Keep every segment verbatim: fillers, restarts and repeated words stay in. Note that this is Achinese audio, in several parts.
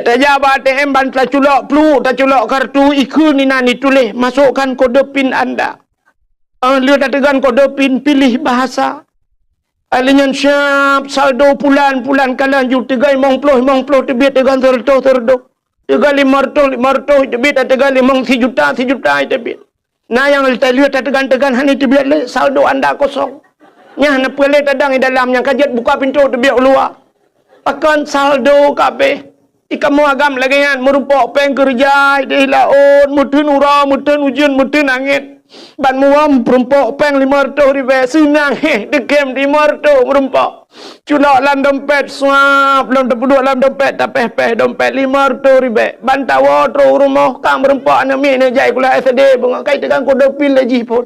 Tajak bak A T M ban taculok pluek, taculok kartu, ikheun inan ituléh, "Masukkan kode pin Anda." Ah, lheueh tateugan kode pin, piléh bahasa. Alèh nyan siap saldo pulan, pulan ka laju teuga limong ploh, limong ploh teubiet, teuga seureutôh, seureutôh. Teuga limong reutôh, limong reutôh teubiet, teuga limong sijuta, sijuta teubiet. Na nyang lheueh tateugan-teugan hana teubiet lé, saldo Anda kosong. Nyan na peue lé tadong di dalam nyang ka jeuet buka pintoe teubiet u luwa. Pakon saldo ka abéh. Di kamoe agam lagèe nyan, meurumpok péng keureuja di laôt, meuteun uroe, meuteun ujeuen, meuteun angèn. Ban muom meurumpok péng limong reutôh ribèe, seunang héh, teukem limong reutôh meurumpok. Culok lam dompet, suap, lom teupeuduek lam dompet, tapéh-péh dompet limong reutôh ribèe. Ban tawoe trôk u rumoh, ka meurumpok aneuk miet neujak sikula S D, beungoh kai teugang kode pin lé jih phôn.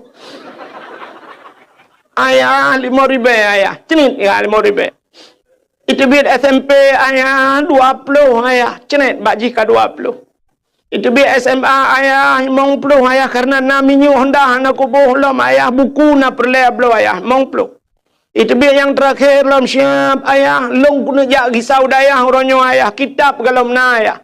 "Ayah, limong ribèe, Ayah." "Cnit, ya, limong ribèe." Iteubiet S M P, "Ayah, dua ploh, Ayah." Cnit, bak jih ka dua ploh. Iteubiet S M A, "Ayah, limong ploh, Ayah, karena na minyeuk Honda hana kuboh lom, Ayah, buku na peureulèe bloe, Ayah, limong ploh." Iteubiet nyang teurakhé lom siap, "Ayah, lôn keuneuk jak gisa u dayah uroe nyoe, Ayah, kitab golom na, Ayah.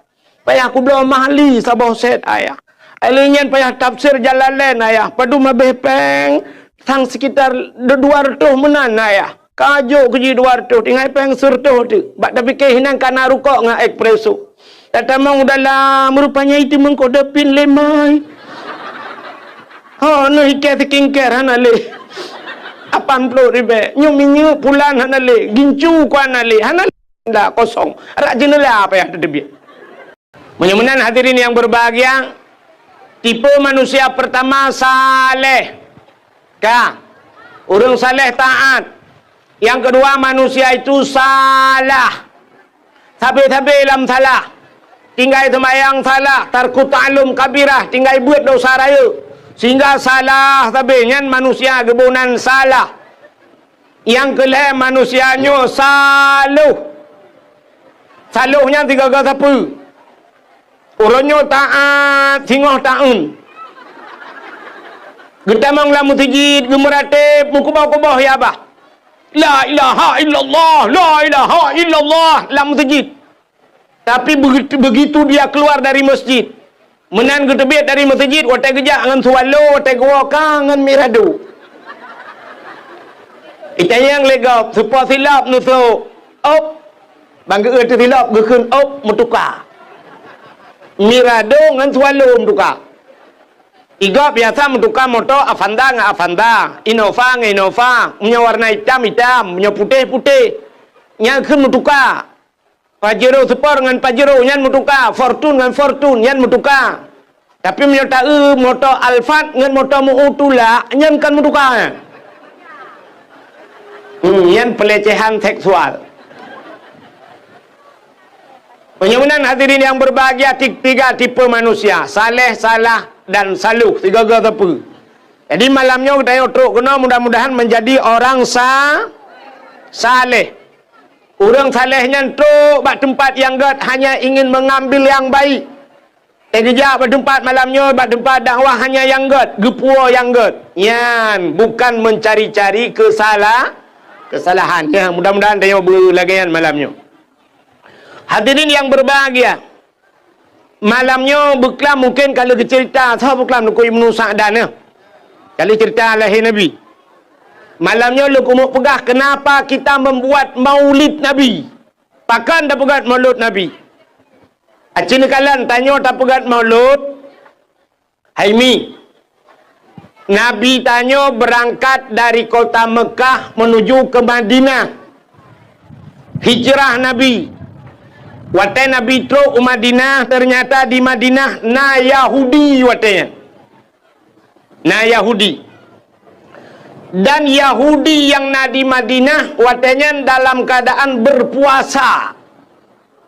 Payah kubloe Mahalli saboh sét, Ayah. Alèh nyan payah tafsir Jalalain, Ayah. Padum abéh péng, sang sekitar du-, dua reutôh meunan, Ayah." Ka jok keu jih dua reutôh, tinggai péng seureutôh teuk. Bak tapike hinan ka na rukok ngon espresso. Tatamong u dalam, rupanya iteumeung kode pin lé mai. Ho, neuh ikèe skincare hana lé. Lapan ploh ribèe. Nyoe minyeuk pulan hana lé. Gincu ku hana lé. Hana lé. Ndak, kosong. Rak jeuneula payah tateubiet. Meunyoe meunan hadirin yang berbahagia, tipe manusia pertama saleh. Ka. Ureueng saleh taat. Yang kedua manusia itu salah. Sabe-sabe lam salah. Tinggai seumayang salah, tarku ta'allum kabirah, tinggai beuet dosa rayeuk. Sehingga salah sabe nyan manusia geuboh nan salah. Nyang keulhèe manusia nyoe saloh. Saloh nyan sigaga sapeue? Uroe nyoe taat singoh taun. Geutamong lam meuseujid, geumeuratéb, meukuboh-kuboh ya bah. La ilaha illallah, la ilaha illallah lam meuseujid. Tapi begitu, begitu dia keluar dari masjid, meunan geuteubiet dari masjid, watèe geujak ngon swallow, watèe geuwoe ka ngon mirado. Itanyong lé gob, "Soe po silop neusoe?" "Op." Ban geu-eu teusilop, geukheun, "Op," meutuka. Mirado ngon swallow meutuka. Igob biasa meutuka moto Avanza ngon Avanza, Innova ngon Innova, meunyoe warna itam, itam, meunyoe putéh, putéh. Nyan kheun meutuka. Pajero Sport ngon Pajero nyan meutuka, Fortuner ngon Fortuner nyan meutuka. Tapi meunyoe taeu moto Alphard ngon moto meu tulak, nyan kon meutuka nyan. Hmm, nyan pelecehan seksual. Meunyoe meunan hadirin yang berbahagia, ti-, tiga tipe manusia, saleh, salah, dan saloh, sigoe-goe sapeue. Jadi malam nyoe geutanyoe trok keunoe mudah-mudahan menjadi orang sa-, saleh. Ureueng saleh nyan trok bak teumpat nyang gèt hanya ingin mengambil yang baik. Teugeujak bak teumpat malam nyoe, bak teumpat dakwah hanya nyang gèt, geupuwoe nyang gèt. Nyan bukan mencari-cari kesala-, kesalahan. Ya, mudah-mudahan tanyoe beulagèe nyan malam nyoe. Hadirin yang berbahagia, malam nyoe beuklam mungken ka lheueh geuceurita, soe beuklam Teungku Ibnu Sa'dan nyoe. Ka lheueh ceurita lahé Nabi. Malam nyoe lôn keumeung peugah kenapa kita membuat maulid Nabi. Pakon tapeugèt maulud Nabi. Aci neukalon tanyoe tapeugèt maulud. Hai Mi, Nabi tanyoe beurangkat dari kota Mekah menuju ke Madinah. Hijrah Nabi. Watèe Nabi trok u Madinah, ternyata di Madinah na Yahudi watèe nyan. Na Yahudi. Dan Yahudi nyang na di Madinah watèe nyan dalam keadaan berpuasa.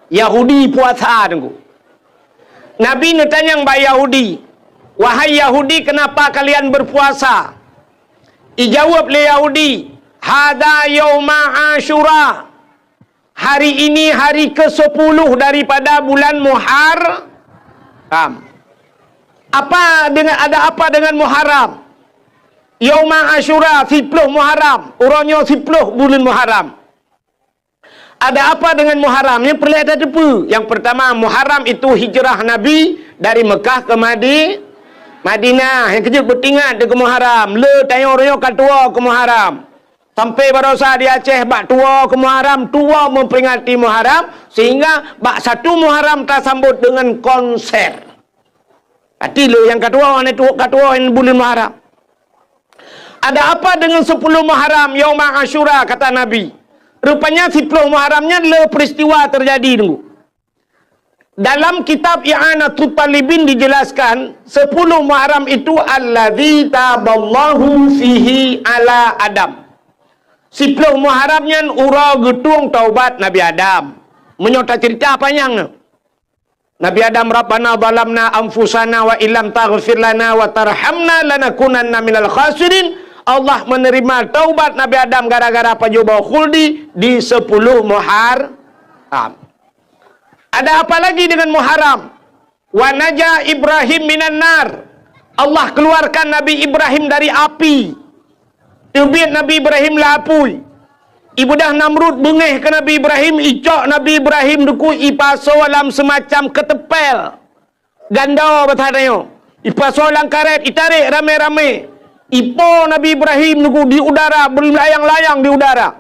Yahudi puasa, Teungku. Nabi neutanyong bak Yahudi, "Wahai Yahudi, kenapa kalian berpuasa?" Ijaweueb lé Yahudi, "Hadza yauma Asyura." Hari ini hari kesepuluh daripada bulan Muharram. Apa dengan, ada apa dengan Muharram? Yauma Asyura, siploh Muharram. Uroe nyoe siploh buleuen Muharram. Ada apa dengan Muharram? Nyang peureulèe tateupeue. Yang pertama, Muharram itu hijrah Nabi dari Mekah ke Madi-, Madinah. Nyang keujeuet beutingat di keu Muharram. Le tanyoe roh nyoe ka tuwoe keu Muharram. Sampai barosa di Aceh bak tuwoe keu Muharram, tuwoe memperingati Muharram, sehingga bak satu Muharram tasambot dengan konser. Arti le nyang ka tuwoe, hana tuwoe, ka tuwoe buleuen Muharram. Ada apa dengan sepuluh Muharram, Yauma Asyura, kata Nabi. Rupanya siploh Muharram nyan le peristiwa terjadi, Teungku. Dalam kitab I'anatut Talibin dijelaskan, sepuluh Muharram itu alladzi taballahu fihi ala Adam. Siploh Muharram nyan uroe geutueng taubat Nabi Adam. Meunyoe tacerita panyang. Nabi Adam, "Rabbana zalamna anfusana wa illam taghfir lana wa tarhamna lanakunanna minal khasirin." Allah menerima taubat Nabi Adam gara-gara pajoh boh khuldi di sepuluh Muharram. Ada apa lagi dengan Muharram? "Wa naja Ibrahim minan nar." Allah keluarkan Nabi Ibrahim dari api. Teubiet Nabi Ibrahim lam apui. Ibeudôh Namrud beungéh keu Nabi Ibrahim, icok Nabi Ibrahim dikeue ipasoe lam seumacam keuteumpél. Ganda bahasa tanyoe. Ipasoe lam karét, itarek ramé-ramé. Ipo Nabi Ibrahim dikeue di udara, beulayang-layang di udara.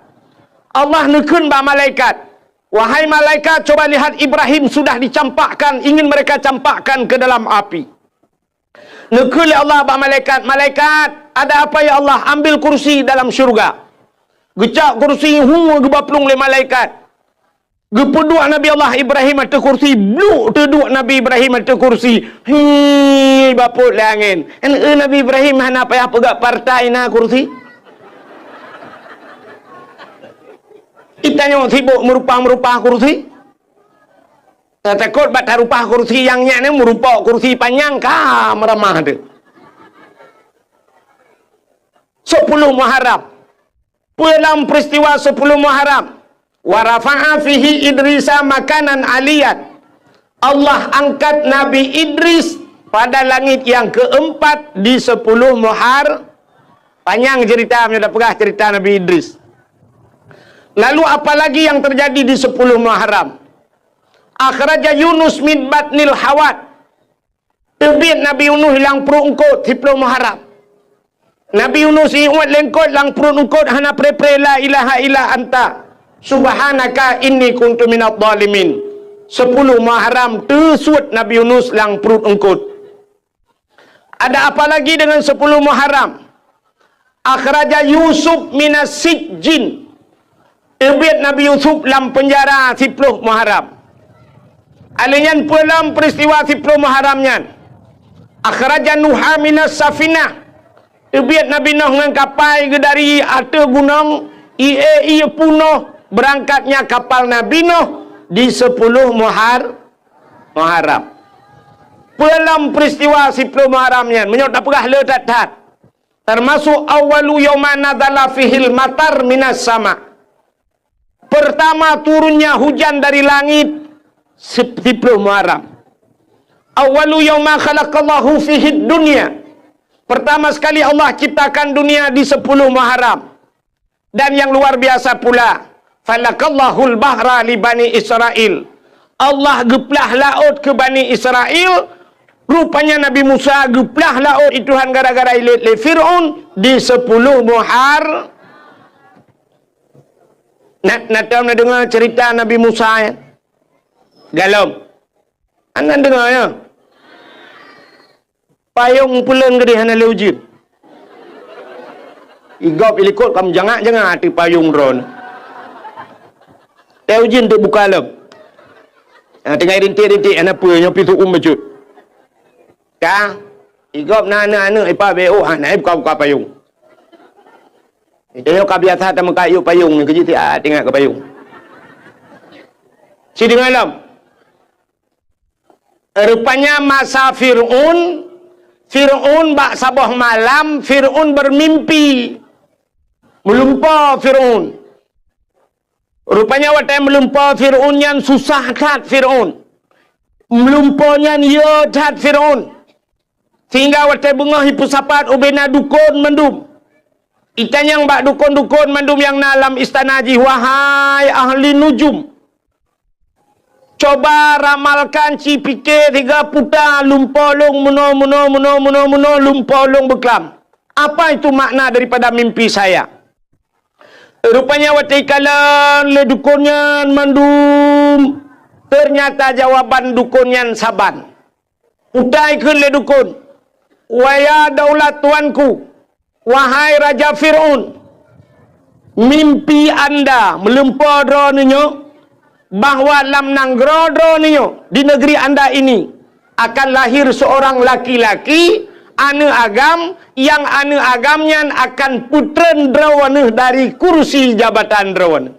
Allah neukheun bak malaikat, "Wahai malaikat, coba lihat Ibrahim sudah dicampakkan, ingin mereka campakkan ke dalam api." Neukheun lé Allah bak malaikat, "Malaikat, ada apa ya Allah? Ambil kursi dalam syurga." Geucok kursi, hu, geuba plueng lé malaikat. Geupeuduek Nabi Allah Ibrahim ateueh kursi, bluk teuduek Nabi Ibrahim ateueh kursi. Hi, bapot lé angén. Kan, eh, Nabi Ibrahim hana payah peugah partai na kursi. Itanyoe sibok meurupah-meurupah kursi. Tatakot bak tarupah kursi nyang nyan, meurupok kursi panyang ka meuramah teuh. Sepuluh Muharram. Peue lam peristiwa sepuluh Muharram? "Wa rafa'a fihi Idrisa makanan aliyan." Allah angkat Nabi Idris pada langit yang keempat di sepuluh Muhar-, panyang cerita, meunyoe tapeugah cerita Nabi Idris. Lalu apalagi yang terjadi di sepuluh Muharram? "Akhraja Yunus min batnil hawat." Teubiet Nabi Yunus lam pruet eungkot siploh Muharram. Nabi Yunus iuet lé eungkot lam pruet eungkot hana pre-pre la ilaha illa anta subhanaka inni kuntu minadh dhalimin. Sepuluh Muharram teusuet Nabi Yunus lam pruet eungkot. Ada apa lagi dengan sepuluh Muharram? Akhraja Yusuf minas sijjin. Teubiet Nabi Yusuf lam peunjara siploh Muharram. Alèh nyan peue lam peristiwa siploh Muharram nyan? Akhraja Nuha minas safinah. Teubiet Nabi Noh ngon kapai geuh dari ateueh gunong, ié-ié punoh beurangkatnya kapal Nabi Noh di sepuluh Muhar-, Muharram. Peue lam peristiwa siploh Muharram nyan? Meunyoe tapeugah le that-that. Termasuk awwalu yauma nazala fihil matar minas sama. Pertama turunnya hujan dari langit sip-, siploh Muharram. Awwalu yauma khalaqallahu fihid dunya. Pertama sekali Allah ciptakan dunia di sepuluh Muharram. Dan yang luar biasa pula, falakallahul bahra li Bani Israel. Allah geuplah laôt keu Bani Israel. Rupanya Nabi Musa geuplah laôt i Tuhan gara-gara ilét lé Fir'aun di sepuluh Muhar-, na, na tom na deungoe cerita Nabi Musa, ya? Galom. Hana deungoe, ya? Payong puleuen geudeh hana lé ujeuen. Igop ilikot ka meujangak-jangak ateueh payong droeneuh. Teuh ujeuen teuk buka lom. Ah, tinggai rintik-rintik hana peue nyoe pih su'um bacut. Ka, igop na aneuk-aneuk ipa B O, ha, na buka-buka payong. Itu nyoe ka biasa tameukat yub payong ni, keujeuet siat ingat keu payong. Sideungoe lom. Rupanya masa Fir'aun, Fir'aun bak saboh malam, Fir'aun bermimpi. Meulumpoe Fir'aun. Rupanya watée meulumpoe Fir'aun nyan susah that Fir'aun. Meulumpoe nyan yö that Fir'aun. Sehingga watée beungoh ipeusapat ubena dukon mandum. Itanyong bak dukon-dukon mandum nyang na lam istana jih, "Wahai ahli nujum, coba ramalkan, ci pike siga puta lumpo lôn meunoe, meunoe, meunoe, meunoe, meunoe, lumpo lôn beuklam. Apa itu makna daripada mimpi saya?" Rupanya watée ikalon lé dukon nyan mandum, ternyata jawaban dukon nyan saban. Utai kheun lé dukon, "Waya daulat tuanku, wahai Raja Fir'aun, mimpi anda meulumpo droeneuh nyoe bahwa lam nanggroe droeneuh nyoe, di negeri anda ini, akan lahir seorang laki-laki, aneuëk agam, nyang aneuëk agam nyan akan peutreun droeneuh dari kursi jabatan droeneuh."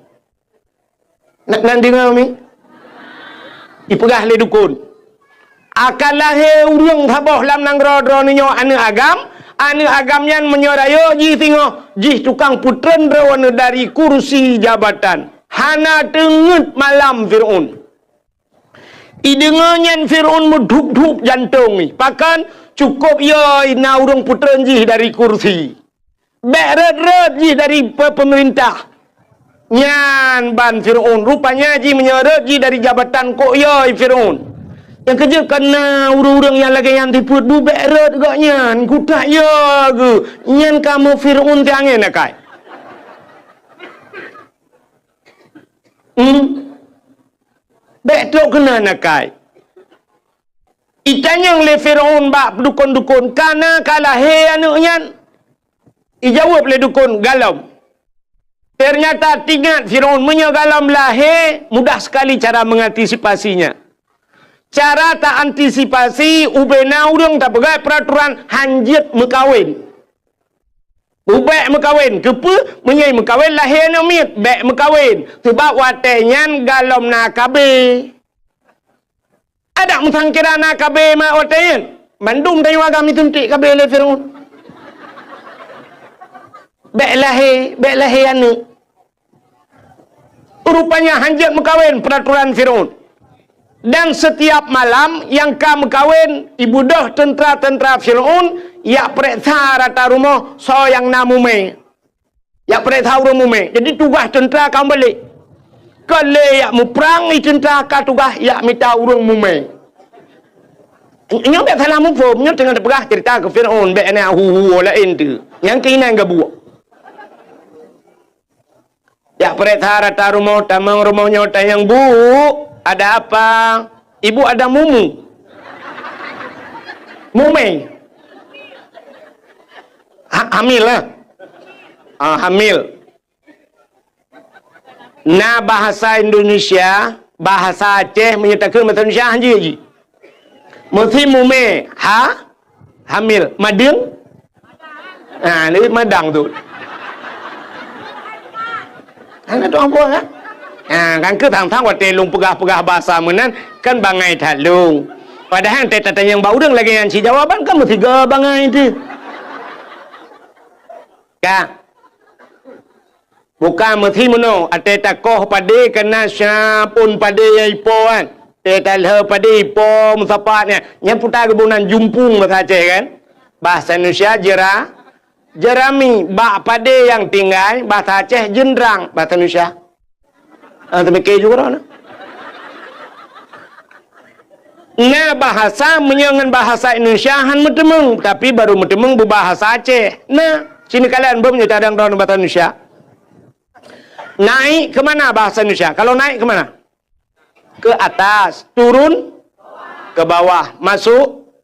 Na, na deungoe mi? Ipeugah lé dukon, "Akan lahé ureuëng saboh lam nanggroe droeneuh nyoe aneuëk agam, aneuëk agam nyan meunyoe rayeuk jih singoh, jih tukang peutreun droeneuh dari kursi jabatan." Hana teungeut malam Fir'aun. Ideungoe nyan Fir'aun meudhup-dhup jantong jih. Pakon? Cukôp yo na ureuëng peutreun jih dari kursi. Bék rhot-rhot jih dari pe-, peumeurintah. Nyan ban Fir'aun, rupanya jih meunyoe rhot jih dari jabatan kok yo Fir'aun. Nyang keujeuet ka na ureuëng-ureuëng nyang lagée nyan sifeuet bu bék rhot gobnyan, kutak yo geuh. Nyan kamoe Fir'aun siangén akai. Hmm? Bék trok keunan akai. Itanyong lé Fir'aun bak dukon-dukon, "Ka na ka lahé aneuëk nyan?" Ijaweueb lé dukon, "Galom." Ternyata teuingat Fir'aun, meunyoe galom lahé, mudah sekali cara mengantisipasinya. Cara ta antisipasi, ubena ureuëng tapeugah peraturan hanjeuet meukawen. Ubék meukawen, keupeue? Meunyoe meukawen lahé aneuëk miet, bék meukawen. Sabab watée nyan galom na K B. Adak meusangkira na K B ma watée nyan. Mandum tanyoe agam isuntik K B lé Fir'aun. Bék lahé, bék lahé aneuëk. Rupanya hanjeuet meukawen peraturan Fir'aun. Dan setiap malam nyang ka meukawen, ibeudôh teuntra-teuntra Fir'aun jak peureksa rata rumoh soe nyang na mumé. Jak peureksa ureuëng mumé. Jadi tugaih teuntra ka meubalek. Ka lé jak muprang, i teuntra ka tugaih jak mita ureuëng mumé. Nyoe bék salah muphom, nyoe teungoh teupeugah cerita keu Fir'aun, bék na hu-hu laén tu. Nyang keuinan gabuek. Jak peureksa rata rumoh, tamong rumoh nyoe tanyong, "Bu, ada apa?" "Ibu ada mumu." Mumé. Ha-, hamil lah. Ah, hamil. Na bahasa Indonesia, bahasa Aceh, meunyoe takheun bahasa Indonesia hanjeuet jih. Meusi mumé, ha? Hamil. Madeueng? Ha, leubeh madang tu. Hana tu ambo, ha? Ha, kan keu sang-sang watée lôn peugah-peugah bahasa meunan, kan bangai that lôn. Padahai teutatanyong bak ureuëng lagée nyan cit jawaban kan meusigoe bangai tu. Ka. Bukan meusi meunoe, watée takoh padé kana syapon padé nyang ipo kan. Watée talheu padé ipo meusapat nyan. Nyan puta geuboh nan jumpung bahasa Aceh kan. Bahasa Indonesia jera-, jerami. Bak padé nyang tinggai, bahasa Aceh jeundrang, bahasa Indonesia. Ah, teumike juga droeneuh. Na bahasa meunyoe ngon bahasa Indonesia han meuteumeung, tapi baru meuteumeung beubahasa Aceh. Na, sini kalian beumeunyoe cadang droeneuh bahasa Indonesia. Naik ke mana bahasa Indonesia? Kalau naik ke mana? Ke atas, turun ke bawah, masuk,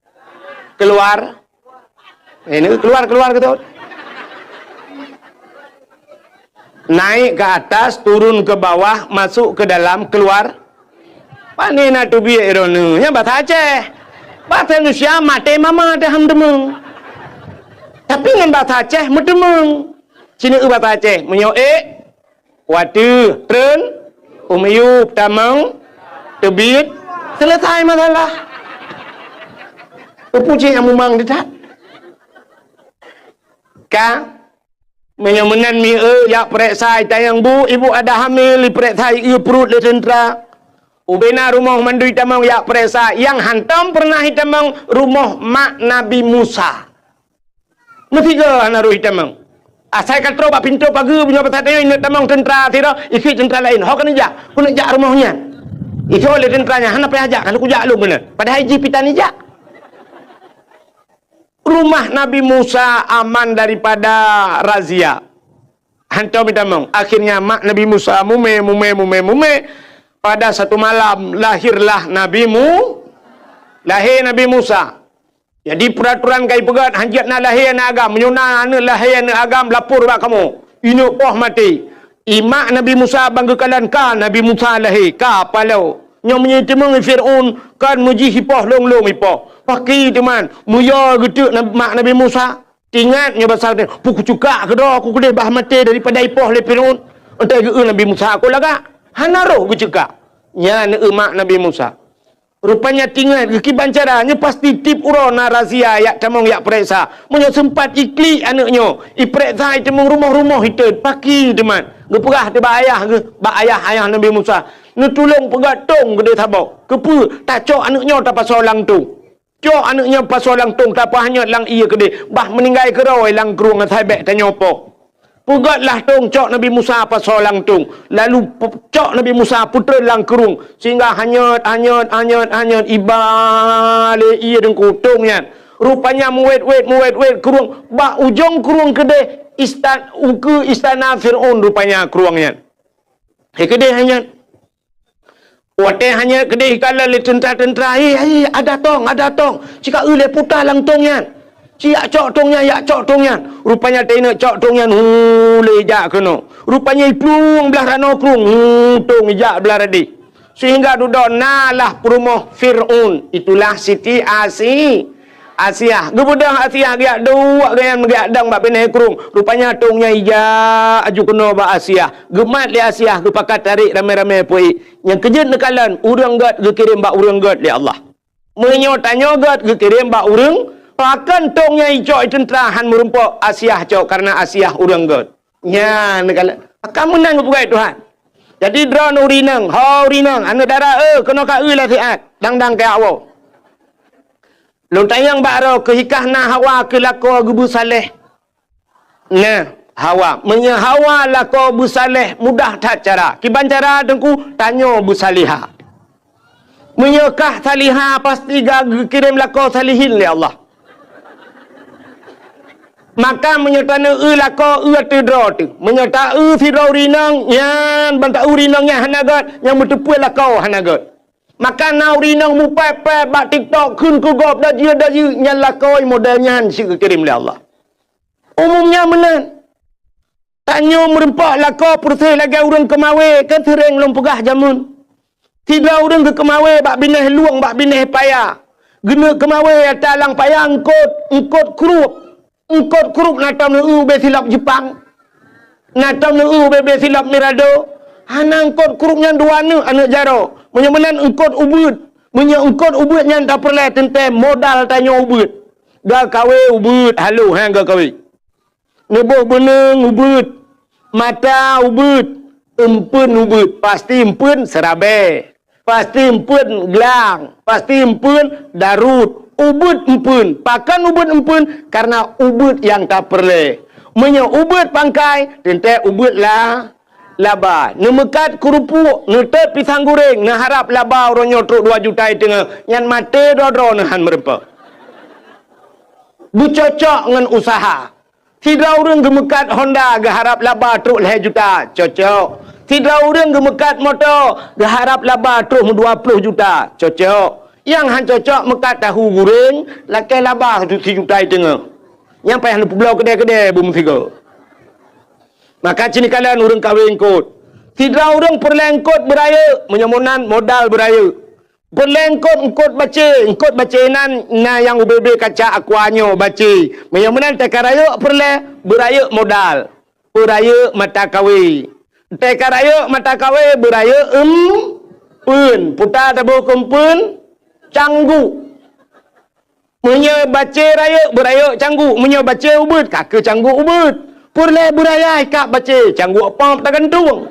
keluar. Ini keluar, keluar gitu. Naik ke atas, turun ke bawah, masuk ke dalam, keluar. Pane na teubiet droeneuh? Nyan bahasa Aceh. Bahasa Indonesia maté mama dah han teumeung. Tapi ngon bahasa Aceh meuteumeung. Sini eu bahasa Aceh. Meunyoe ék, wateuh, treun, u miyup, tamong, teubiet, selesai masalah. Peue cit nyang mumang teutab? Ka, meunyoe meunan mi eu jak peureksa, itanyong, "Bu, ibu ada hamil," ipeureksa, ieu pruet lé teuntra. Ubena rumoh mandum itamong jak peureksa, nyang hantom peureunah itamong rumoh mak Nabi Musa. Meusigoe hana roh itamong. Asai ka troh bak pintoe pageue, meunyoe basa tanyoe ineuk tamong teuntra sidroe, ikheun teuntra laén, "Ho keuneuk jak, keuneuk jak rumoh nyan." Ijok lé teuntra nyan, "Hana payah jak, ka lheueh kujak lôn keunan." Padahai jih pih tan ijak. Rumah Nabi Musa aman daripada razia. Hantom itamong. Akhirnya mak Nabi Musa mumè, mumè, mumè, mumè. Pada satu malam lahirlah Nabi Mu-, lahé Nabi Musa. Jadi peuratoran ka ipeugöt, hanjeuet na lahé aneuk agam. Meunyoe na aneuk lahé aneuk agam, lapor bak kamoe. Ineuk poh maté. Imak Nabi Musa ban geukalon ka Nabi Musa lahé, ka paloe. Nyoe meunyoe iteumeung Fir'aun, kon meujih ipoh lôn-lôn ipoh. Pakri teuma, meuyue geuteuk na-, mak Nabi Musa. Ingat nyoe basa teuh, "Peue kucukak keudroe ku keudeh bah maté daripada ipoh lé Fir'aun." Enteuk geu-eu Nabi Musa, "Kon lagak." Hana roh geucukak. Nyan eu mak Nabi Musa. Rupanya tingat geukiban cara, nyoe pasti tiep uroe na razia yak tamong yak peuriksa. Meunyoe seumpat iklik aneuk nyoe, ipeuriksa iteumeung rumoh-rumoh itot, pakri teuma. Geupeugah teuh bak ayah geuh, bak ayah, ayah Nabi Musa, "Neutulông peugöt tông keudeh saboh. Keupeue? Tacok aneuk nyoe tapasoe lam tông." Cok aneuk nyan pasoe lam tông, tapeuhanyot lam ié keudeh, bah meuninggai keudroe lam krueng asai bèk tanyoe poh. Peugötlah tông, cok Nabi Musa pasoe lam tông, lalu pe-, cok Nabi Musa peutrön lam krueng, sehingga hanyot, hanyot, hanyot, hanyot, iba lé ié deungku tông nyan. Rupanya meuwét-wét, meuwét-wét krueng, bak ujong krueng keudeh istan-, ukeue istana Fir'aun rupanya krueng nyan. Hai keudeh hanyot. Watèe hanyot keudeh ikalon lé teuntra-teuntra, "Hei, hei, ada tông, ada tông." Cika eu lé puta lam tông nyan. "Ci yak cok tông nyan, yak cok tông nyan." Rupanya teuinok cok tông nyan, hu, lé ijak keunoe. Rupanya iplueng blah ranoe krueng, hu, tông ijak blah radeh. Sehingga dudoe na lah peurumoh Fir'aun, itulah Siti Asi-, Asiah. Geubeudôh Asiah geujak duek geuyan, geujak dong bak binéh krueng. Rupanya tông nyan ijak aju keunoe bak Asiah. Geumat lé Asiah, geupakat tarék ramé-ramé peuék. Nyang keujeuet neukalon, ureueng gét geukirém bak ureueng gét lé Allah. Meunyoe tanyoe gét geukirém bak ureueng, pakon tông nyan icok i teuntra hán meurumpok Asiah cok, kareuna Asiah ureueng gét. Nyan neukalon. Ka meunan geupeugah Tuhan. Jadi droeneuh ureueng inong, ho ureueng inong, aneuk dara, eh, keunoe ka eu lasiat, dang-dang keu awak. Lôn tanyong bak droe, keuhikah na Hawa keu lakoe geubeusaléh? Nah, Hawa. Meunyoe Hawa lakoe beusaléh, mudah that cara. Kiban cara Teungku, tanyoe beusalihah. Meunyoe kah salihah, pasti ka geukirém lakoe salihin lé Allah. Maka meunyoe taneu eu lakoe, eu ateueh droe teuh. Meunyoe ta eu sidroe ureueng inong, nyan ban ta eu ureueng inong nyan hana gét, nyang meuteupeu lakoe hana gét. Maka na ureueng inong mupéb-péb bak TikTok kheun keu gob dajeu-dajeu, nyan lakoe model nyan cit geukirém lé Allah. Umum nyan meunan. Tanyoe meurumpok lakoe peureuseh lagée ureuëng keumawé, kan seuréng lôn peugah jameun. Sidroe ureuëng geukeumawé bak binéh lueng, bak binéh paya. Geuneuk keumawé ata lam paya eungkot, eungkot krueb. Eungkot krueb na tom neueu ubé silop Jeupang. Na tom neueu ubé-bé silop Mirado. Hana eungkot krueb nyan dua neuk aneuëk jaroe. Meunyoe meunan eungkot ubeuet. Meunyoe eungkot ubeuet nyan tapeureulée teuntée modal tanyoe ubeuet. Geukawe ubeuet halo, ha, geukawe. Neuboh beuneueng ubeuet, mata ubeuet, eumpeuen ubeuet, pasti eumpeuen seurabée, pasti eumpeuen glang, pasti eumpeuen darut. Ubeuet eumpeuen. Pakon ubeuet eumpeuen? Kareuna ubeuet nyang tapeureulée. Meunyoe ubeuet pangkai, teuntée ubeuet la, laba. Neumeukat keurupuek, neutot pisang guréng, neuharab laba uroe nyoe trok dua juta i teungoh, nyan maté droe-droe neuhan meurumpok. Beucocok ngon useuha. Sidroe ureuëng geumeukat Honda geuharab laba trok lhée juta, cocok. Sidroe ureuëng geumeukat moto geuharab laba trok dua ploh juta, cocok. Nyang han cocok meukat tahu guréng lakée laba sijuta i teungoh. Nyang payah neupeubloe keudée-keudée beumeusigoe. Maka cit neukalon ureuëng kawé eungkot. Sidroe ureuëng peureulée eungkot beurayeuk, meunyoe meunan modal beurayeuk. Peureulée eungkot, eungkot bacé, eungkot bacé nan na nyang ubé-bé kaca aqua nyoe bacé. Meunyoe meunan teuka rayeuk peureulée, beurayeuk modal, beurayeuk mata kawé. Teuka rayeuk mata kawé, beurayeuk eumpeuen. Puta taboh keu eumpeuen, cangguek. Meunyoe bacé rayeuk, beurayeuk cangguek. Meunyoe bacé ubeuet, ka keu cangguek ubeuet. Peureulée beuraya ikab bacé, cangguek pop tagantung.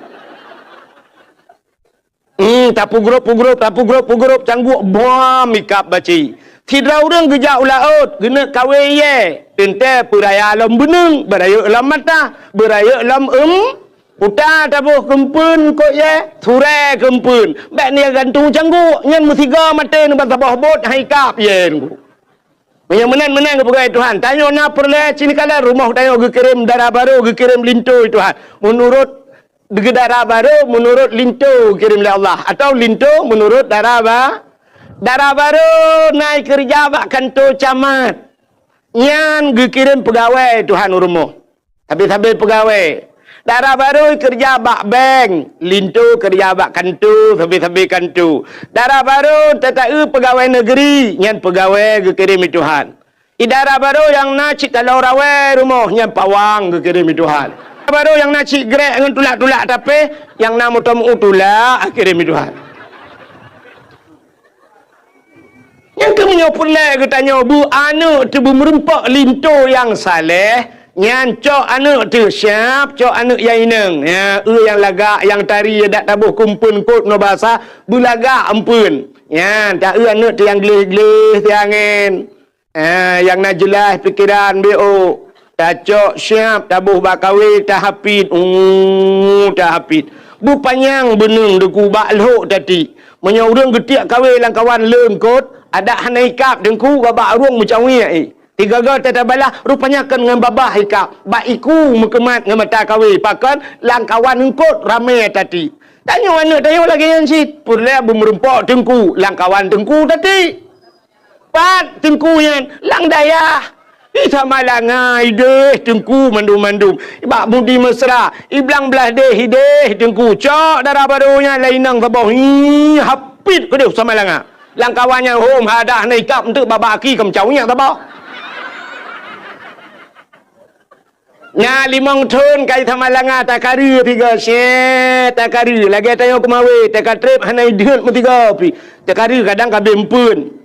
Hmm, tapeugrop-peugrop, tapeugrop-peugrop cangguek, bom ikab bacé. Sidroe ureuëng geujak u laôt, geuneuk kawé yé. Teuntée peuraya lom beuneung, beurayeuk lom mata, beurayeuk lom eum, uta taboh keumpeuen kot yé, surée keumpeuen. Bék ni gantung cangguek, nyan meusigoe maté nibak saboh bot hai kab yé nunggu. Meunyoe meunan-meunan geupeugah Tuhan, tanyoe na peureulée cit kala rumoh tanyoe geukirém dara barô, geukirém linto Tuhan. Meunurot dara barô, meunurot linto geukirém lé Allah, atawa linto meunurot dara ba-, dara barô na ikeureuja bak kanto camat. Nyan geukirém peugawée Tuhan u rumoh. Sabe-sabe peugawée. Dara barô keureuja bak bank, linto keureuja bak kanto, sabe-sabe kanto. Dara barô tataeu peugawée negeri, nyan peugawée geukirém lé Tuhan. Di dara barô nyang na cit taloe rawée rumoh, nyan pawang geukirém lé Tuhan. Dara barô nyang na cit grek ngon tulak-tulak tapéh, nyang na moto meu tulak geukirém lé Tuhan. Nyang keuh meunyoe peureulée geutanyoe bu aneuëk teuh beumeureumpok linto nyang saleh, nyan cok aneuëk teuh siab, cok aneuëk nyang inong. Ya, eu nyang lagak, nyang tari, dak taboh keumpeuen kot ngon basa, beulagak eumpeuen. Nyan, ta eu aneuëk teuh nyang gleh-gleh siangén. Eh, nyang na jeulaih pikeran B O. Tacok siab, taboh bak kawé, tahapit, uu, tahapit. Beupanyang beuneung deukubak lhok tati. Meunyoe ureuëng geutiek kawé lam kawan leungkot, adak hana ikab teungku, babah arung meucawiek, eh. Tiga-ga tatabalah, rupanya kon ngon babah ikab. Bak iku meukeumat ngon mata kawé, pakon lam kawan eungkot ramé tati. Tanyoe aneuëk tanyoe lagée nyan cit. Peureulée beumeureumpok teungku, lam kawan teungku tati. Pat teungku nyan? Lam dayah. Di Samalanga ideh teungku mandum-mandum. Bak Budi Mesra, i blang blaih deh ideh teungku. Cok dara barô nyan lé inong saboh. Hi, hapit keudeh Samalanga. Lam kawan nyan hom hadah na ikab enteuk babah aki keu meucawiek saboh. Na limong thon kai Samalanga takareue tiga, syeh, takareue. Lagée tanyoe keumawé, takatreb hana ideuet meusigoe pih. Takareue kadang ka beuempeuen.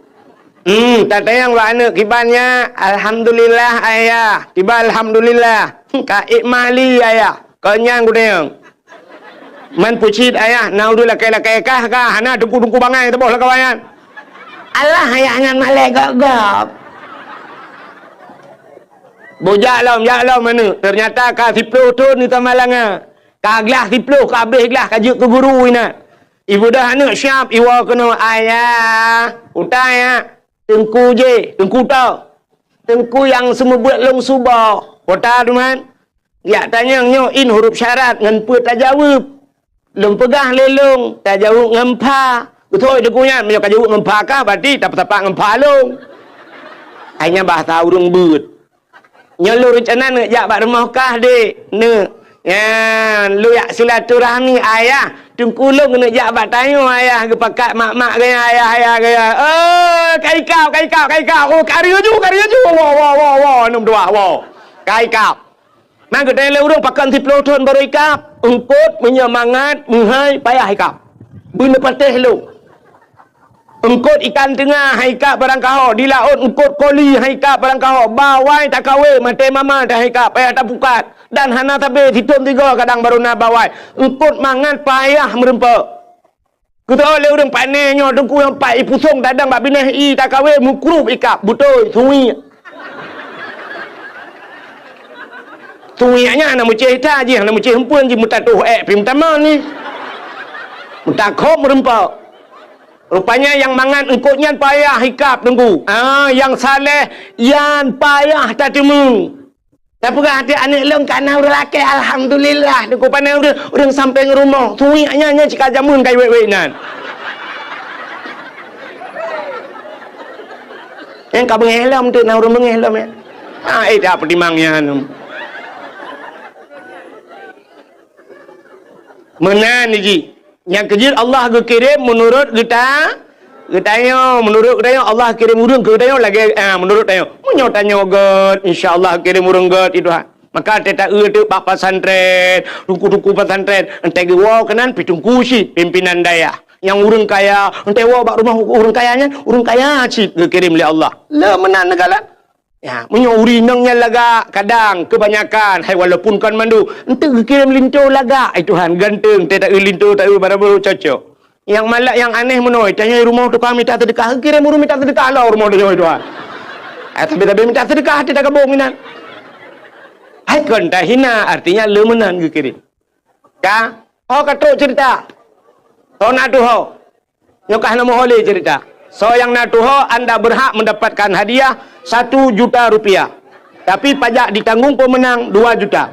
Hmm, tatanyong bak aneuëk kiban nyak, "Alhamdulillah, Ayah." Kiban alhamdulillah. "Ka ék mali, Ayah." Kon nyan kutanyong. Man peucit Ayah, na ureuëng lakée-lakée kah ka, hana teungku-teungku bangai teuboh lakawan nyan. Alah, Ayah nyan malée gob-gob. Bujak lom, jak lom aneuëk. Teunyata ka siploh thon di Samalanga. Ka glah siploh, ka abéh glah, ka jeuet keu guru inan. Ibeudôh aneuëk siab, iwoe keunoe, "Ayah, utai, ya." "Teungku jih, teungku toh?" "Teungku nyang seumeubeuet lôn suboh." "Utai, teuma?" "Jak tanyong nyoe in huruf syarat ngon peue tajaweueb." "Lôn peugah lé lôn, tajaweueb ngon pha." "Beutôi teungku nyan, meunyoe kajaweueb ngon pha kah, berarti tapeutapak ngon pha lôn." Hai nyan bahasa ureuëng beuet. "Nyoe lôn reuncana neuk jak bak rumoh kah, Dek, neuk. Nyan, lôn jak silaturahmi, Ayah. Teungku lôn keuneuk jak bak tanyoe, Ayah, geupakat mak-mak gaya, Ayah, Ayah gaya." "Oh, ka ikab, ka ikab, ka ikab. Oh, ka laju, ka laju. Woe, woe, woe, woe, aneuk meutuah, woe. Ka ikab." Maka geutanyoe lé ureuëng pakon siploh thon barô ikab, eungkot meunyoe mangat meuhai payah ikab. Beuneuk patéh lôn. Eungkot ikan teunga hai ikab barangkaho, di laôt eungkot koli hai ikab barangkaho, bawai takawé maté mama ta hai ikab payah tapukat, dan hana sabe sithon tiga kadang barô na bawai. Eungkot mangat payah meureumpok. Keutoe lé ureuëng pané nyoe teungku nyang pat ipusong tadong bak binéh i takawé meukrub ikab, beutôi, suwiek. Suwiek nyan hana meucéh that jih, hana meucéh eumpeuen jih, meutatoh ék pih meutamah ni. Meutakhob meureumpok. Rupanya nyang mangat eungkot nyan payah ikab teungku. Ah, nyang saleh nyan payah tateumé. Tapeugah até aneuk lôn ka na ureuëng lakée, alhamdulillah. Teungku pané ureuëng, ureuëng sampéng rumoh. Suwiek nyan, nyan cit ka jameun ka iwét-wét nan. Nyang ka beungéh lom tu na ureuëng beungéh lom ya. Ah, eh, dak peutimang nyan. Meunan jih. Nyang keujeuet Allah geukirém meunurot geuta-, geutanyoe. Meunurot geutanyoe Allah kirém ureuëng keu geutanyoe lagée, ah, meunurot tanyoe. Meunyoe tanyoe gét, insya Allah kirém ureuëng gét itu ha. Maka teuta eu teuk bak pesantren, teungku-teungku pesantren, entée geuwoe keunan pih teungku cit pimpinan dayah. Nyang ureuëng kaya, entée woe bak rumoh ureuëng kaya nyan, ureuëng kaya cit geukirém lé Allah. Le meunan neugalan. Ya, meunyoe ureuëng inong nyan lagak, kadang keubanyakan, hai walaupun kon mandum, enteuk geukirém linto lagak, ai Tuhan, ganteng, teuta eu linto, ta eu barang baru cocok. Nyang malak nyang aneh meunoe, tanyoe rumoh tukang mita seudeukah, kirém ureuëng mita seudeukah lom rumoh tanyoe tuan. Eh, tapi-tapi mita seudeukah hati tagabong inan. Hai kon tahina, artinya le meunan geukirém. Ka, ho ka trok cerita. Ho na tuho. Nyoe ka hana meuho lé cerita. Soe nyang na tuho, anda berhak mendapatkan hadiah satu juta rupiah. Tapi pajak ditanggung pemenang dua juta.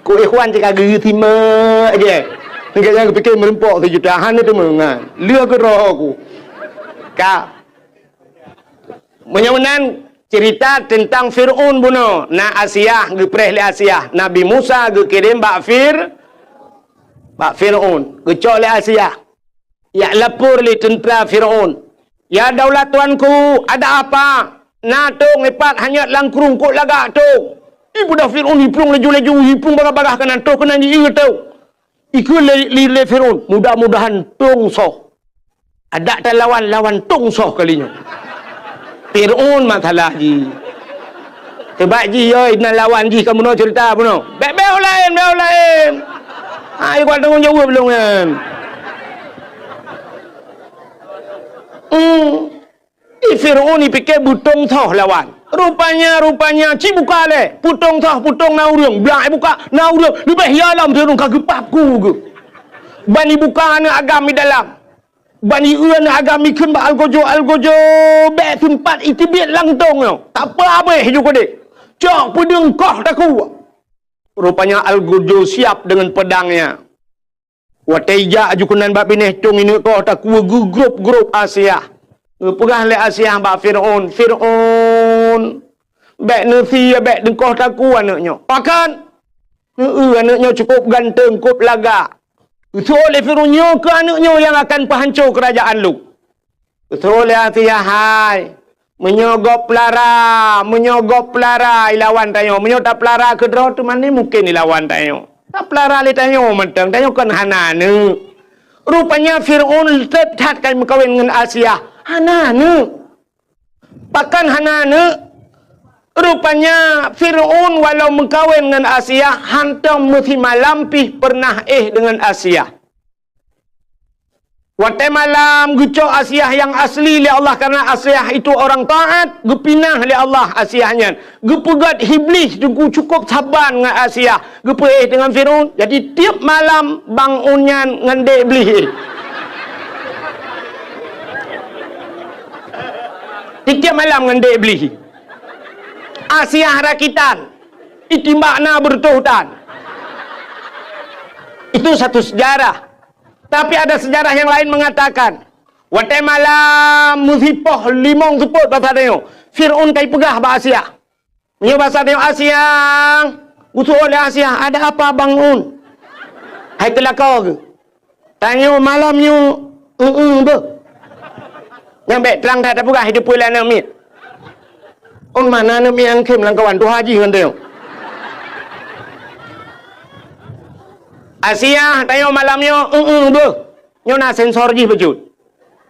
Ku ikhwan cit ka geusimak je. Enggak nyang geupiké meureumpok sijuta, hana teumeungan. Lheueh keudroe ku. Ka. Meunyoe meunan cerita teuntang Fir'aun bunoe, na Asiah, geupreh lé Asiah. Nabi Musa geukirém bak Fir-, bak Fir'aun. Geucok lé Asiah. Jak lapor lé teuntra Fir'aun. "Ya daulat tuanku, ada apa? Na tông ipat hanyot lam krueng, kok lagak tông?" Ibeudôh Fir'aun iplueng laju-laju, iplueng bagah-bagah keunan, toh keunan jieu tông. Ikeu lé, lé, lé Fir'aun, "Mudah-mudahan tông soh. Adak talawan, lawan tông soh kali nyoe." Fir'aun masalah jih. Teubat jih, "Yoi, na lawan jih ka bunoe cerita bunoe." "Bék, bék, ureuëng laén, bék, ureuëng laén." Ha, ikeu tanggong jaweueb lôn nyan. Hmm. Di Fir'aun ipike beutông soh lawan. Rupanya, rupanya, ci buka lé. Peutông soh, peutông na ureuëng. Blah ibuka, na ureuëng. Leubeh ya lom Fir'aun ka geupap ku geuh. Ban ibuka aneuëk agam di dalam. Ban ieu aneuëk agam ikheun bak algojo, algojo, bék seumpat iteubiet lam tông nyoe. Tak apa habéh ju keudeh. Cok peudeung koh takue. Rupanya algojo siap dengan pedangnya. Watée ijak aju keunan bak binéh tông ineuk koh takue geugrôp-grôp Asiah. Geupeugah lé Asiah bak Fir'aun, "Fir'aun, bék neusie, bék neukoh takue aneuëk nyoe. Pakon? Heu, aneuëk nyoe cukup ganteng, kôp lagak. Geuseuôt lé Fir'aun, nyoe keuh aneuëk nyoe nyang akan peuhanco keurajaan lôn." Geuseuôt lé Asiah, "Hai, meunyoe gob peulara, meunyoe gob peulara ilawan tanyoe, meunyoe tapeulara keudroe teuma ni mungken ilawan tanyoe. Tapeulara lé tanyoe mantong, tanyoe kon hana aneuëk." Rupanya Fir'aun that-that ka meukawen ngon Asiah, hana aneuëk. Pakon hana aneuëk? Rupanya Fir'aun walau meukawen ngon Asiah, hantom meusimalam pih peureunah éh deungon Asiah. Watée malam geucok Asiah nyang asli lé Allah, karena Asiah itu orang taat, geupinah lé Allah Asiah nyan. Geupeugét Iblih teungku cukup saban ngon Asiah, geupeuéh deungon Fir'aun. Jadi tieb malam bang un nyan ngon dek Iblih éh. Tieb malam ngon dek Iblih. Asiah rakitan, itimbak na beureutoh tan. Itu satu sejarah. Tapi ada sejarah yang lain mengatakan, watée malam meusipoh limong seupôt basa tanyoe, Fir'aun ka ipeugah bak Asiah. Nyoe basa tanyoe, "Asiah, geusuôt lé Asiah, ada apa bang un?" Hai teulakau geuh. Tanyoe malam nyoe, eu-eu beuh. Nyang bék trang that tapeugah, hideue peue lé aneuk miet. Un mana aneuk miet nyang khém lam kawan tuha jih ngon tanyoe. Asiah, tanyoe malam nyoe, eu-eu beuh. Nyoe na sensor jih bacut.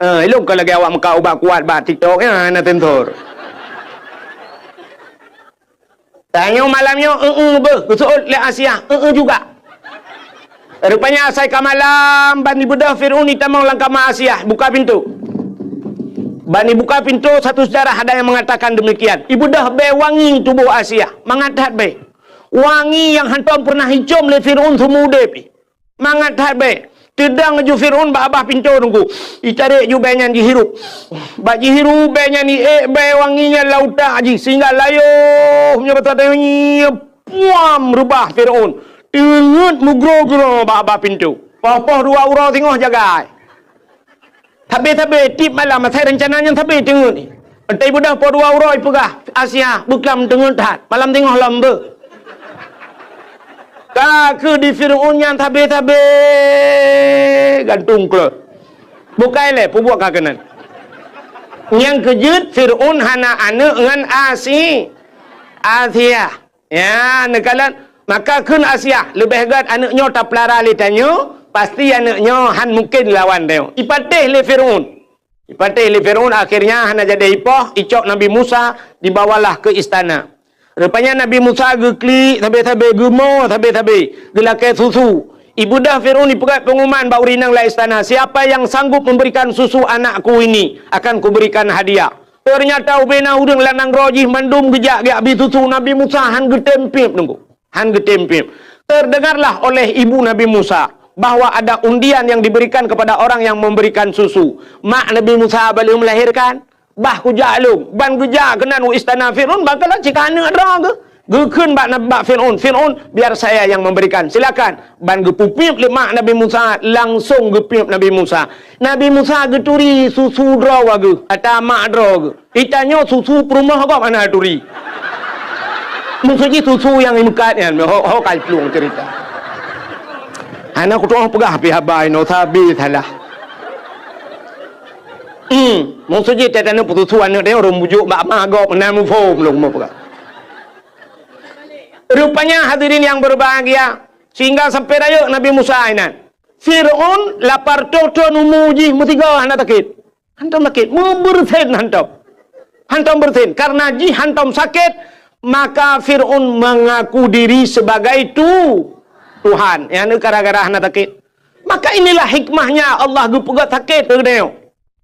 Eh, ilong ka lagée awak meukat ubat kuat bak TikTok, ya, na sensor. Tanyoe malam nyoe, eu-eu beuh, geuseuôt lé Asiah, eu-eu juga. Rupanya asai ka malam, ban ibeudôh Fir'aun itamong lam kama Asiah, buka pintoe. Ban ibuka pintoe, satu sejarah ada yang mengatakan demikian. Ibeudôh bée wangi tuboh Asiah, mangat that bée. Wangi nyang hantom peureunah icom lé Fir'aun seumeu udeb. Mangat that bée. Teudong ju Fir'aun bak babah pintoe teungku. Itarek ju bée nyan jihirup. Bak jihirup bée nyan, iék bée wangi nyan lam utak jih, sehingga layoh nyoe basa tanyoe, puam reubah Fir'aun. Teungeut meugroe-groe bak babah pintoe. Poh-poh dua uroe singoh jagai. Sabe-sabe tieb malam asai reuncana nyan sabe teungeut. Entai beudôh po dua uroe peugah, "Asiah, beuklam teungeut that, malam singoh lom beuh." Ka keuh di Fir'aun nyan sabe-sabe gantung kleuh. Bukai lé peubuet ka keunan. Nyang keujeuet Fir'aun hana aneuk ngon Asi-, Asiah. Ya, neukalon. Maka kheun Asiah, leubeh gét aneuk nyoe tapeulara lé tanyoe, pasti aneuk nyoe han mungken lawan tanyoe. Ipatéh lé Fir'aun. Ipatéh lé Fir'aun, akhirnya hana jadi ipoh, icok Nabi Musa, dibawalah ke istana. Rupanya Nabi Musa geuklik sabe-sabe, geumo sabe-sabe, geulakée susu. Ibeudôh Fir'aun ipeugah pengumuman bak ureueng inong lam istana, "Siapa yang sanggup memberikan susu anakku ini, akan kuberikan hadiah." Ternyata ubena ureueng lam nanggroe jih mandum geujak geubri susu Nabi Musa, han geutem piep, Teungku. Han geutem piep. Terdengarlah oleh ibu Nabi Musa bahwa ada undian yang diberikan kepada orang yang memberikan susu. Mak Nabi Musa baru melahirkan, bah kujak lôn, ban geujak keunan u istana Fir'aun, ban kalon cit ka aneuk droe geuh. Geukheun bak, bak Fir'aun, "Fir'aun, biar saya yang memberikan. Silakan." Ban geupeupiep lé mak Nabi Musa, langsong geupiep Nabi Musa. Nabi Musa geuturi susu droe geuh, ata mak droe geuh. Itanyoe susu peurumoh gob hana turi. Maksud jih susu nyang imeukat nyan, ho, ho ka iplueng cerita. Hana kutu'oh peugah pih haba inoe sabe salah. Hmm, maksud jih teutanyoe peususu aneuk teuh ureueng bujuk bak ma gob, na muphom lôn meupeugah. Rupanya hadirin yang berbahagia, sehingga sampai rayeuk Nabi Musa inan. Fir'aun lapar toh thon umu jih meusigoe hana sakét. Hantom sakét, meubeureusen hantom. Hantom beureusen, karena jih hantom sakét, maka Fir'aun mengaku diri sebagai tu-, Tuhan. Nyang neu gara-gara hana sakét. Maka inilah hikmahnya Allah geupeugah sakét keu geutanyoe.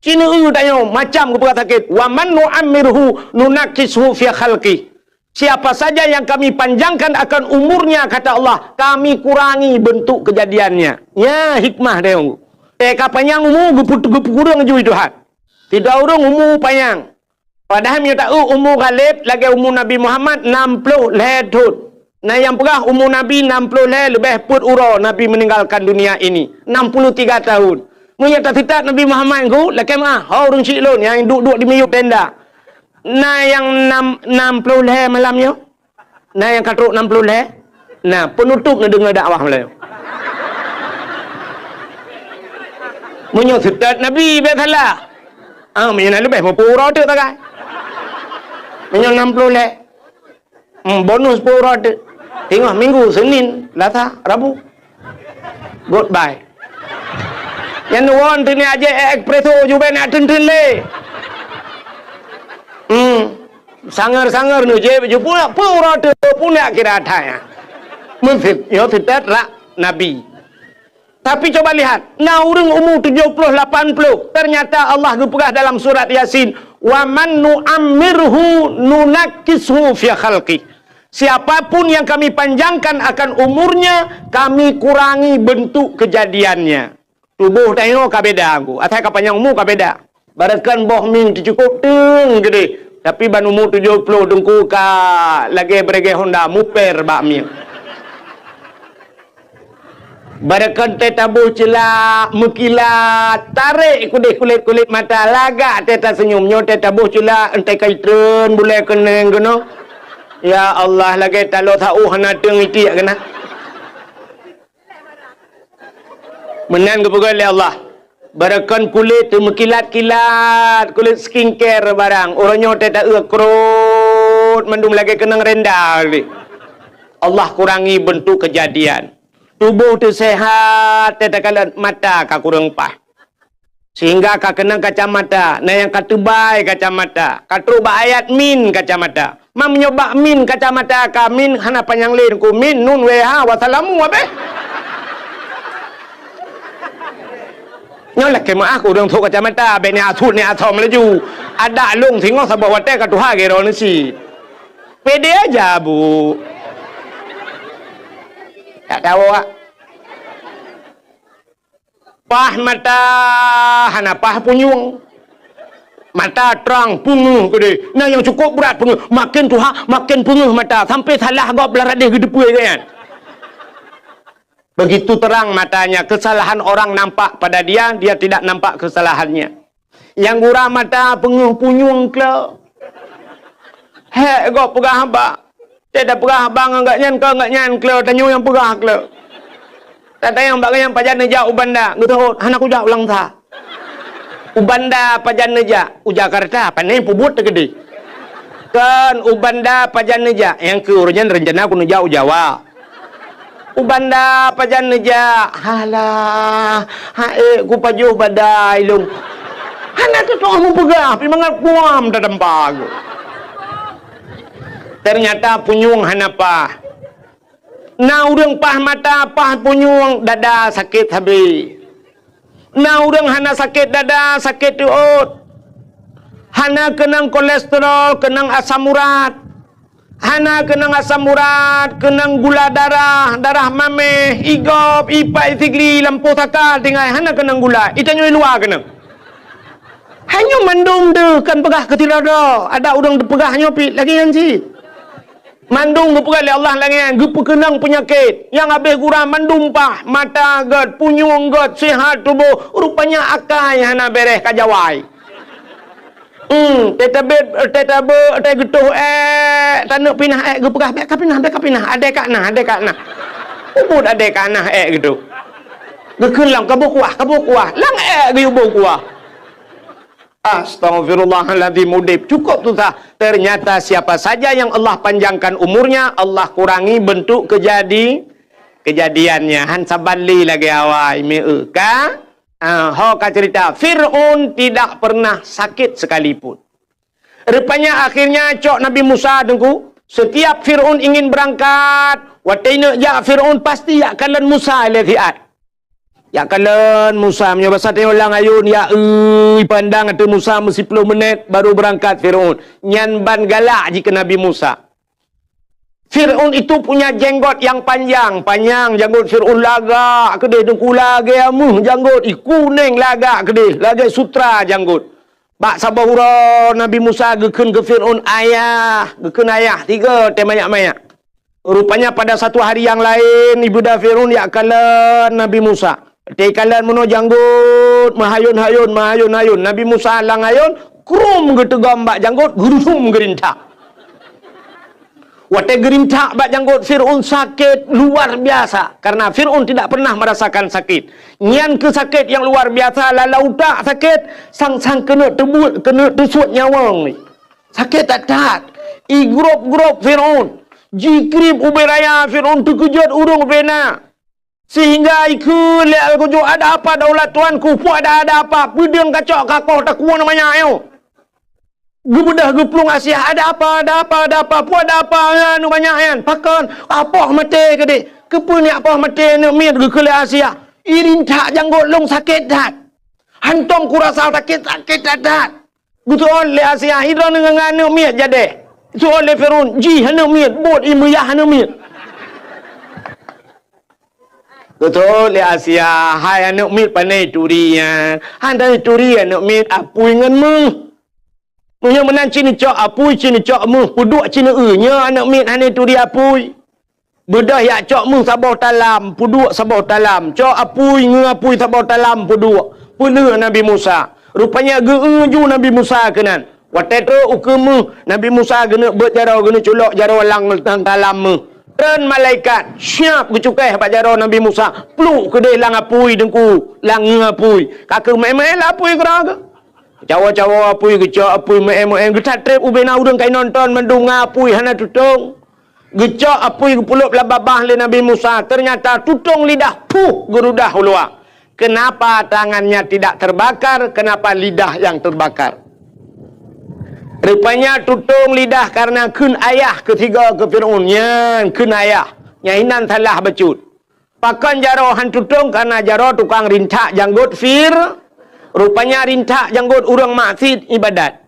Sineue tanyoe macam geupeugah sakét, "Wa man nu'ammirhu nunakkishu fi khalqih." Siapa saja yang Kami panjangkan akan umurnya, kata Allah, Kami kurangi bentuk kejadiannya. Nya hikmah dia. Teuka panyang umu geupeu-, geupeukureueng ju Tuhan. Sidroe ureueng umu panyang. Padahai meunyoe taeu umu ghaleb lagèe umu Nabi Muhammad nam ploh lhèe thon. Na nyang peugah umu Nabi nam ploh lhèe leubeh peuet uroe Nabi meninggalkan dunia ini, enam puluh tiga tahun. Meunyoe taseutôt Nabi Muhammad ngon lakèe meu'ah, ho ureueng syiek lôn nyang duek-duek di miyueb tenda. Na nyang nam, nam ploh lhèe malam nyoe? Na nyang ka trok nam ploh lhèe? Na, peunutôp neudeungoe dakwah malam nyoe. Meunyoe seutôt Nabi, bèk salah. Ah, meunyoe na leubeh, meupeuuroe teuk sagai. Meunyoe nam ploh lhèe. Hmm, bonus peuuroe teuk. Teungoh minggu, Senin, Selasa, Rabu. Goodbye. Nyan won teuk ni aja Expresso ju bèk nak teun-teun lé. Hmm. Sanger-sanger nu jép ju pula peuuroe teuk pun nak kira that nyan. Meuseuôt, nyoe seutôt rak Nabi. Tapi coba lihat, na ureueng umu tujoh ploh, lapan ploh, ternyata Allah geupeugah dalam surat Yasin, "Wa man nu'ammirhu nunakkishu fi khalqih." Siapapun yang Kami panjangkan akan umurnya, Kami kurangi bentuk kejadiannya. Tuboh tanyoe ka beda, Teungku. Asai ka panyang umu ka beda. Barangkan boh mieng teucukôp teung geudeh, tapi ban umu tujoh ploh Teungku ka lagèe beureuguih honda muper bak mieng. Barangkan teuh taboh ceulak meukilat, tarek keudeh kulét-kulét mata, lagak teuh taseunyum. Nyoe teuh taboh ceulak, 'oh teuh ka itreun bulèe keuneng keunoe. Ya Allah, lagèe taloe saôh hana teung itiek keunan. Meunan geupeugah lé Allah, barangkan kulét teumeukilat-kilat, kulét skincare barang, uroe nyoe teuh taeu krot mandum lagèe keunong renda lé. Allah kurangi bentuk kejadian. Tuboh teuh seuhat, teuh takalon mata ka kureueng paih. Sehingga ka keunong kacamata, na nyang ka teubai kacamata, ka trok bak ayat min kacamata. Ma meunyoe bak min kacamata ka min hana panyang lé Teungku, min, nun, wee, ha, wassalamu, abéh. Nyoe lakèe meu'ah keu ureueng trok kacamata, bèk ni asut ni asom laju. Adak lôn singoh saboh watèe ka tuha geuroe neusi. Pede aja, Bu. Tak tahu, Wak. Paih mata hana paih punyueng. Mata trang, peungeuh keudeh. Na nyang cukôp brat peungeuh. Maken tuha, maken peungeuh mata. Sampai salah gob lam radeh geuteupeue gobnyan. Begitu terang matanya, kesalahan orang nampak pada dia, dia tidak nampak kesalahannya. Nyang gura mata peungeuh punyueng klo. Hék gob peugah haba. Teuh tapeugah haba ngon gobnyan, kon gobnyan klo, tanyoe nyang peugah klo. Tatanyong bak gobnyan, "Pajan neujak u Banda?" Geuteuôt, "Hana kujak u Langsa." "U Banda pajan neujak?" "U Jakarta, pane peubuet teukeudeh." "Kon, u Banda pajan neujak?" "Nyang keu uroe nyan rencana kuneujak u Jawa." "U Banda pajan neujak?" "Halah, ha'ék kupajoh badai lôn." Hana teutoh meupeugah, pih mangat kuam tatampa geuh. Ternyata punyueng hana paih. Na ureuëng paih mata, paih punyueng, dada sakét sabe. Na ureuëng hana sakét dada, sakét teuôt. Hana keunong kolesterol, keunong asam urat. Hana keunong asam urat, keunong gula darah, darah maméh, igop, ipat, isigli, lampôh saka, tinggai hana keunong gula. Itanyoe luwa keunong. Hanyoe mandum deuh kan peugah keu sidroe-droe. Ada ureuëng teupeugah nyoe pih lagée nyan cit. Mandum geupeugah lé Allah lagée nyan, geupeukeunong peunyakét. Nyang habéh gura mandum paih, mata gét, punyueng gét, sihat tuboh, rupanya akai hana béreh ka jawai. Hmm, teutabét, teutabé, teugeutôh ék, taneuk pinah ék, geupeugah, "Bék kapinah, bék kapinah, adé ka na, adé ka na." Ubit adé ka na ék geutoh. Geukheun lom, "Kaboh kuah, kaboh kuah." Lam ék geuyue boh kuah. Astaghfirullahaladzim, udeb cukup susah. Ternyata siapa saja yang Allah panjangkan umurnya, Allah kurangi bentuk kejadi-, kejadiannya. Han saban lé lagée awai, meu ka? Ah, ho ka cerita, Fir'aun tidak pernah sakit sekalipun. Rupanya akhirnya cok Nabi Musa teungku, setiap Fir'aun ingin berangkat, watée neuk jak Fir'aun pasti jak kalon Musa lé siat. Jak kalon Musa, meunyoe basa tanyoe lam ayôn, ya, ui, pandang ateueh Musa meusiploh menit baru berangkat Fir'aun. Nyan ban galak jih keu Nabi Musa. Fir'aun itu punya jenggot yang panjang, panyang janggot Fir'aun lagak keudeh, teungku lagée ameuh janggot, i kuneng lagak keudeh, lagée sutra janggot. Bak saboh uroe Nabi Musa geukheun keu Fir'aun, "Ayah," geukheun ayah, tiga teuh manyak-manyak. Rupanya pada satu hari yang laén, ibeuda Fir'aun jak kalon Nabi Musa. Teukalon meunoe janggot, meuhayôn-hayôn, meuhayôn-hayôn. Nabi Musa lam ayôn, krum geuteugom bak janggot, geurudum geurintak. Watée geurintak bak janggot Fir'aun sakét luar biasa, karena Fir'aun tidak pernah merasakan sakit. Nyan keuh sakét nyang luar biasa, lalau utak sakét, sang-sang keuneuk teubuet, keuneuk teusuet nyawöng. Sakét that-that. Igrôp-grôp Fir'aun. Jikrieb ubé raya Fir'aun teukeujot ureuëng ubé na. Sehingga ikheun lé Al-Gujur, "Ada apa daulat tuanku? Peue ada, ada apa? Peudeueng kacok kakoh takue nyoe manyak nyoe?" Geubeudoh geuplueng Asia, "Ada apa, ada apa, ada apa? Peue ada apa, ya, nyoe manyak nyan? Pakon? Apoh maté keudeh?" "Keupeue nyak poh maté, aneuk miet?" geukheun lé Asia. "Irintak janggot lôn sakét that. Hantom kurasa sakét, sakét that-that." Geuseuôt lé Asia, "Idroe ngon aneuk miet jadeh?" Geuseuôt lé Fir'aun, "Jih aneuk miet, buet imeuyah aneuk miet." Geuseuôt lé Asia, "Hai aneuk miet, pane turi nyan?" "Hana turi aneuk miet, apui ngon méuh." "Meunyoe meunan ci neucok apui, ci neucok méuh, peuduek ci neueu, nyoe aneuk miet hana turi apui." Beudôh jak cok méuh saboh talam, peuduek saboh talam. Cok apui, ngeu apui saboh talam, peuduek. Peuleueh Nabi Musa. Rupanya geu-eu ju Nabi Musa keunan. Watée trok ukeue méuh, Nabi Musa geuneuk beuet jaroe, geuneuk culok jaroe lam, lam talam méuh. Treun malaikat, siab geucukéh bak jaroe Nabi Musa. Pluek keudeh lam apui teungku, lam ngeu apui. Ka keuh meu'én-meu'én lam apui keudroe keuh. Cawoe-cawoe apui, geucok apui, meu'én-meu'én. Geutatreb ubé na ureuëng ka inonton mandum ngon apui hana tutong. Geucok apui geupeulop lam babah lé Nabi Musa, ternyata tutong lidah, puh, geurudah u luwa. Kenapa tangannya tidak terbakar? Kenapa lidah yang terbakar? Rupanya tutong lidah karena kheun ayah keu tiga keu Fir'aun. Nyan kheun ayah. Nyan inan salah bacut. Pakon jaroe han tutong? Karena jaroe tukang rintak janggot Fir-, rupanya rintak janggot ureuëng maksiet ibadat.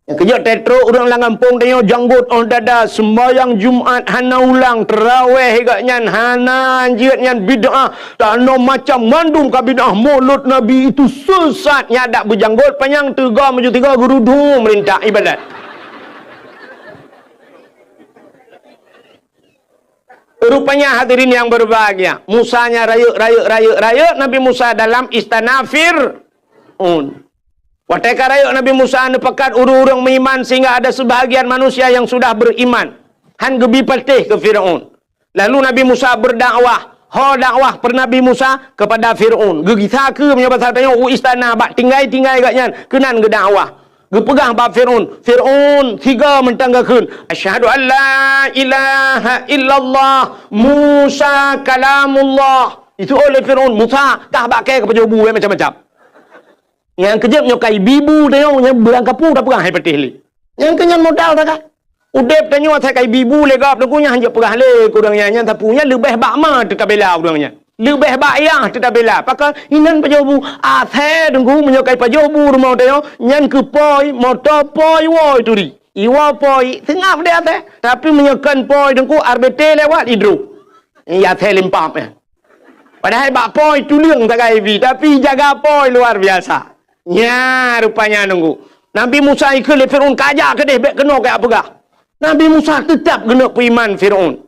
Nyang keujeuet teutro ureuëng lam gampông tanyoe janggot óh dada, seumbahyang Jumat hana ulang, teurawéh gobnyan hana, jeuet nyan bid'ah, tanoh macam mandum ka bid'ah, mulod Nabi itu sesat, nyan dak beujanggot panyang teuga meujeuet tiga geurudu meurintah ibadat. Rupanya hadirin yang berbahagia, Musa nya rayeuk, rayeuk, rayeuk, rayeuk Nabi Musa dalam istana Fir'aun. Watée ka rayeuk Nabi Musa neupakat ureuëng-ureuëng meuiman sehingga ada sebahagian manusia yang sudah beriman. Han geubi patéh keu Fir'aun. Lalu Nabi Musa berdakwah. Ho dakwah per Nabi Musa kepada Fir'aun. Geugisa keu meunyoe basa tanyoe u istana bak tinggai-tinggai gobnyan keunan geudakwah. Geupeugah bak Fir'aun, "Fir'aun, tiga mantong geukheun, 'Asyhadu an la ilaha illallah, Musa kalamullah.'" Itu oleh Fir'aun, "Musa, kah bak kée keupajoh bu, macam-macam." Nyang keujeuet nyoe kai bibu teunyong nyang beurangkapu tapeugah hai patéh lé. Nyang keunyan modal takat. Udeb tanyoe asai ka ibi bu lé gob, Teungku, nyan hanjeuet peugah lé keu ureuëng nyan, nyan sapeue nyan leubeh bak ma teutabela ureuëng nyan. Leubeh bak yah teutabela. Pakon inan pajoh bu? Asai, Teungku, meunyoe ka ipajoh bu rumoh tanyoe, nyan keu poi, moto poi, woe turi. Iwoe poi, seungab deh asai. Tapi meunyoe kon poi, Teungku, R B T lewat, idrob. Iya asai limpah, eh. Padahai bak poi tuleueng sagai ibi, tapi jaga poi luar biasa. Nya rupanya, Teungku. Nabi Musa ikheun lé Firaun, "Kajak keudeh, bék keunoe kajak peugah." Nabi Musa teutab geuneuk peuiman Firaun.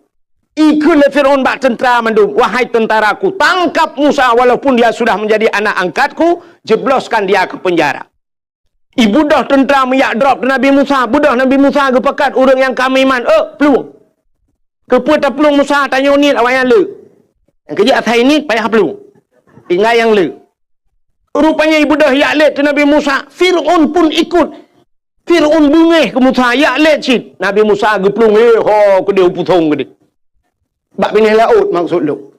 Ikheun lé Firaun bak teuntara mandum, "Wahai tentaraku, tangkap Musa walaupun dia sudah menjadi anak angkatku, jebloskan dia ke penjara." Ibeudôh teuntara meujak drob teuh Nabi Musa, beudôh Nabi Musa geupakat ureuëng nyang ka meuiman, "Eh, plueng!" Keupeue taplueng Musa, tanyoe niet awaknyan le. Nyang keujeuet asai niet payah plueng. Tinggai nyang le. Rupanya ibeudôh jak lét teuh Nabi Musa, Firaun pun ikut. Firaun beungéh keu Musa, jak lét cit. Nabi Musa geuplueng, eh, ho keudeh u pusong keudeh. Bak binéh laôt maksud lôn.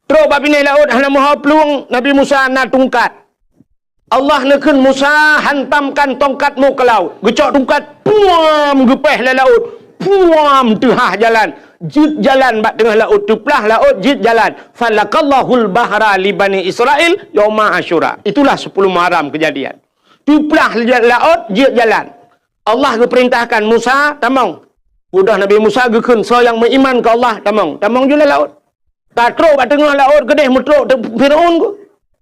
Trok bak binéh laôt hana meuho plueng, Nabi Musa na tungkat. Allah neukheun, "Musa, hantamkan tongkatmu ke laut." Geucok tungkat, puam, geupéh lam laôt, puam, teuhah jalan. Jeuet jalan bak teungoh laôt, teuplah laôt, jeuet jalan. "Falakallahul bahra li Bani Israil yauma Asyura." Itulah sepuluh Muharram kejadian. Teuplah laôt, jeuet jalan. Allah geupeurintahkan Musa, "Tamong." Udah Nabi Musa geukheun, "Soe nyang meuiman keu Allah, tamong." Tamong ju lam laôt. Ka trok bak teungoh laôt keudeh meutrok teuk Firaun ku.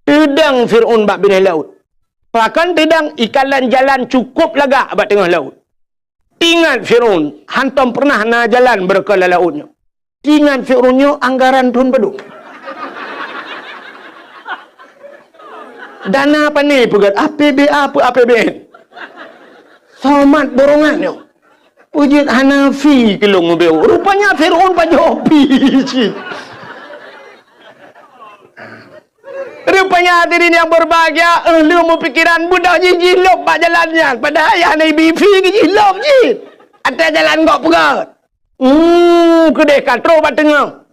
Teudong Firaun bak binéh laôt. Pakon teudong, ikalon jalan cukôp lagak bak teungoh laôt. Teuingat Firaun, hantom peureunah na jalan beureukat lam laôt nyoe. Teuingat Firaun nyoe anggaran thôn padum. Dana pane peugét, A P B A peu A P B N. Somat borongan nyoe. Peujeuet hana fi keu lôn meubeuet. Rupanya Firaun pajoh fi cit. Rupanya hadirin yang berbahagia, eh, lheueh meupikiran beudôh jih jilôb bak jalan nyan. Padahai hana ibi fi jilôb cit. Até jalan gok peugét. Hmm, keudeh ka trok bak teungoh.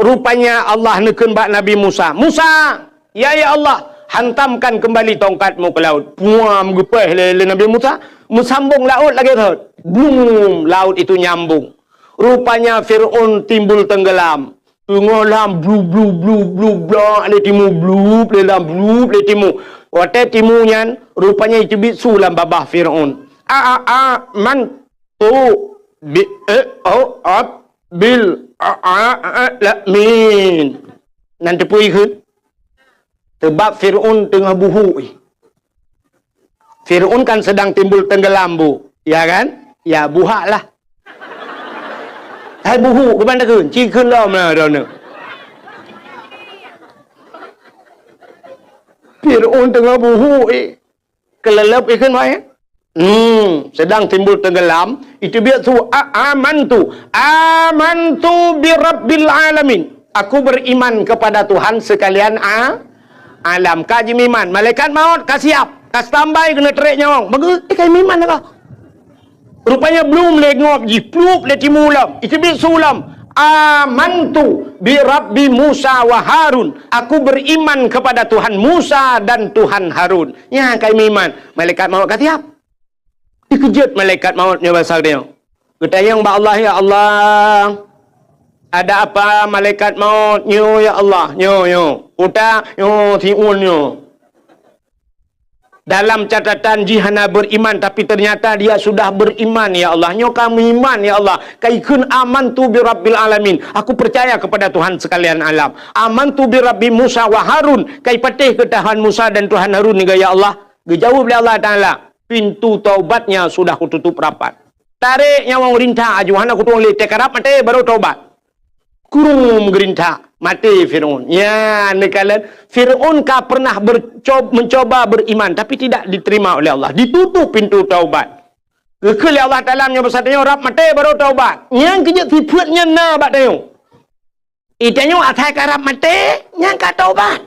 Rupanya Allah neukheun bak Nabi Musa, "Musa, ya, ya Allah, hantamkan kembali tongkatmu ke laut." Puam, geupéh lé, lé Nabi Musa, meusambong laôt lagée thot. Blum, laut itu nyambung. Rupanya Firaun timbul tenggelam. Teungoh lam blu, blu, blu, blu, blak lé timu, blu, lé lam, blu, lé timu. Watée timu nyan, rupanya iteubiet su lam babah Firaun. A, a, a, man, tu, bi, e, o, ab, bil, a, a, a, la, min. Nan teupeue ikheun? Teubab Firaun teungoh buhuk. Firaun kan sedang timbul tenggelam, Bu. Ya kan? Ya, buhak lah. Hai buhuk, keuban takheun? Ci kheun lom lah droeneuh. Firaun teungoh buhuk, eh. Keuleuleub ikheun wae. Hmm, sedang timbul tenggelam, iteubiet su, a, amantu. Amantu bi rabbil alamin. Aku beriman kepada Tuhan sekalian a, alam. Ka jimeuiman, malaikat maut ka siap, ka standby keuneuk trek nyawöng. Bagus, eh, ka jimeuiman ka. Rupanya blum lé ngob jih, plup lé timu lom, iteubiet su lom. Amantu bi rabbi Musa wa Harun. Aku beriman kepada Tuhan Musa dan Tuhan Harun. Nyan ka jimeuiman. Malaikat maut ka siap. Dikeujot malaikat maut nyoe basa geutanyoe. Geutanyong bak Allah, "Ya Allah, ada apa malaikat maut nyoe, ya Allah?" "Nyoe, nyoe. Utak nyoe, siun nyoe. Dalam catatan jih hana beriman, tapi ternyata dia sudah beriman, ya Allah. Nyoe ka meuiman, ya Allah. Ka ikheun amantu bi rabbil alamin. Aku percaya kepada Tuhan sekalian alam. Amantu bi rabbi Musa wa Harun." Ka ipatéh keu Tuhan Musa dan Tuhan Harun nyoe, ya Allah. Geujaweueb lé Allah Taala, "Pintu taubatnya sudah kututup rapat." Tarek nyawöng rinta aju, hana kutueng lé, teukarab maté baru taubat. Kurung geurinta, maté Firaun. Ya, neukalon Firaun ka pernah berco-, mencoba beriman, tapi tidak diterima oleh Allah. Ditutup pintu taubat. Geukheun lé Allah Taala meunyoe basa tanyoe rab maté baru taubat. Nyang keujeuet sifeuet nyan na bak tanyoe. Itanyoe asai karab maté, nyan ka taubat.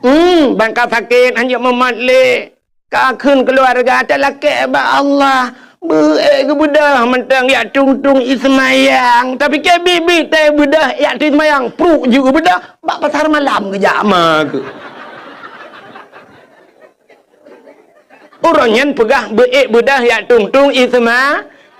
Hmm, ban ka sakét, hanjeuet mumat lé. Ka kheun keuluarga talakée bak Allah. Beuék geubeudôh mantong jak tung-tung iseumayang. Tapi keu biet-biet teubeudôh jak teuseumbayang. Pruek jeuet geubeudôh, bak pasar malam geujak ma keuh. Uroe nyan peugah beuék beudôh jak tung-tung iseuma-,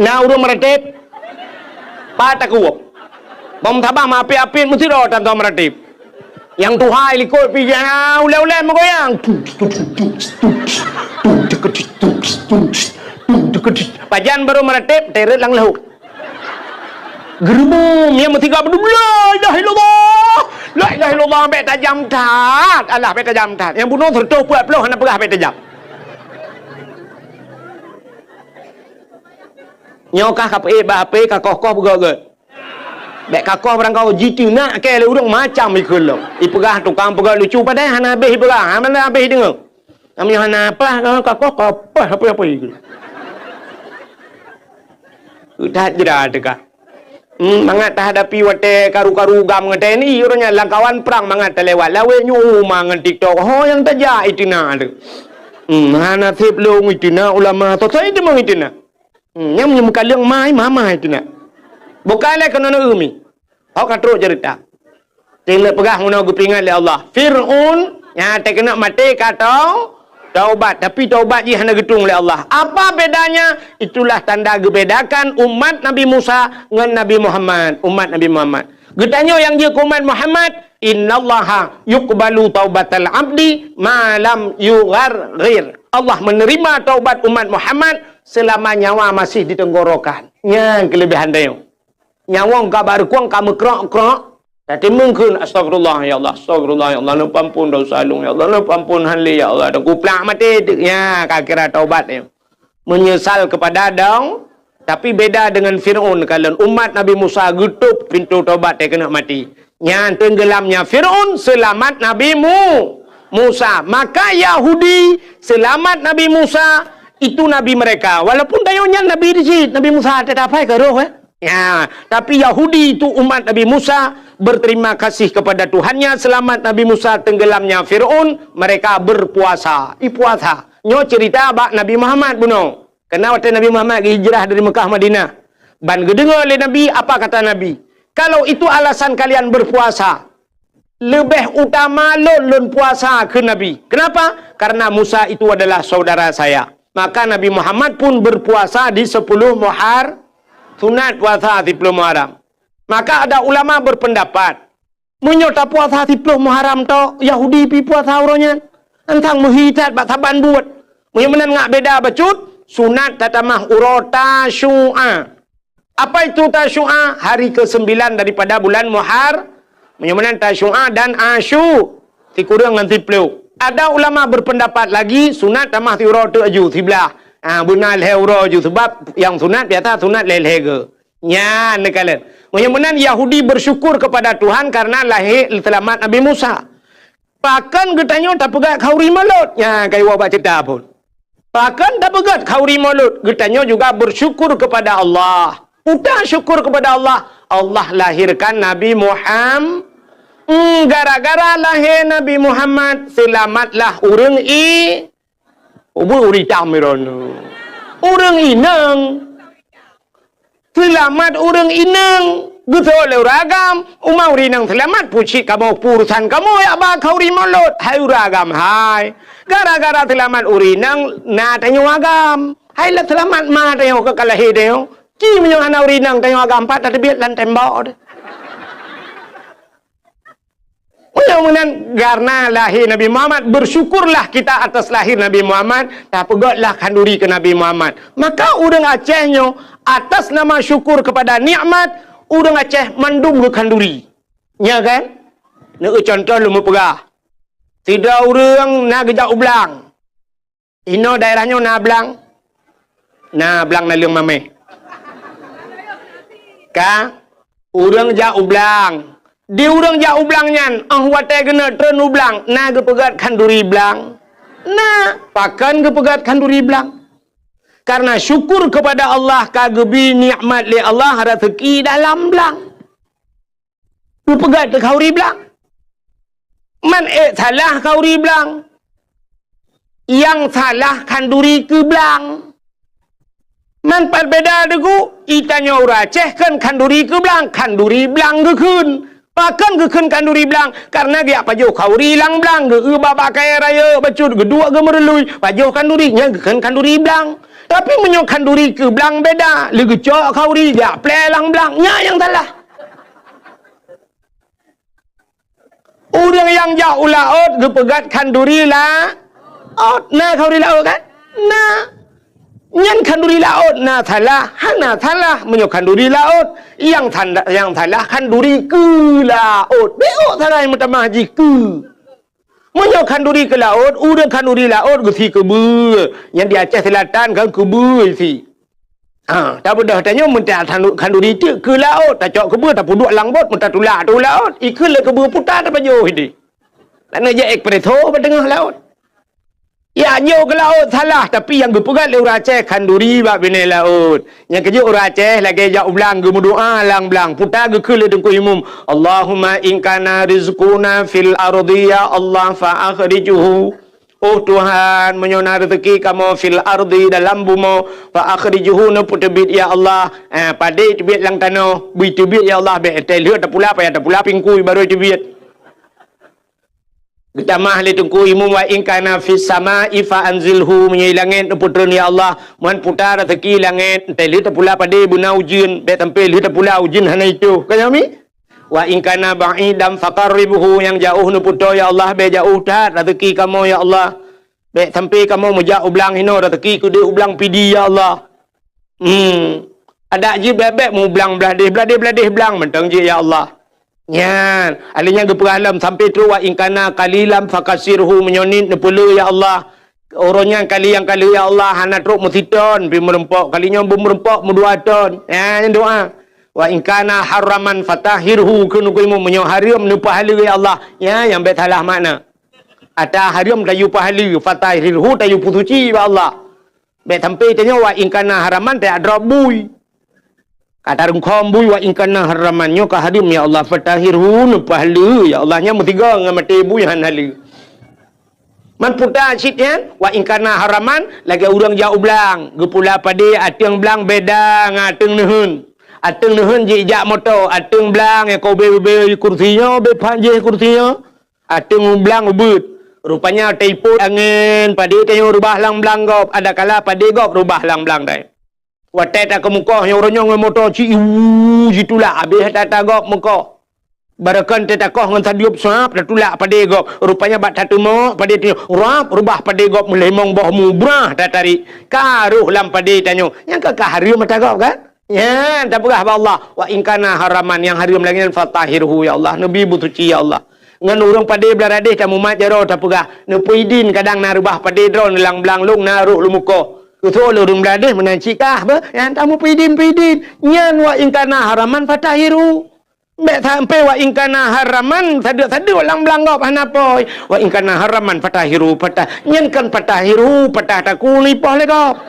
Na ureuëng meuratéb? Pat takue. Bang meutabah meuapit-apit meusidroe tan meuratéb. Nyang tuha likot pih ulée-ulée meugoyang. Pajan barô meuratéb, teuret lam leuhok. Geurubu, meunyoe meusigoe beudôh, "La ilaha illallah, la ilaha illallah," bék tajam that. Alah, bék tajam that. Nyang bunoe sireutôh peuet ploh hana peugah bék tajam. Nyoe kah ka peuék bak H P, ka koh-koh beugöt-göt. Bék ka koh barangkaho jiteunak keu lé ureuëng macam ikheun lom. Ipeugah tukang peugah lucu padahai hana habéh ipeugah, hana habéh ideungoe. Kami hana apa, ka koh ka apa, apa, apa ikheun. That jera teuka. Hmm, mangat tahadapi watée karu-karu GAM ngon T N I, uroe nyan lam kawan prang mangat talewat. Lawét nyoe uma ngon TikTok. Ho nyang tajak iteunak tu. Hmm, hana sép lôn iteunak ulama, toh-toh iteumak iteunak. Hmm, nyang meunyoe meukaleueng mai, mama itu nak. Bukan lé keunoe umi. Hok ka trok cerita. Teuneuk peugah meunoe geupeuingat lé Allah. Fir'aun nyang teukeunok maté ka tau-, taubat, tapi taubat jih hana geutueng lé Allah. Apa bedanya? Itulah tanda geubedakan umat Nabi Musa ngon Nabi Muhammad, umat Nabi Muhammad. Geutanyoe nyang jeuet keu umat Muhammad, "Innallaha yuqbalu taubatal abdi ma lam yugharghir." Allah menerima taubat umat Muhammad selama nyawa masih di tenggorokan. Nyan keulebihan tanyoe. Nyawöng ka bak reukong ka meukrok-krok, tateumèe kheun, "Astagfirullah, ya Allah, astagfirullah, ya Allah, neupeuampon desya lôn, ya Allah, neupeuampon han lé, ya Allah." Dan kuplak maté teuk, nya ka kira taubat nyoe. Menyesal kepada dong, tapi beda dengan Fir'aun. Kalon umat Nabi Musa geutôp pintoe taubat teukeunok maté. Nyan tenggelamnya Fir'aun, selamat Nabi Mu-, Musa. Maka Yahudi selamat Nabi Musa, itu nabi mereka. Walaupun tanyoe nyan nabi di cit, Nabi Musa teudapat keu roh, eh. Ya, tapi Yahudi itu umat Nabi Musa berterima kasih kepada Tuhannya, selamat Nabi Musa tenggelamnya Fir'aun, mereka berpuasa. Ipuasa. Nyoe cerita bak Nabi Muhammad bunoe. Karena watèe Nabi Muhammad geuhijrah dari Mekah Madinah, ban geudeungoe lé Nabi, apa kata Nabi? "Kalau itu alasan kalian berpuasa, leubeh utama lôn, lôn puasa," kheun Nabi. Kenapa? "Karena Musa itu adalah saudara saya." Maka Nabi Muhammad pun berpuasa di sepuluh Muhar-, sunat puasa sepuluh Muharram. Maka ada ulama berpendapat, meunyoe tapuasa siploh Muharram tok, Yahudi pi puasa uroe nyan. Tantang meuhi that bak saban buet. Meunyoe meunan ngat beda bacut, sunat tatamah uroe Tasyu'a. Apa itu Tasyu'a? Hari kesembilan daripada bulan Muhar. Meunyoe meunan Tasyu'a dan Asyu, sikureueng ngon siplôh. Ada ulama berpendapat lagi, sunat tamah siuroe teuk aju, siblah. Ha, beuna lhèe uroe aju, sebab nyang sunat biasa sunat lhèe-lhèe geu. Nyan neukalon. Meunyoe meunan Yahudi bersyukur kepada Tuhan karena lahé seulamat Nabi Musa. Pakon geutanyoe tapeugöt khauri Maulud? Nyan ka iwoe bak ceurita phon. Pakon tapeugöt khauri Maulud? Geutanyoe juga bersyukur kepada Allah. Peue syukur kepada Allah? Allah lahirkan Nabi Muhammad. Hmm, gara-gara lahé Nabi Muhammad, seulamatlah ureuëng i-, ubé ureuëng itam droeneuh. Ureuëng inong. Seulamat ureuëng inong, geuseuôt lé ureuëng agam. Uma ureuëng inong seulamat, peue cit kamoe, peue urusan kamoe jak ba khauri Maulud. Hai ureuëng agam, hai. Gara-gara seulamat ureuëng inong, na tanyoe agam. Hai lah seulamat ma tanyoe ka lahé tanyoe. Ci meunyoe hana ureuëng inong tanyoe agam, pat tateubiet lam tembok deh. Meunyoe meunan, karena lahé Nabi Muhammad, bersyukurlah kita atas lahir Nabi Muhammad, tapeugötlah khanduri keu Nabi Muhammad. Maka ureuëng Aceh nyoe, atas nama syukur kepada nikmat, ureuëng Aceh mandum geukhanduri. Nya kan? Neueu contoh lôn meupeugah. Sidroe ureuëng na geujak u blang. Inoe daerah nyoe na blang? Na blang naleueng mamèh. Ka? Ureuëng jak u blang. Di ureuëng jak u blang nyan, óh watèe geuneuk treun u blang, na geupeugöt khanduri blang? Na, pakon geupeugöt khanduri blang? Karena syukur kepada Allah ka geubri nikmat lé Allah raseuki dalam blang. Geupeugöt keu khauri blang. Man ék salah khauri blang. Nyang salah khanduri keu blang. Man pat beda deungon geutanyoe ureuëng Aceh kheun khanduri keu blang, khanduri blang geukheun. Pakon geukheun khanduri blang? Karena geujak pajoh khauri lam blang, geueu bak-bak kayèe rayeuk bacut, geuduek geumeurului, pajoh khanduri, nyan geukheun khanduri blang. Tapi meunyoe khanduri keu blang beda, lé geucok khauri jak plè lam blang, nyan nyang salah. Ureuëng nyang jak u laôt geupeugöt khanduri laôt. Na khanduri laôt kan? Na. Nyan khanduri laôt na salah, hana salah meunyoe khanduri laôt. Nyang sanda-, nyang salah khanduri keu laôt. Bék salah nyang meutamah jih keu. Meunyoe khanduri keu laôt, ureuëng khanduri laôt geusi keubeue. Nyang di Aceh Selatan kan keubeue isi. Ha, tabeudôh tanyoe meuta khanduri teuk keu laôt, tacok keubeue tapeuduek lam bot, meutatulak ateueh laôt, ikheun lé keubeue puta tapajoh idéh. Laneuk jak espresso bak teungoh laôt. Ya, nyoe keu laôt salah, tapi nyang geupeugöt lé ureuëng Aceh khanduri bak binéh laôt. Nyang keujeuet ureuëng Aceh lagèe jak u blang geumeudoá lam blang, puta geukheun lé Teungku Imum, "Allahumma in kana rizquna fil ardi ya Allah fa akhrijhu." Oh Tuhan, meunyoe na reuzeuki kamoe fil ardi dalam bumoe, fa akhrijhu neupeuteubiet ya Allah. Eh, padé teubiet lam tanoh, bri teubiet ya Allah, bék teuh lheueh tapula, payah tapula pingkui barô teubiet. Geutamah lé Teungku Imum, wa in kana fis sama'i fa anzilhu, meunyoe langét neupeutreun ya Allah, man puta reuzeuki langét, teuh lheueh tapula padé beuna ujeuen, bék sampai lheueh tapula ujeuen hana itoh. Ka nyan mi? Wa in kana ba'idan faqarribhu, nyang jaoh neupeutoe ya Allah, bék jaoh that reuzeuki kamoe ya Allah. Bék sampai kamoe meujak u blang hinoe reuzeuki keudéh u blang Pidie ya Allah. Hmm. Adak jih bék-bék mu blang bladéh, bladéh-bladéh blang mantong jih ya Allah. Nyan, alèh nyan geupeugah lom sampai trok wa in kana qalilan fakatsirhu, meunyoe niet neupeulé ya Allah. Uroe nyan kali nyang ka lheueh ya Allah hana trok meusiton pih meurumpok, kali nyoe beumeureumpok meudua ton. Nyan doa. Wa in kana haraman fatahhirhu, kheun Teungku Imum, meunyoe hareuem neupeuhaleue ya Allah. Nyan nyang bék salah makna. Ata hareuem tayue peuhaleue, fatahhirhu tayue peusuci bak Allah. Bék sampai tanyoe wa in kana haraman tajak drob bui. Ka tarungkhom bui wa in kana haraman, nyoe ka hareuem ya Allah, fatahhirhu neupeuhaleue ya Allah, nyan meusigoe ngon maté bui hana haleue. Man puta cit nyan, wa in kana haraman, lagèe ureuëng jak u blang, geupula padé ateueng blang beda ngon ateueng neuheun. Ateueng neuheun jijak moto, ateueng blang nyang ka ubé-ubé kursi nyoe, ubé phan jih kursi nyoe. Ateueng u blang ubeuet. Rupanya teuipoh angén, padé tanyoe reubah lam blang gob, adakala padé gob reubah lam blang dai. Watèe takeumeukoh nyoe uroe nyoe ngon moto ci, iwu, jitulak, abéh that-that gob meukoh. Barokon teuh takoh ngon sadueb suab tatulak padé gob. Rupanya bak tateumok padé tanyoe, rab, rubah padé gob meulimong boh mubrah tatarék. Ka rôh lam padé tanyoe. Nyang ka, ka hareuem mata gob kan? Nyan tapeugah bak Allah, "Wa in kana haraman," nyang hareuem lagée nyan, "fatahhirhu, ya Allah, neubi beusuci, ya Allah." Ngon ureuëng padé Blang Radéh tamumat jaroe tapeugah, neupeuidin kadang na reubah padé droe neulang blang lông na rôh lumukoh. Keusoe lé ureuëng Blang Radéh meunan cit kah beuh, nyan tamupeuidin-peuidin. Nyan wa in kana haraman fatahhirhu. Bék sampoe wa in kana haraman sadeuk-sadeuk lam blang gob hana poi. Wa in kana haraman fatahhirhu, patah. Nyan kan fatahhirhu, patah takue neuipoh lé gob.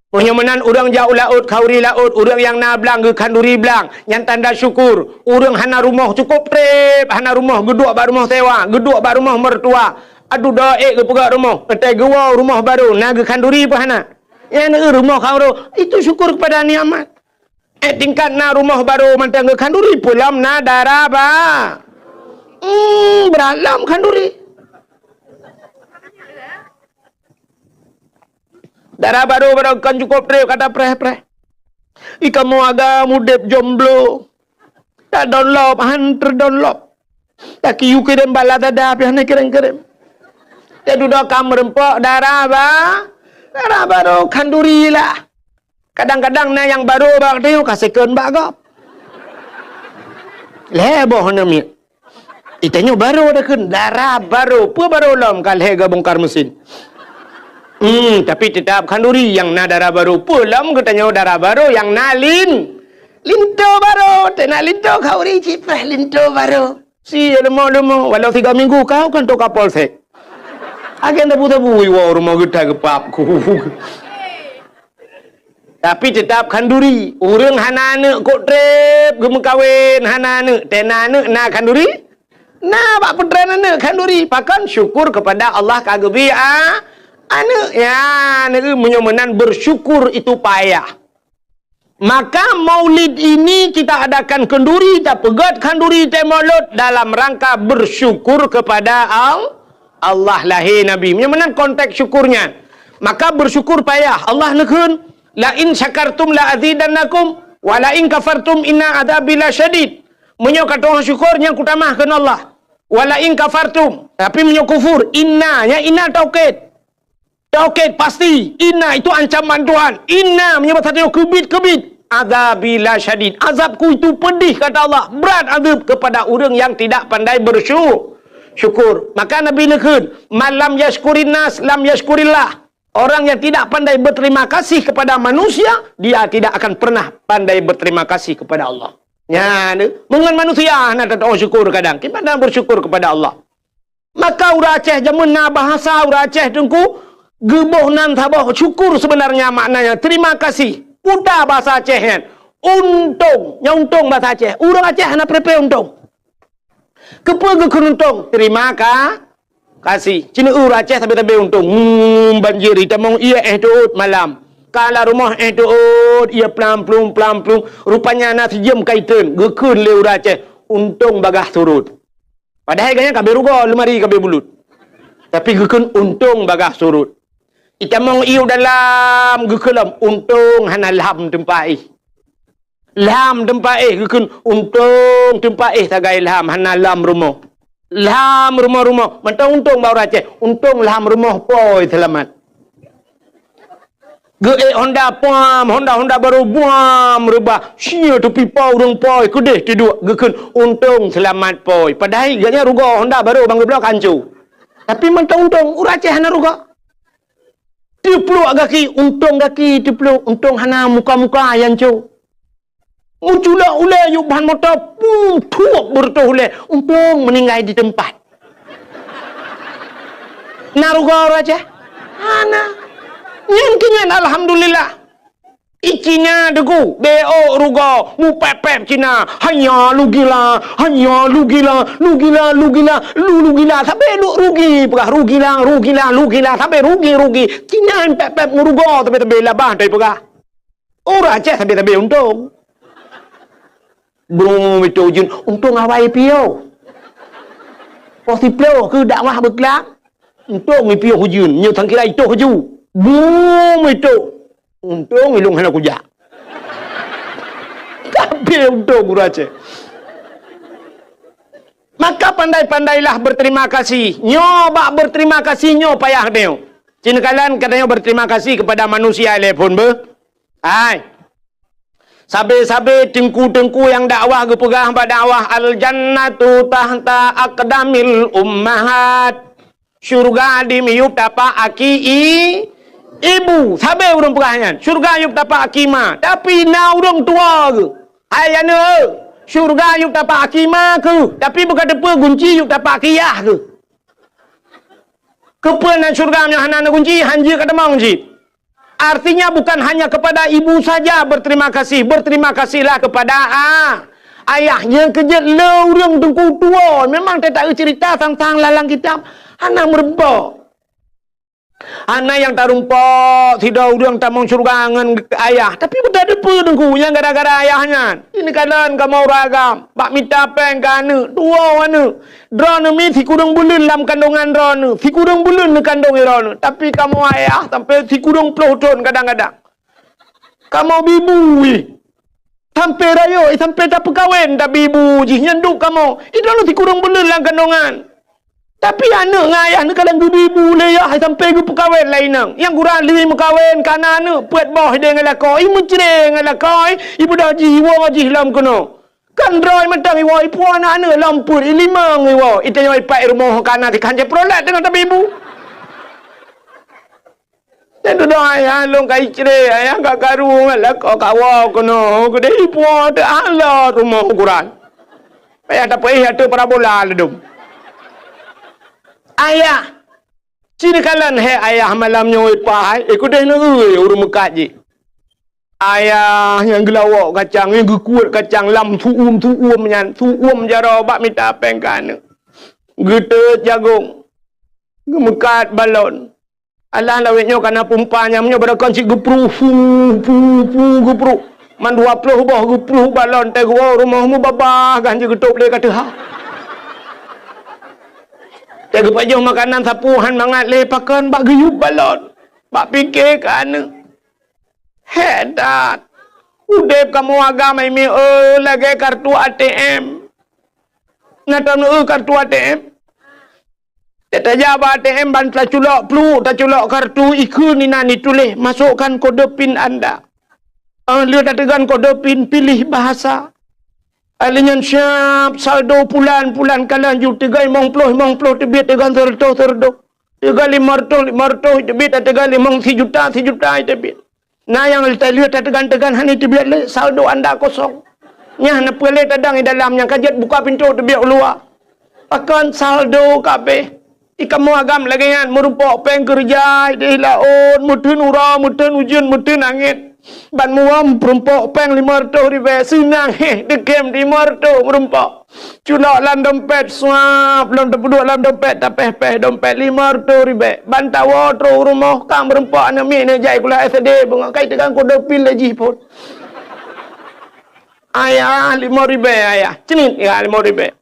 Meunyoe meunan ureuëng jak u laôt, khanduri laôt, ureuëng nyang na blang geukhanduri blang, nyan tanda syukur. Ureuëng hana rumoh cukôp treb, hana rumoh geuduek bak rumoh sewa, geuduek bak rumoh mertua. Aduh, doa ék geupeugah rumoh, teuntée geuwoe rumoh barô, na geukhanduri peue hana? Nyan rumoh khanduri, itu syukur kepada nikmat. Eh, tingkat na rumoh barô mantong geukhanduri, peue lom na dara ba-, hmm, brat lom khanduri. Dara barô, barô kon cukôp treb ka tapreh-preh. Ih, kamoe agam udeb jomblo. Tadonlop, han teudonlop. Laki yue kirém bala dada, pih hana kirém-kirém. Teududoe ka meureumpok dara ba-, dara barô khanduri lah. Kadang-kadang na nyang barô bak tanyoe ka second bak gob. Lhée boh hana miet. Itanyoe barô dah kheun, dara barô. Peue barô lom ka lhée geubongkar mesin. Hmm, tapi teutap khanduri nyang na dara barô. Peue lom geutanyoe dara barô nyang na lin-, linto barô. Teunak linto khanduri cit pah linto barô. Si leumo-leumo, walau tiga minggu kau kan toka polsek. Agen tabu-tabu iwoe rumoh geuta geupap ku. Tapi teutap khanduri, ureuëng hana aneuëk kok treb geumeukawen, hana aneuëk, teunak aneuëk na khanduri? Na bak peutren aneuëk khanduri, pakon syukur kepada Allah ka geubri a-, aneuëk. Ya, aneuëk meunyoe meunan bersyukur itu payah. Maka maulid ini kita adakan khanduri, tapeugét khanduri teuh maulud dalam rangka bersyukur kepada Al-, Allah lahé Nabi. Meunyoe meunan konteks syukurnya. Maka bersyukur payah. Allah neukheun, "La in syakartum la azidannakum, wa la in kafartum inna adzabi lasyadid." Meunyoe ka tu'oh syukur, nyan kutamah kheun Allah. "Wa la in kafartum." Tapi meunyoe kufur, inna, nya inna taukid. Taukid pasti, inna itu ancaman Tuhan. Inna meunyoe bahasa tanyoe keubiet-keubiet. Adzabi lasyadid. Azabku itu pedih, kata Allah. Berat azab kepada ureuëng yang tidak pandai bersyu-, syukur. Maka Nabi neukheun, "Man lam yashkurin nas, lam yashkurillah." Orang yang tidak pandai berterima kasih kepada manusia, dia tidak akan pernah pandai berterima kasih kepada Allah. Nyan, meungon manusia hana tatu'oh syukur kadang. Kiban na bersyukur kepada Allah. Maka ureuëng Aceh jameun na bahasa ureuëng Aceh teungku, geuboh nan saboh syukur sebenarnya maknanya terima kasih. Peue ta bahasa Aceh nyan? Untông. Nyan untông bahasa Aceh. Ureuëng Aceh hana peureupe untông. Keupeue geukheun untông? Terima ka-, kasih. Cina ureuëng Aceh sabe-sabe untông. Hmm, banjir itamong ié éh teuôt malam. Ka lam rumoh éh teuôt, ié plam-plum, plam-plum. Rupanya na sijeuem ka iteun. Geukheun lé ureuëng Aceh, untông bagaih surut. Padahai gobnyan ka abéh rugoe, leumari ka abéh bulut. Tapi geukheun untông bagaih surut. Itamong ié u dalam geukheun lom, untông hana lham teumpat éh. Lham teumpat éh geukheun, untông teumpat éh sagai lham, hana lham rumoh. Lham rumoh-rumoh, mantong untông bak ureuëng Aceh, untông lham rumoh poi seulamat. Geuék honda puam, honda-honda barô buam reubah. Sia teupipa ureuëng poi keudeh teuduek geukheun untông seulamat poi. Padahai gobnyan rugoe honda barô ban geubloe ka hanco. Tapi mantong untông, ureuëng Aceh hana rugoe. Teupluek gaki, untông gaki teupluek, untông hana muka-muka nyang hanco. Meuculok ulée yub ban moto, pum, thuek beureutoh ulée, untông meuninggai di teumpat. Na rugoe ureuëng Aceh? Hana. Nyan keuh nyan alhamdulillah. I Cina teungku, bék rugoe, mupép-pép Cina, hanya lugila, hanya lugila, lugila, lugila, lu lugila, sabe duek rugi, peugah rugila, rugila, lugila, sabe rugi, rugi. Cina pép-pép meurugoe, sabe-sabe labah, tai peugah. Ureuëng Aceh sabe-sabe untông. Brum itu jeuet, untông awai piôh. Poh siplôh keu dakwah beuklang. Untông ipiôh ujeuen, nyoe sangkira itoh ju. Brum itu. Untông ilông hana kujak. Ka Pih untung guru Aceh. Maka pandai-pandailah berterima kasih. Nyoe bak berterima kasih nyoe payah tanyoe. Ci neukalon ka tanyoe berterima kasih kepada manusia ilée phon beuh. Hai. Sabe-sabe teungku-teungku nyang dakwah geupeugah bak dakwah, "Al-jannatu tahta aqdamil ummahat." Syurga di miyueb tapak aki i-, ibu. Sabe ureuëng peugah nyan, syurga yueb tapak aki ma. Tapi na ureuëng tuwoe geuh. Hai aneuk, syurga yueb tapak aki ma keuh, tapi beuka teupeue gunci yueb tapak aki yah keuh. Keupeue nan syurga meunyoe hana na gunci, hanjeuet ka tamong cit. Artinya bukan hanya kepada ibu saja berterima kasih, berterima kasihlah kepada a-, ayah. Nyang keujeuet le ureuëng teungku tuwoe, memang teuta cerita tang-tang lalang kitab, hana meurumpok. Hana nyang tarumpok sidroe ureuëng tamong syurga ngon ayah, tapi beuta teupeue teungku nyang gara-gara ayah nyan. Ini keadaan kamoe ureuëng agam, bak mita péng keu aneuk, tuwoe aneuk. Droeneuh mi sikureueng buleuen lam kandongan droeneuh, sikureueng buleuen neukandong droeneuh, tapi kamoe ayah sampai sikureueng ploh thon kadang-kadang. Kamoe bibu jih. Sampai rayeuk, sampai tapeukawen, tapi ibu jih nyan duek kamoe. Droeneuh sikureueng buleuen lam kandongan. Tapi aneuk ngon ayah neukadang geubibu lé yah sampai geupeukawen lé inong. Nyang gura lheueh meukawen, ka na aneuk, peuet boh ideh ngon lakoe, i meucre ngon lakoe, i beudôh jih, iwoe jih lom keunoe. Kan droe mantong iwoe, ipuwoe aneuk-aneuk lom peuet, i limong iwoe, i tanyoe ipat i rumoh ka na tikhan cit peurolat teungoh tabibu. Nyan dudoe ayah lôn ka icre, ayah ka karu ngon lakoe kawoe keunoe, keudeh ipuwoe teuh halo rumoh ukuran. Payah tapeuéh ateueh parabola ladôm. Ayah, ci neukalon hék ayah malam nyoe ipai, eh, keudeh neu-eu ureuëng meukat jih. Ayah nyang geulawok kacang, nyang geukuet kacang lam su'um-su'um nyan, su'um jaroe bak mita péng keu aneuk. Geuteuet jagong, geumeukat balon. Alah lawét nyoe ka na pumpa nyang meunyoe barokon cit geupruh, pu, pu, pu, geupruh. Man dua ploh boh geupruh balon teuh geuwoe rumoh mubabah gan jih geutôb lé ka teuha. Teuh geupajoh makanan sapeue han mangat lé pakon bak geuyueb balon. Bak pike keu aneuk. Hék that! Udeb kamoe agam hai mi eu lagée kartu A T M. Na taneuk eu kartu A T M? Tajak bak A T M ban taculok pluek, taculok kartu, ikheun inan ituléh, "Masukkan kode pin Anda." Ah, lheueh tateugan kode pin, pilih bahasa. Alheuh nyan siab saldo pulan, pulan kalon ju teuga limong ploh, limong ploh teubiet, teuga seureutôh, seureutôh. Teuga limong reutôh, limong reutôh teubiet, teuga limong sijuta, sijuta teubiet. Na nyang lheueh tateugan-teugan hana teubiet lé, saldo anda kosong. Nyan na peue lé tadang i dalam nyang ka jeuet buka pintoe teubiet u luwa. Pakon saldo ka abéh. I kamoe agam lagée nyan, meurumpok péng keureuja ideh laôt, meuteun uroe, meuteun ujeuen, meuteun angén. Ban muwöm peurumpok péng limong reutôh ribée, seunang héh, deukem limong reutôh meurumpok. Culok lam dompet, suab, lom teupeuduek lam dompet, tapéh-péh dompet limong reutôh ribée. Ban tawoe trok u rumoh, ka meurumpok aneuk miet neujak sikula S D, beungoh kai teugang kode pin lé jih phon. Ayah, limong ribée, ayah. Ceunit, ya, limong ribée.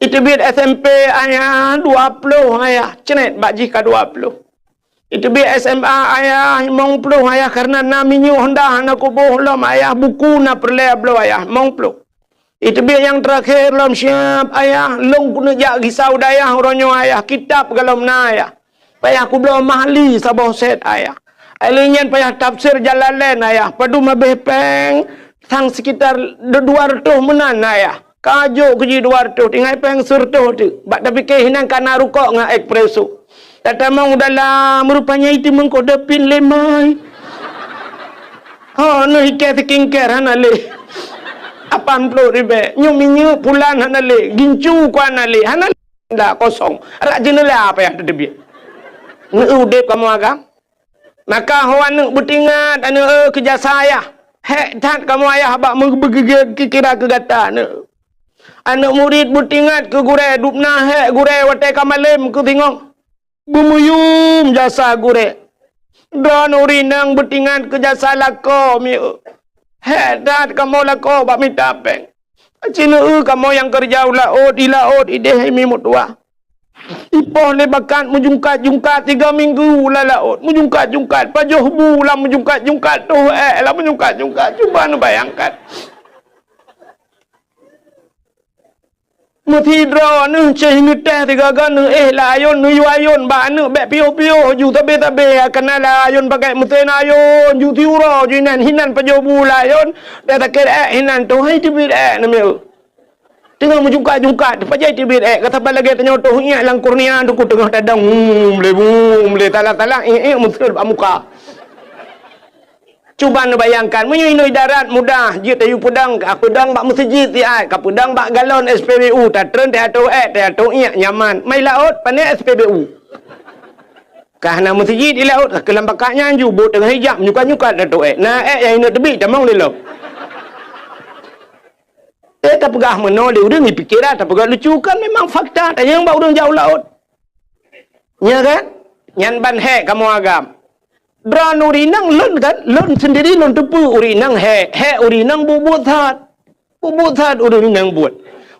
Iteubiet S M P, ayah, dua ploh, ayah. Ceunit, bak jih ka dua ploh. Iteubiet S M A, ayah, limong ploh, ayah, karena na minyeuk Honda hana kuboh lom, ayah, buku na peureulée bloe, ayah, limong ploh. Iteubiet nyang teurakhé lom siab, ayah, lôn keuneuk jak gisa u dayah uroe nyoe, ayah, kitab galom na, ayah. Payah kubloe mahli saboh set, ayah. Alheuh nyan payah tafsir Jalalain, ayah. Padum abéh péng, sang sekitar dua reutôh meunan, ayah. Ka jok keu jih dua reutôh, tinggai péng seureutôh teuk. Bak tapike hinan ka na rukok ngon espresso. Tatamong u dalam, rupanya itu meukodop pin lemai. Ha, neuh ikat skincare hana lé. Lapan ploh ribée. Nyoe minyeuk pulan hana lé. Gincu ku hana lé. Hana lé. Dah kosong. Arak jeunela apa nyang teuteubiet. Neu udeb kamoe agam. Maka ho aneuk beutingat, aneuk, eh, keu jasa ayah. Hék that kamoe ayah bak meubeugeuge kira keu gata, aneuk. Aneuk murit beutingat keu gurée, dubna hék gurée watée ka malem keu singoh. Beumuyum jasa gurée. Droeneuh ureueng inong beutingat keu jasa lakoe, mieu. Hék that kamoe lakoe bak mita péng. Aci neu-eu kamoe nyang keureuja u laôt, di laôt ideh imi meutuwah. Ipoh lé bakat meujungkat-jungkat tiga minggu lam laôt, meujungkat-jungkat, pajoh bu lam meujungkat-jungkat, toh ék lam meujungkat-jungkat. Cuba neubayangkan. Meusidroe neuh ceh neuteh sigaga neuh éh layôn neuyue ayôn bak aneuk bék piôh-piôh ju sabé-sabé kana layôn pakai meusén ayôn ju siuroe ju inan hinan pajoh bu layôn. Dan sakét ék hinan toh hai teubiet ék neumeu. Teungoh meujungkat-jungkat, pajan teubiet ék, ka saban lagée tanyoe toh iék lam kurnia teungku teungoh tadong, hmm, lé, hmm, lé, talang-talang, iék, iék, meuseuet bak muka. Cuba neubayangkan, meunyoe inoe darat mudah, jeuet tayue peudong, ka peudong bak meuseujid siat, ka peudong bak galon S P B U, tatreun teuatoe ék, teuatoe iék, nyaman. Mai laôt, pané S P B U. Ka hana meuseujid di laôt, ka lam bakat nyan ju, bot teungoh ijak, menyukat-nyukat teuatoe ék. Na ék nyang inoe teubiet, tamong lé lom. Eh, tapeugah meunoe lé ureuëng, di pikeran tapeugah lucu, kan memang fakta, tanyong bak ureuëng jak u laôt. Nya kan? Nyan ban hék kamoe agam. Droeneuh ureuëng inong lôn kan, lôn sendiri lôn teupeue ureuëng inong hék, hék ureuëng inong buet-buet that. Buet-buet that ureuëng inong buet.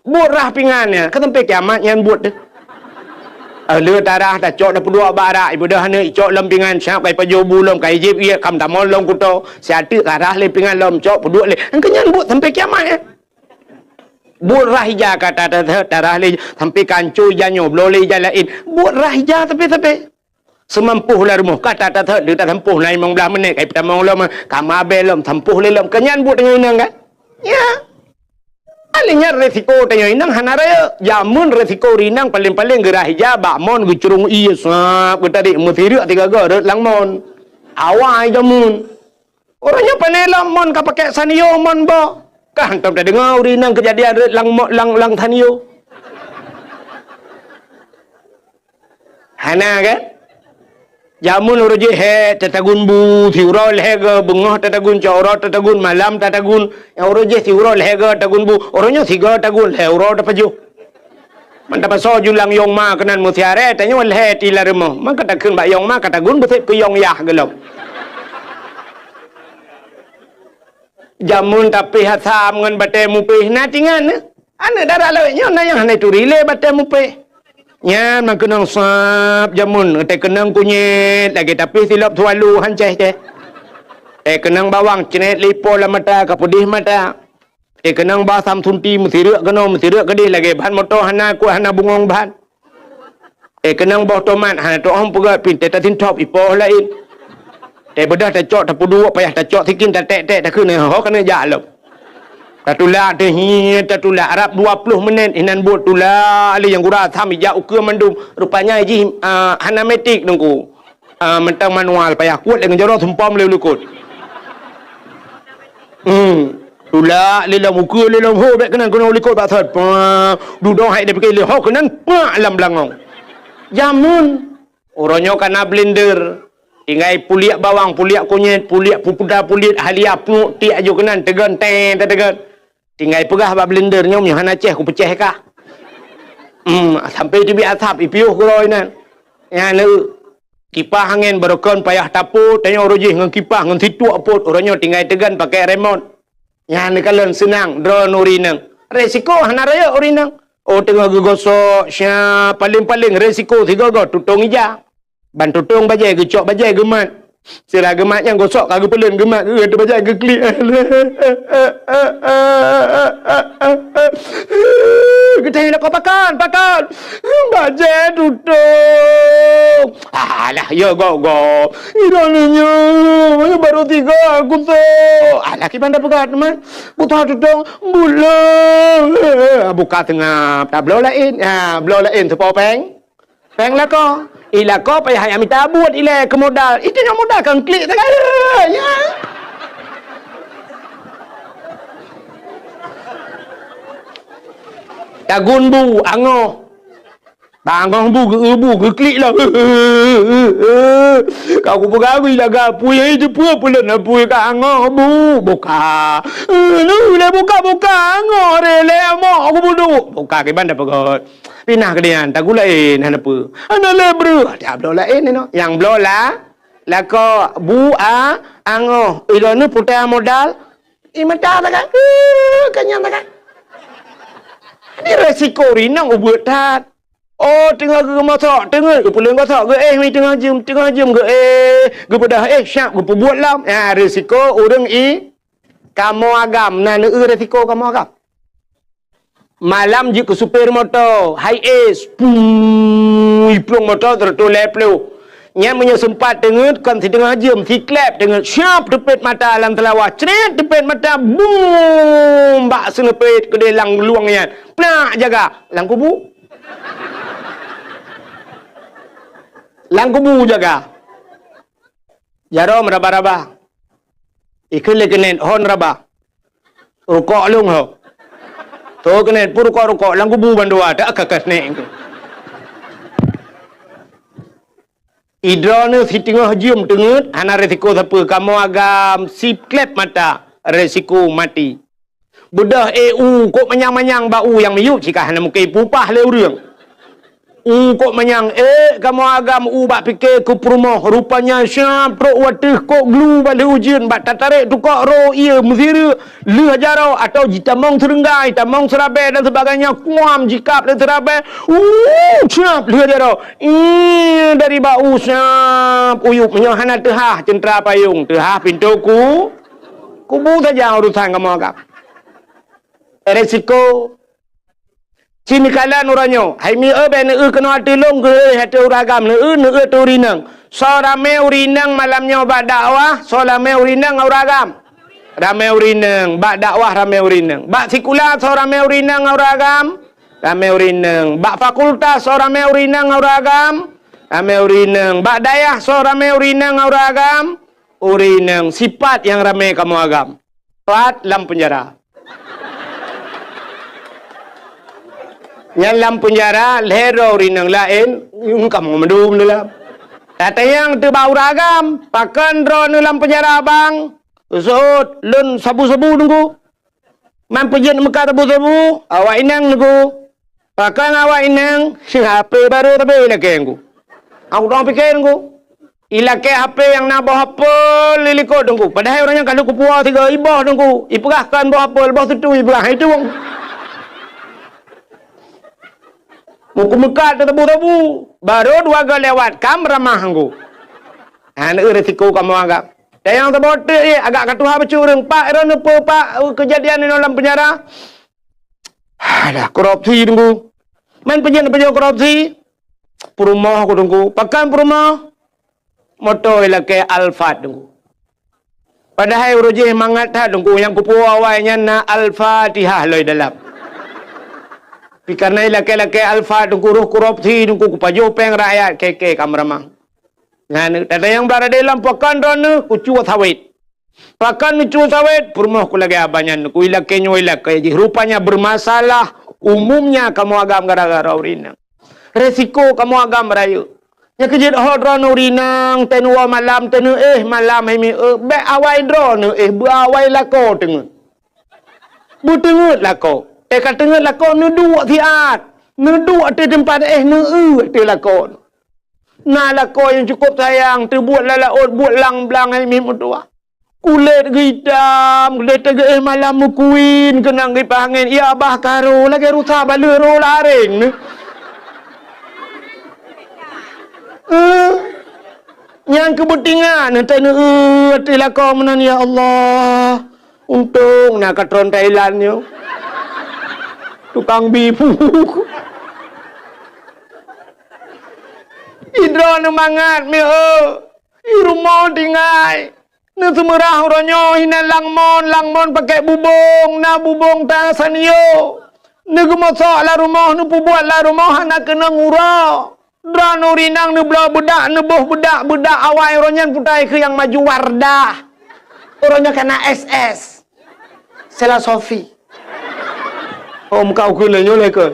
Buet rhah pingan nyan, ka sampai kiamat nyan buet teuh. Eh, le tarah tacok tapeuduek bak arak, ibeudôh aneuk icok lom pingan, siap ka ipajoh bu lom, ka ijieb iék, kam tamong lom kuto. Siat teuk ka rhah lé pingan lom, cok peuduek lé. Engkeu nyan buet sampai kiamat nyan. Buet rhah ija ka ta-, ta-, ta-, tarah lé sampai ka ancô ija nyoe, bloe lé ija laén. Buet rhah ija sabe-sabe. Seumampôh lam rumoh ka ta-, ta-, ta-, tasampôh na limong blaih menit, ka ipeutamong lom, ka mabée lom, sampôh lé lom. Keu nyan buet tanyoe inong kan? Ya. Paléng nyan resiko tanyoe inong hana rayeuk. Jameun resiko ureuëng inong paléng-paléng geurhah ija bak mon geucurong ié sab geutarék meusireuk sigaga rot lam mon. Awai jameun. Uroe nyoe pane lom mon ka pakai sanio mon boh. Ka hantom tadeungoe ureuëng inong keujadian rot lam mo-, lam, lam sanio. Hana kan? Jameun uroe jih hék tatagun bu, siuroe lhée goe, beungoh tatagun, cot uroe tatagun, malam tatagun. Nyang uroe jih siuroe lhée goe tagun bu, uroe nyoe sigoe tagun, lhée uroe tapajoh. Man tapasoe ju lam yong ma keunan meusiaré, tanyoe lhée ti lam rumoh. Man ka takheun bak yong ma, ka tagun beuséb keu yong yah gohlom. Jameun tapéh asam ngon batée mupéh na tingan. Aneuk dara lawét nyoe na nyang hana turi lé batée mupéh. Nyan man keunong sab jameun, tée keunong kunyét lagée tapéh silop swallow hancéh céh. Tée keunong bawang cret lé ipo lam mata ka peudeh mata. Tée keunong ba asam sunti meusireuk keunoe meusireuk keudeh lagée ban moto hana kuat hana bungong ban. Tée keunong boh tomat hana teuôh peugét pih tée tasintop ipoh laén. Tée beudôh tacok tapeuduek payah tacok sikin taték-ték takheun ho keuneuk jak lom. Tatulak teuh hiet tatulak rab dua ploh menit inan buet tulak lé nyang gura asam ijak ukeue mandum. Rupanya jih, ah, hana metik teungku. Ah, mantong manual payah kuet lé ngon jaroe sumpom lé u likot. Hmm. Tulak lé lom ukeue lé lom ho bék keunan keunoe u likot bak sot. Pah, dudoe hai dipike lé ho keunan pak lam beulangong. Jameun. Uroe nyoe ka na blender. Tinggai puliek bawang, puliek kunyét, puliek pupuda, puliek halia, pnuek tiek aju keunan teugon teng teugon. Tinggai peugah bak blender nyoe meunyoe hana céh kupeucéh kah. Hmm, sampai teubiet asap ipiôh keudroe inan. Nyan le kipah angén barokon payah tapot, tanyoe uroe jih ngon kipah ngon situek pot, uroe nyoe tinggai teugon pakai remot. Nyan neukalon seunang droeneuh ureuëng inong. Resiko hana rayeuk ureuëng inong. Oh teungoh geugosok, sya paléng-paléng resiko sigoe-goe tutong ija. Ban tutong bajée geucok bajée geumat. Sira geumat nyang gosok ka geupeuleuen geumat geuh tu bajée geuklik. Geutanyong lakoe pakon, pakon. Bajée tutong. Alah, ya gok-gok. Droeneuh nyoe, nyoe barô tiga gusok. Alah, kiban tapeugah teuma. Buta tutong, buleue. Buka seungab. Tabloe laén. Ha, bloe laén teupo péng. Péng lakoe. Ih, lakoe payah jak mita buet ilée keu modal. Itu nyang modal kan klik sagai. Ya. Tagun bu, angoh. Bangoh bu, geu-, bu, geuklik lah. Ka kupeugah gui laga apui, ai, teupeue peulon apui ka angoh bu, buka. Ulée buka-buka, angoh re lé amok kubudu. Buka kiban tapeugah. Pinah keudian, tagun laén hana peue. Hana lé breuh, tabloe laén inoe. Nyang bloe la, lakoe bu a, angoh. Ilôn puta modal. Ih, mata takai. Kanyang takai. Ni resiko rinong ubeut that. Oh, teungoh geumosok, teungoh geupuléng gosok, geuéh mi teungoh jeuem, teungoh jeuem geuéh, geupeudeh éh, siap geupeubuet lom. Ya, risiko ureuëng i kamoe agam, na neueu risiko kamoe agam. Malam jeuet keu supir moto, hai es, puu, iplueng moto sireutoh lhèe ploh. Nyan meunyoe seumpat teungeut, kon siteungoh jeuem, siklep teungeut, siap teupet mata lam teulawah, cret teupet mata, bum, bak seuneupet keudeh lam lueng nyan. Plak jaga, lam kubu. Lam kubu jaga. Jaroe meuraba-raba. Ikheun lé keuneuk hon raba. Rukok lôn ho. Toh keuneuk pun rukok-rukok lam kubu bandua, tak ka keuneuk. Idroeneuh siteungoh jeuem teungeut, hana risiko sapeue, kamoe agam siklep mata, risiko maté. Beudôh, eh, u kok manyang-manyang bak u nyang miyueb, cit ka hana mungken ipupah lé ureueng. U kok manyang, eh, kamoe agam u bak pike keu peurumoh, rupanya siap trok u ateueh kok glu bak lheueh ujeuen, bak tatarek tukok ro ié meusireuk, lheueh jaroe atawa jitamong seureunggai, tamong seurabée dan sebagainya, kuam jikab lé seurabée, uh, siap lheueh jaroe, ih, dari bak u siap uyueb, meunyoe hana teuhah ceuntra payong, teuhah pintoe ku-, kubu saja urusan kamoe agam. Resiko. Ci meukalan uroe nyoe, hai mi eu bèk neueu keunoe ateueh lôn geuh, ateueh ureueng agam, neueu, neueu ateueh ureueng inong. Soe ramé ureueng inong malam nyoe bak dakwah, soe ramé ureueng inong ngon ureueng agam? Ramé ureueng inong, bak dakwah ramé ureueng inong. Bak sikula soe ramé ureueng inong ngon ureueng agam? Ramé ureueng inong. Bak fakultas soe ramé ureueng inong ngon ureueng agam? Ramé ureueng inong. Bak dayah soe ramé ureueng inong ngon ureueng agam? Ureueng inong. Sipat nyang ramé kamoe agam. Pat lam peunjara. Nyan lam peunjara, lhèe droe ureueng inong laén, nyang kamoe mandum dalam. Tatanyong teuk bak ureueng agam, "Pakon droeneuh lam peunjara, Bang?" "Seuôt, lôn sabu-sabu, Teungku." "Man peujeuet meukat sabu-sabu?" "Awak inong, Teungku." "Pakon awak inong?" "Sing H P barô tapi ilakée, Teungku." Aku dong pike, Teungku. Ilakée H P nyang na boh apel di likot, Teungku. Padahai ureueng nyan ka lheueh kupuwoe sigoe iboh, Teungku. Ipeugah kon boh apel, boh sutui ipeugah, hai Teungku. Meukumeukat teutebu-tebu. Barô dua goe lewat, ka meuramah, Teungku. Ha, neu risiko kamoe agam. Dan nyang saboh teuk, eh, agak ka tuha bacut ureueng. Pak, droeneuh peue, Pak, keujadian inoe lam peunjara? Alah, korupsi, Teungku. Man peujeuet-peujeuet korupsi? Peurumoh, ku, Teungku. Pakon peurumoh? Moto ilakée Alphard, Teungku. Padahai uroe jih mangat that, Teungku, nyang kupuwoe awai nyan na Al-Fatihah lom dalam. Tapi kareuna ilakée-lakée Alphard, Teungku, roh korupsi, Teungku, kupajoh péng rakyat, kée-kée ka meuramah. Nyan, tatanyong bak radé lom, "Pakon droeneuh?" "Kucue sawét." "Pakon neucue sawét?" "Peurumoh ku lagée abah nyan, ku ilakée nyoe ilakée jih. Rupanya bermasalah umumnya kamoe agam gara-gara ureueng inong. Resiko kamoe agam rayeuk. Nyang keujeuet ho droeneuh ureueng inong, teuh neuwoe malam, teuh neuéh malam, hai mi eu, bèk awai droeneuh éh, beu awai lakoe teungeut. Beuteungeut lakoe. Éh ka teungeut lakoe, neuduek siat. Neuduek ateueh teumpat éh, neueu ateueh lakoe. Na lakoe nyang cukôp sayang, teubuet lam laôt, buet lang-blang hai mi meutuwah. Kulét geuitam, kulét teugeuéh malam meukuin, keunong gipah angén, ya bah karo, lagée rusa baleueh roh lareng. Eh, nyang keubeutingan, teuh neueu ateueh lakoe meunan, ya Allah. Untông na katron Thailand nyoe. Tukang bi bu. Idroe neumangat mi eu. I rumoh tinggai. Neuseumeurah uroe nyoe hinan langmon, langmon pakèk bubông, na bubông ta sanyo. Neugeumosok lam rumoh, neupeubuet lam rumoh hana keunong uroe. Droeneuh ureueng inong neubloe beudak, neuboh beudak, beudak awai uroe nyan putai keu nyang maju Wardah. Uroe nyan kana S S. Sela Sofi. Oh, muka ukeue lé nyoe lé keu.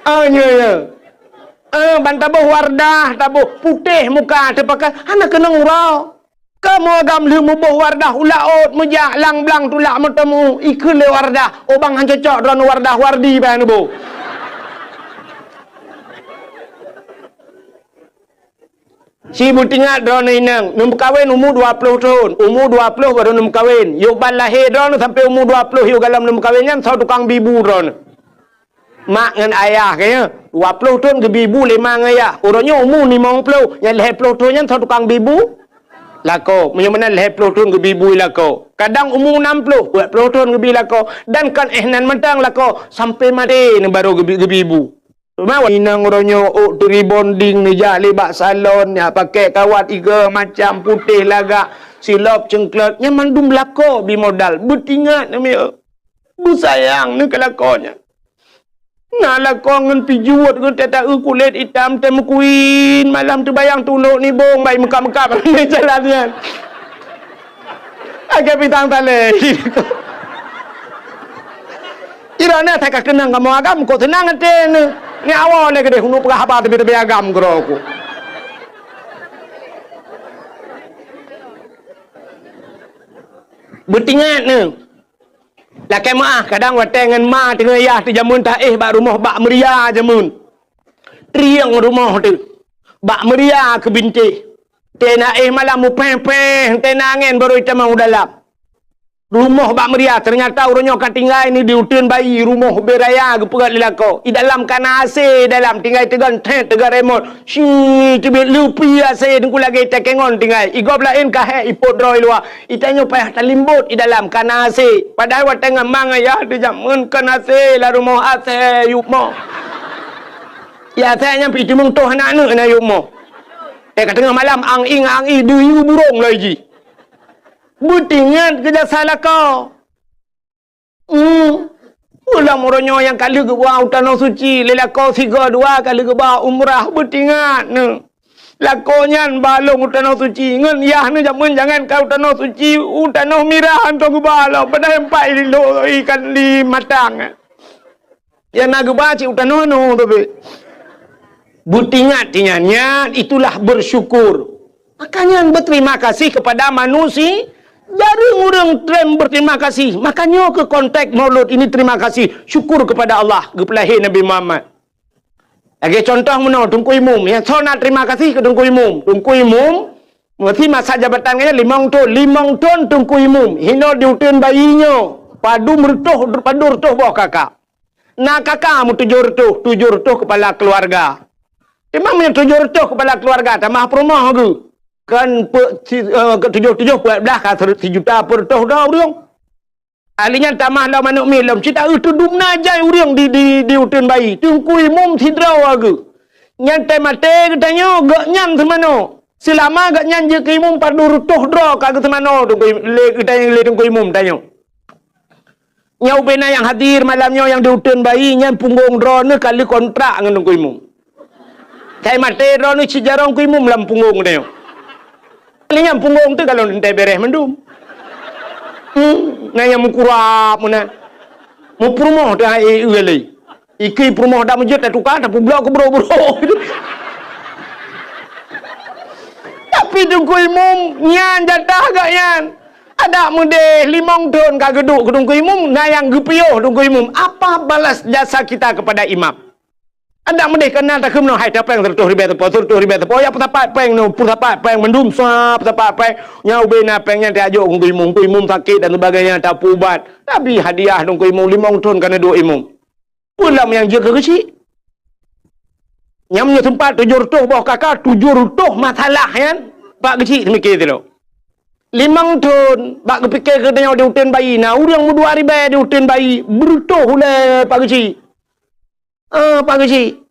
Ah, nyoe, nyoe. Eh, ban taboh Wardah, taboh putéh muka teupakai, hana keunong uroe. Kamoe agam lheueh muboh Wardah u laôt, meujak lang-blang tulak meuteumu, ikheun lé Wardah, "Oh bang, han cocok droeneuh Wardah, Wardi bèk neuboh." Ci beutingat droeneuh inong, neumeukawen umu dua ploh thon, umu dua ploh barô neumeukawen. Yôh ban lahé droeneuh sampoe umu dua ploh yôh galom neumeukawen nyan soe tukang bi bu droeneuh. Mak ngon ayah kayèe, dua ploh thon geubi bu lé ma ngon ayah. Uroe nyoe umu limong ploh, nyang lhèe ploh thon nyan soe tukang bi bu? Lakoe, meunyoe meunan lhèe ploh thôn geubi bu lakoe. Kadang umu nam ploh, dua ploh thôn geubi lakoe. Dan kon éh nan mantong lakoe, sampoe maté neuh barô geubi, geubi bu. Teuma inong uroe nyoe ôk teu rebonding neujak lé bak salon, nyan pakék kawat iga macam, putéh lagak, silop ceungklot, nyan mandum lakoe bi modal. Beutingat neumiet. Beusayang neuh keu lakoe nyan. Na lakoe ngon pijuet, ngon tataeu kulét itam, teuh meukuin, malam teubayang tulok nibong, bai meukab-meukab lé jalan nyan. Lagèe pisang talèe. Droeneuh asai ka keunong kamoe agam, kok seunang até neuh. Nyoe awai lé keudéh, uneuk peugah haba teubi-teubi agam keudroe ku. Beutingat neuh. Lakèe meuáh, kadang watèe ngon ma teungoh yah teuh jameun taéh bak rumoh bak meuria jameun. Trieng rumoh teuh. Bak meuria keu bintéh. Teuh na éh malam mupéh-péh, teuh na angèn barô itamong u dalam. Rumoh bak meuria, teunyata uroe nyoe ka tinggai neuh di uteuen bayi, rumoh ubé raya geupeugöt lé lakoe. I dalam ka na AC dalam, tinggai teugon thèt, teugon remot. Shi, teubiet leupi AC teungku lagèe takengon tinggai. I gob laén ka hék ipot droe i luwa. I tanyoe payah talimbot i dalam ka na AC. Padahai watèe ngon ma ngon yah teuh jameun kon AC lam rumoh AC yup moh. Ya, AC nyan pih teumeung toh aneuk-aneuk na yup moh. Eh, ka teungoh malam ang-ing, ang-ing, deungoe burông lagèe jih. Beutingat keu jasa lakoe. Hmm. Ulôn uroe nyoe nyang ka lheueh geuba u tanoh suci, lé lakoe sigoe dua ka lheueh geuba umrah, beutingat neuh. Lakoe nyan ba lôn u tanoh suci, ngon yah neuh jameun jangan ka u tanoh suci, u tanoh mirah hantom geuba lom, padahai empat kilo ikan di matang. Nyang na geuba cit u tanoh nyoe tapi. Beutingat nyan, nyan itulah bersyukur. Makanya berterima kasih kepada manusia. Jareueng ureueng treb berterima kasih. Makanya ke konteks Maulud ini terima kasih, syukur kepada Allah, geupeulahé Nabi Muhammad. Lagèe contoh meunoe, Teungku Imum. Nyang soe na terima kasih keu Teungku Imum. Teungku Imum, meusi masa jabatan geuh limong thôn. Limong thôn Teungku Imum. Hino di uteuen bayi nyoe. Padum reutôh, padum reutôh boh kakak. Na kakak meutujoh reutôh, tujoh reutôh kepala keluarga. Teuma meunyoe tujoh reutôh kepala keluarga, tamah peurumoh geuh. Kan pe-, si-, eh, ke tujoh-tujoh peuet blah ka ser-, sijuta peureutôh droe ureueng. Ahli nyan tamah lom aneuk miet lom, cit taeu teudum na jai ureueng di, di, di uteuen bayi. Teungku Imum sidroe geuh. Nyan teuh maté geutanyoe, gobnyan seumanoe. Seulama gobnyan jeuet keu imum padum reutôh droe ka geuseumanoe Teungku Im-, lé geutanyoe, lé Teungku Imum tanyoe. Nyoe ubé na nyang hadir malam nyoe nyang di uteuen bayi, nyan punggong droeneuh ka lheueh kontrak ngon Teungku Imum. Sai maté droeneuh cit jaroe Teungku Imum lam punggong tanyoe. Lé nyang punggong teuh ka lôn teuntèe bèrèh mandum. Hmm, na nyang meukurab meunan. Meupeurumoh teuh hai, eh, eh, lé. Ikeu peurumoh dak meujeuet tatuka, tapeublok keu brok-brok. Tapi Teungku Imum nyan jatah gobnyan. Adak meudeh limong thôn ka geuduek keu Teungku Imum, na nyang geupiôh Teungku Imum. Apa balas jasa kita kepada imam? Adak meudeh ka na takheun meunoe, hai tapéng seureutôh ribèe teupô, seureutôh ribèe teupô, ya peusapat péng nyoe, peusapat péng mandum, sa peusapat péng. Nyan ubé na péng nyan tajok keu Teungku Imum, Teungku Imum sakét dan sebagainya, tapeuubat. Tapi hadiah Teungku Imum limong thôn ka neuduek imum. Peue lom nyang jeuet keu geuchik? Nyan meunyoe teumpat tujoh reutôh boh kaka, tujoh reutôh masalah nyan, Pak Geuchik seumiké sidroe. Limong thôn, bak geupike keu tanyoe di uteuen bayi, na ureueng meudua ribèe di uteuen bayi, beureutôh ulèe Pak Geuchik. Ah, Pak Geuchik.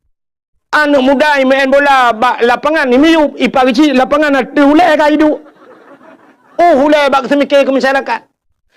Aneuk muda imeu'en bola bak lapangan, imiyup, i Pak Geuchik lapangan ateueh ulèe ka iduek. Oh, ulèe bak geuseumiké keu masyarakat.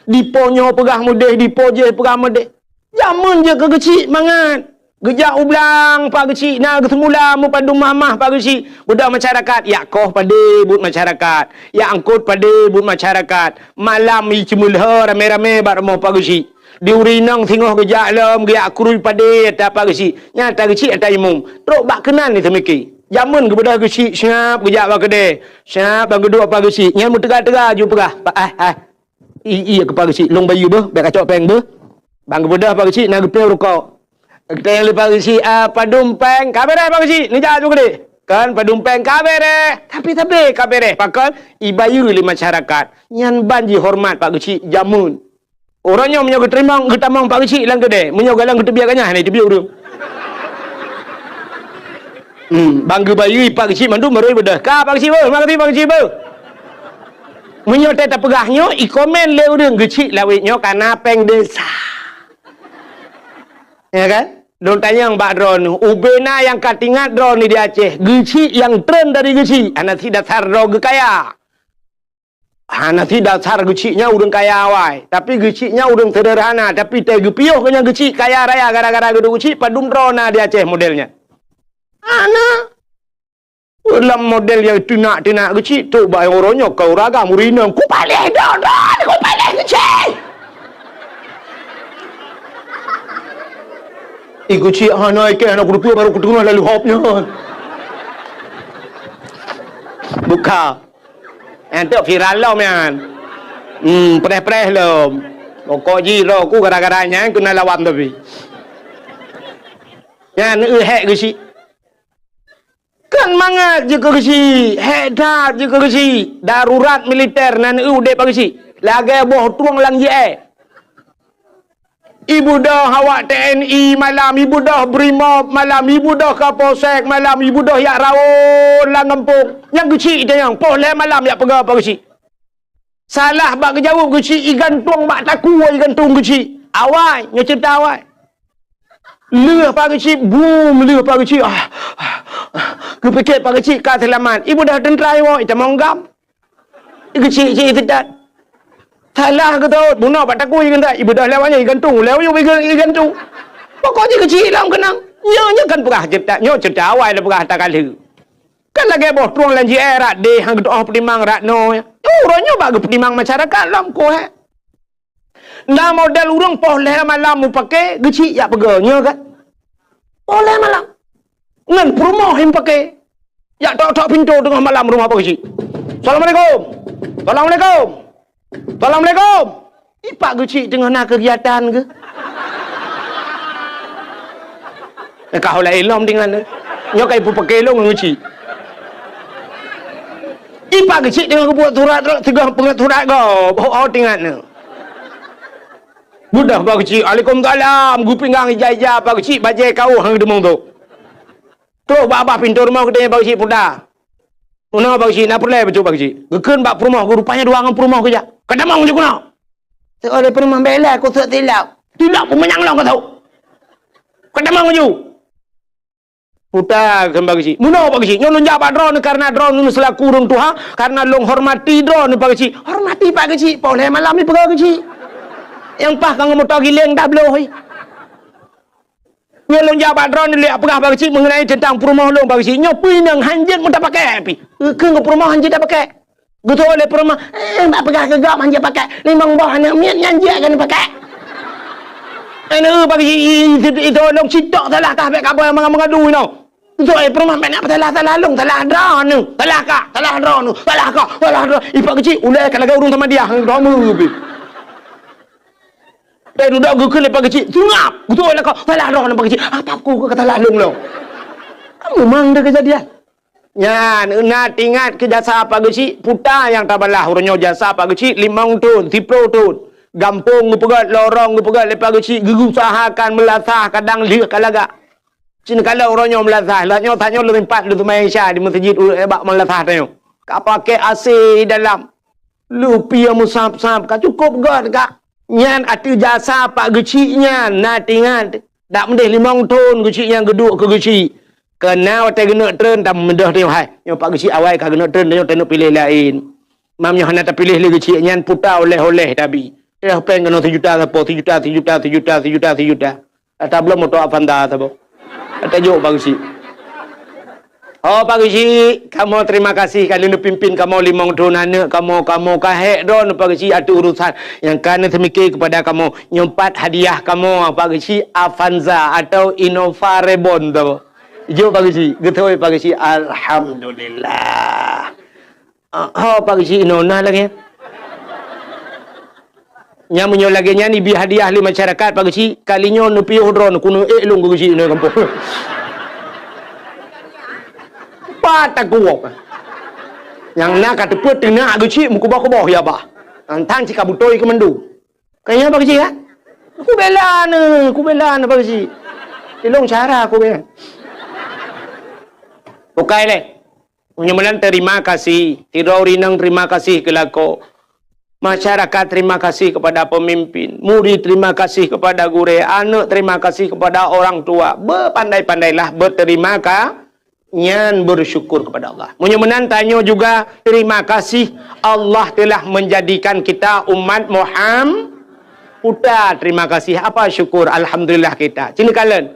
Dipo nyoe peugah meudeh, dipo jéh peugah meudeh. Jameun jeuet keu geuchik mangat. Geujak u blang Pak Geuchik na geuseumula meupadum mahmah Pak Geuchik. Beudôh masyarakat, yak koh padé buet masyarakat, yak angkot padé buet masyarakat. Malam i ceumeulhö ramé-ramé bak rumoh Pak Geuchik. Di ureueng inong singoh geujak lom, geujak krui padé ata Pak Geuchik. Nyan ata geuchik ata imum. Trok bak keunan diseumiké. Jameun geubeudôh geuchik siap geujak bak keudè. Siap ban geuduek Pak Geuchik. Nyan meuteuga-teuga ju peugah, "Pak, ah, ah." I, iya keu Pak Geuchik, lôn bayeue beuh, bèk kacok péng beuh. Ban geubeudôh Pak Geuchik na geupéh rukok. Geutanyong lé Pak Geuchik, "Ah, padum péng?" "Ka bèrèh Pak Geuchik, neujak ju keudéh." "Kon padum péng?" "Ka bèrèh." Tapi sabé ka bèrèh, pakon? Ibayeue lé masyarakat. Nyan ban jihoreumat Pak Geuchik jameun. Uroe nyoe meunyoe geuteurimong, geutamong Pak Geuchik lam keudè, meunyoe galak geuteubiet ganyah, hana iteubiet ureueng. Hmm, ban geubayeue Pak Geuchik mandum barô ibeudôh. "Ka Pak Geuchik beuh, makasih Pak Geuchik beuh." Meunyoe teuh tapeugah nyoe, ikomen lé ureuëng geuchik lawét nyoe kana péng desa. Ya kan? Lôn tanyong bak droeneuh, ubena nyang ka tingat droeneuh di Aceh, geuchik nyang treun dari geuchik, hana sit dasar droe geukaya. Hana sit dasar geuchik nyan ureuëng kaya awai, tapi geuchik nyan ureuëng seuderhana, tapi teuh geupiôh keu nyang geuchik kaya raya gara-gara geuduek geuchik, padum droe na di Aceh model nyan. Hana. Lam model nyang teunak-teunak geuchik, trok bak uroe nyoe ka ureuëng agam ureuëng inong, "Kupaléh droe-droe, kupaléh geuchik!" Ih, geuchik hana ikeh, hana kuteupeu, baru kuteungoh lalu hop nyan. Buka. Nyan tu viral lom nyan. Hmm, preh-preh lom. Pokok jih droe ku gara-gara nyan keuneuk lawan tapi. Nyan, eu, hék geuchik. Kan mangat jeuet keu geuchik, hék that jeuet keu geuchik. Darurat militer nan eu udeb bak geuchik. Lagée boh trueng lam J I. Ibeudôh awak T N I malam, ibeudôh Brimob malam, ibeudôh Kapolsek malam, ibeudôh jak rawon lam gampông. Nyang geuchik tanyong, poh lhée malam jak peugah bak geuchik. Salah bak geujaweueb geuchik, igantung bak takue igantung geuchik. Awai, nyoe ceurita awai. Lheueh bak geuchik, bum, lheueh bak geuchik. Ah, ah, ah. Geupike bak geuchik ka seulamat. Ibeudôh teuntra iwoe, itamong gam. Geuchik-chik iteutat. Salah geutot, bunoe bak takue igantung. Ibeudôh lewat nyoe igantung, lewat nyoe iga-, igantung. Pokok jih geuchik lom keunong. Nyoe, nyoe kan peugah ceurita, nyoe ceurita awai lé peugah takalheueh. Kan lagée boh trueng lam J I rak deh han geutu'oh peutimang rak noe. Uroe nyoe bak geupeutimang masyarakat lom koh, eh. Na model ureuëng poh lhée malam mupake geuchik jak peugah nyoe kan. Poh lhée malam. Ngon peurumoh nyang pake. Jak tok-tok pintoe teungoh malam rumoh bak geuchik. "Assalamualaikum. Assalamualaikum." "Assalamualaikum." Ipak geuchik teungoh na keugiatan geuh. Eh, ka hula ilom dengan. Nyoe ka ipupake lôn geuchik. Ipak geuchik teungoh geubuet surat, teungoh peungeut surat gob. Oh, oh, tingat nyoe. Budah bak geuchik, "Waalaikumsalam." Geupinggang ija-ija bak geuchik, bajée kawöh han geudeumeung tu. Trok bak babah pintoe rumoh geutanyoe bak geuchik puta. Meunoe bak geuchik, na peureulée bacut bak geuchik. Geukheun bak peurumoh geuh, rupanya dua ngon peurumoh geujak. "Ka tamong ju keunoe." Seuôt lé peurumoh, "Bela kusok tilok." "Tilok peumanyang lom ka tau. Ka tamong ju." Puta kheun bak geuchik. Meunoe bak geuchik. Nyoe lôn jak bak droeneuh karena droeneuh seulaku ureuëng tuha, karena lôn hormati droeneuh bak geuchik. Hormati bak geuchik, poh lhée malam ipeugah geuchik. Nyang paih ka ngon moto giléng dah bloh. Nyoe lôn jak bak droeneuh lé peugah bak geuchik mengenai teuntang peurumoh lôn bak geuchik. Nyoe peue inong han jeuet meutapakée pih. Keu ngon peurumoh han jeuet tapakée. Geutôh lé peurumoh, "Eh, bak peugah keu gob han jeuet pakée. Limong boh aneuk miet nyan jeuet keuneuk pakée." Aneuk bak geuchik, "Ih, ih, ih, lôn sitok salah kah bék kabai manga-manga dui nyoe." Geutôh lé peurumoh, "Bék na peusalah-salah lôn, salah droeneuh. Salah kah, salah droeneuh, salah kah, salah droe." Ipak geuchik, ulée ka lagée ureuëng Samadiyah, droe meu pih. Teududoe geukheun lé Pak Geuchik, seungab. Geutôi lakoe, salah droeneuh Pak Geuchik. Apa ku ka salah lôn lom? Kamu mang deh keujadian. Nyan, na teuingat keu jasa Pak Geuchik, puta nyang tabalah uroe nyoe jasa Pak Geuchik limong thon, siplôh thon. Gampông geupeugét, lorong geupeugét lé Pak Geuchik, geuusahakan meulasah kadang lheueh ka lagak. Cit neukalon uroe nyoe meulasah, lheueh nyoe, that nyoe lôn sempat lôn seumayang Isya di meuseujid u-, bak meulasah tanyoe. Ka pakai A C di dalam. Lupie meusab-sab ka cukôp göt ka. Nyan ateueh jasa Pak Geuchik nyan, na teuingat. Dak meudeh limong thon Geuchik nyan geuduek keu Geuchik. Keu na watèe geuneuk treun, tameudeh teuh hai. Nyoe Pak Geuchik awai ka geuneuk treun, nyoe taneuk piléh laén. Mam nyoe hana tapiléh lé Geuchik nyan, puta oleh-oleh tabi. Teuh péng keunoe sijuta sapo, sijuta, sijuta, sijuta, sijuta, sijuta. Ata bloe moto Avanza saboh. Ata jok Pak Geuchik. Oh, Pak Geuchik, kamoe terima kasih ka neupimpin kamoe limong thon aneuk kamoe, kamoe ka hék droeneuh Pak Geuchik ateueh urusan nyang ka neuseumiké keupada kamoe. Nyoe pat hadiah kamoe Pak Geuchik, Avanza atau Innova Reborn saboh. Jok Pak Geuchik, geutôi Pak Geuchik, alhamdulillah. Ah, ho Pak Geuchik inoe na lagèe nyan. Nyan meunyoe lagèe nyan ibi hadiah lé masyarakat Pak Geuchik, kali nyoe neupiôh droeneuh keuneuk ék lôn keu Geuchik inoe gampông. Pat takuok. Nyang na ka teupeu teunak Geuchik meukuboh-kuboh ya bah. Nyan tan cit ka beutôi keu mandum. Ka nyan Pak Geuchik, ha? Kubela neuh, kubela neuh Pak Geuchik. Ilong cara kubela. Bukai lé. Meunyoe meunan terima kasih, sidroe ureueng inong terima kasih keu lakoe. Masyarakat terima kasih kepada pemimpin, murid terima kasih kepada gurée, aneuk terima kasih kepada orang tua. Bepandai-pandailah berterima ka-, nyan bersyukur kepada Allah. Meunyoe meunan tanyoe juga terima kasih Allah telah menjadikan kita umat Muhammad. Uta terima kasih, apa syukur, alhamdulillah kita. Sini kalian.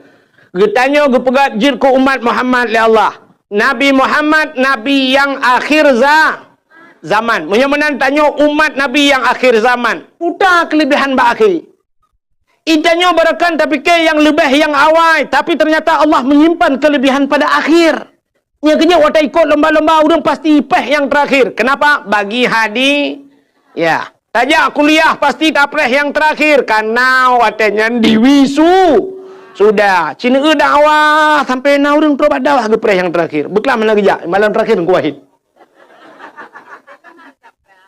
Geutanyoe geupeugah jeuet keu umat Muhammad lé Allah. Nabi Muhammad, nabi yang akhir za-, zaman. Meunyoe meunan tanyoe umat nabi yang akhir zaman. Uta kelebihan bak akhé. Itanyoe barangkan tapike nyang leubeh nyang awai, tapi ternyata Allah menyimpan kelebihan pada akhir. Nyang keujeuet watée ikot lomba-lomba ureuëng pasti péh nyang terakhir. Kenapa? Bagi hadi-, ya. Tajak kuliah pasti tapreh nyang terakhir karena watée nyan diwisu. Sudah, cine dakwah sampai na ureuëng trok bak dakwah geupreh nyang terakhir. Beuklam hana geujak, malam terakhir Teungku Wahid.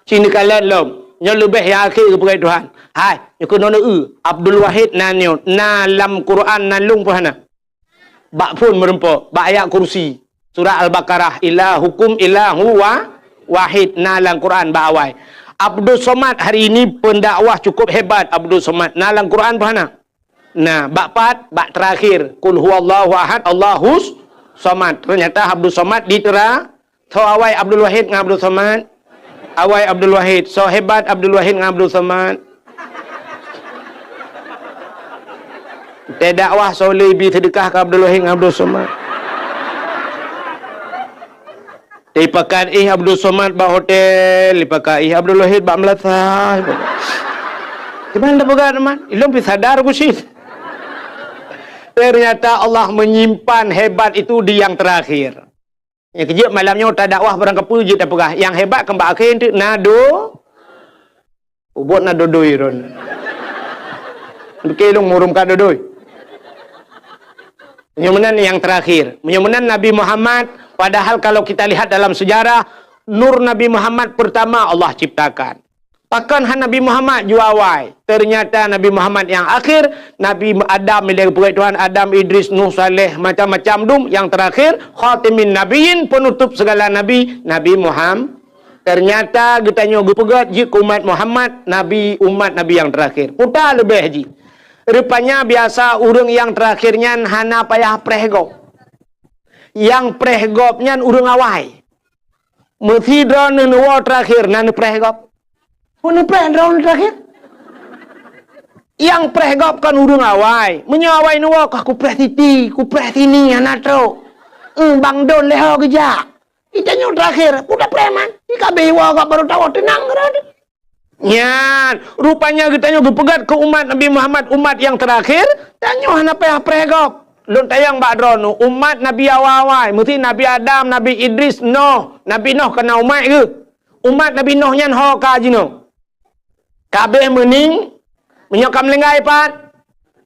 Cine kalon lom. Nyoe leubeh nyang akhé geupeugah Tuhan. Hai, nyoe keunoe eu, Abdul Wahid na nyoe, na lam Quran na lôn pun hana. Bak phon meurumpok, bak ayat kursi. Surat Al-Baqarah, ilahukum ilahu wa-, wahid, na lam Quran bak awai. Abdul Somad hari ini pendakwah cukup hebat Abdul Somad. Na lam Quran pun hana? Nah, bak pat, bak terakhir. Qul huwallahu ahad, Allahus Somad. Ternyata Abdul Somad ditera-, Soe awai Abdul Wahid ngon Abdul Somad? Awai Abdul Wahid. Soe hebat Abdul Wahid ngon Abdul Somad? Teudakwah soe le bi seudeukah keu Abdul Wahid ngon Abdul Somad? Dipakat ih Abdul Somad bak hotel, dipakat ih Abdul Wahid bak meulasah. Cuman dak peugah teman, ilong pi sadar ku sit. Ternyata Allah menyimpan hebat itu di yang terakhir. Nyang keujeuet malam nyoe tadakwah barang kapeue jeuet tapeugah, nyang hebat keu bak akhé teuk na do-, ubot na dodoi ron. Oke, lôn murum ka dodoi. Meunyoe meunan nyang terakhir. Meunyoe meunan Nabi Muhammad, padahal kalau kita lihat dalam sejarah, nur Nabi Muhammad pertama Allah ciptakan. Pakon han Nabi Muhammad jua awai? Ternyata Nabi Muhammad nyang akhir, Nabi Adam, ilée geupeugét Tuhan, Adam, Idris, Nuh, Saleh, macam-macam dum, nyang terakhir, khatimin nabiyyin, penutup segala nabi, Nabi Muhammad. Ternyata geutanyoe geupeugét jeuet keu umat Muhammad, nabi, umat nabi nyang terakhir. Peue leubeh jih. Rupanya biasa ureuëng nyang terakhir nyan hana payah preh gob. Nyang preh gob nyan ureuëng awai. Meusidroe neuwoe terakhir na neupreh gob. Peue neupreh droeneuh terakhir? Nyang preh gob kon ureuëng awai. Meunyoe awai neuwoe, kah kupreh siti, kupreh sini, hana trok. Eung, bang don lé ho geujak. Itanyoe terakhir, peue tapreh man? Ikabeh woe gob barô tawoe teunang keudroe. Nyan, rupanya geutanyoe geupeugét keu umat Nabi Muhammad, umat nyang terakhir, tanyoe hana payah preh gob. Lôn tanyong bak droeneuh, umat Nabi awai-awai, meusti Nabi Adam, Nabi Idris, Noh. Nabi Noh ka na umat geuh. Umat Nabi Noh nyan ho ka jinoe. Kabeh meuning, meunyoe ka meulinggai pat,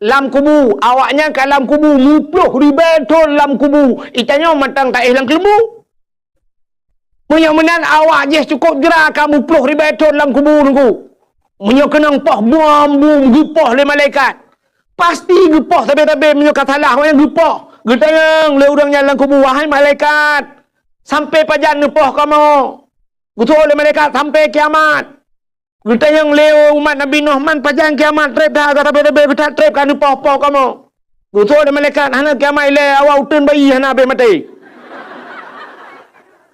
lam kubu, awaknyan ka lam kubu, muploh ribée thon lam kubu. Itanyoe mantong taéh lam keuleumbu. Meunyoe meunan awak jih cukôp jra ka muploh ribée thon lam kubu Teungku. Meunyoe keunong poh bom-bom geupoh lé malaikat, pasti geupoh sabe-sabe meunyoe ka salah awaknyan geupoh. Geutanyong lé ureuëng nyan lam kubu, "Wahai malaikat, sampai pajan neupoh kamoe?" Geutanyong lé malaikat, "Sampai kiamat." Geutanyong lé umat Nabi Nuh, "Man pajan kiamat treb that, ka sabe-sabe geutat treb ka neupoh-poh kamoe?" Geutanyong lé malaikat, "Hana kiamat ilée, awak uteuen bayi hana habéh maté."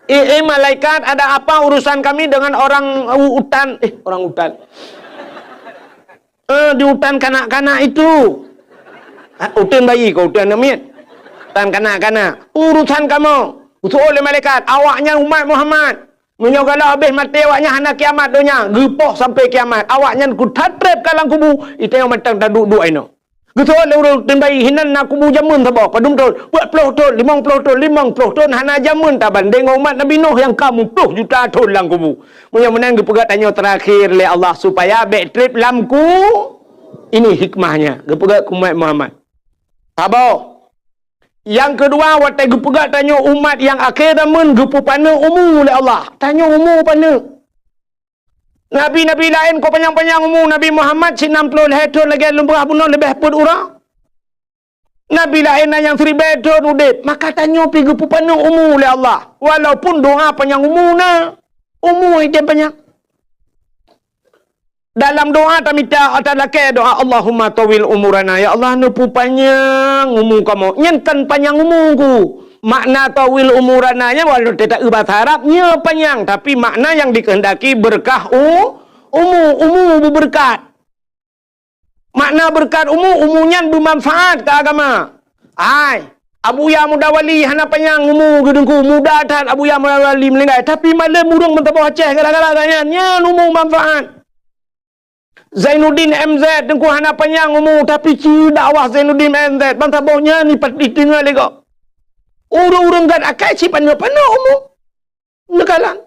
"Eh, eh, malaikat, ada apa urusan kami dengan orang u-, utan?" Eh, orang utan. "Eh, di utan kanak-kanak itu." "Ah, uteuen bayi kah, uteuen aneuk miet?" "Utan kanak-kanak." "Urusan kamoe." Geutanyong lé malaikat, "Awaknyan umat Muhammad. Meunyoe galak habéh maté awaknyan hana kiamat donya, geupoh sampai kiamat. Awaknyan kuthat treb ka lam kubu, itanyoe mantong taduek-duek inoe." Geutanyong lé ureuëng uteuen bayi, "Hinan na kubu jameun saboh, padum thon?" "Peuet ploh thon, limong ploh thon, limong ploh thon." Hana jameun tabandéng ngon umat Nabi Nuh nyang ka muploh juta thon lam kubu. Meunyoe meunan geupeugét tanyoe terakhir lé Allah supaya bék treb lam ku-, ini hikmahnya, geupeugét keu umat Muhammad. Saboh. Nyang keudua, watée geupeugét tanyoe umat nyang akhé zaman geupeupaneuk umu lé Allah. Tanyoe umu paneuk. Nabi-nabi laén ka panyang-panyang umu, Nabi Muhammad sinan ploh lhée thon lagée lôn peugah bunoe leubeh peuet uroe. Nabi laén na nyang siribée thon udeb, maka tanyoe pih geupeupaneuk umu lé Allah. Walaupun doa panyang umu na, umu item panyang. Dalam doa tamita, ata lakée doa, "Allahumma tawwil umurana." Ya Allah, neupeupanyang umu kamoe. Nyan kan panyang umu ku. Makna tawwil umurana nyan walau teuta bahasa Arab, nyoe panyang, tapi makna yang dikehendaki berkah u-, umu, umu beubeureukat. Makna beureukat umu, umu nyan beumanfaat keu agama. Hai, Abuya Muda Wali hana panyang umu geuteungku, muda that Abuya Muda Wali meuninggai, tapi malem ureuëng meusaboh Aceh gara-gara gobnyan, nyan umu manfaat. Zainuddin M Z teungku hana panyang umu, tapi ci dakwah Zainuddin M Z, ban saboh nyan ipat-, iteungoh lé gob. Ureuëng-ureuëng gét akai ci paneuk-paneuk umu. Neukalon.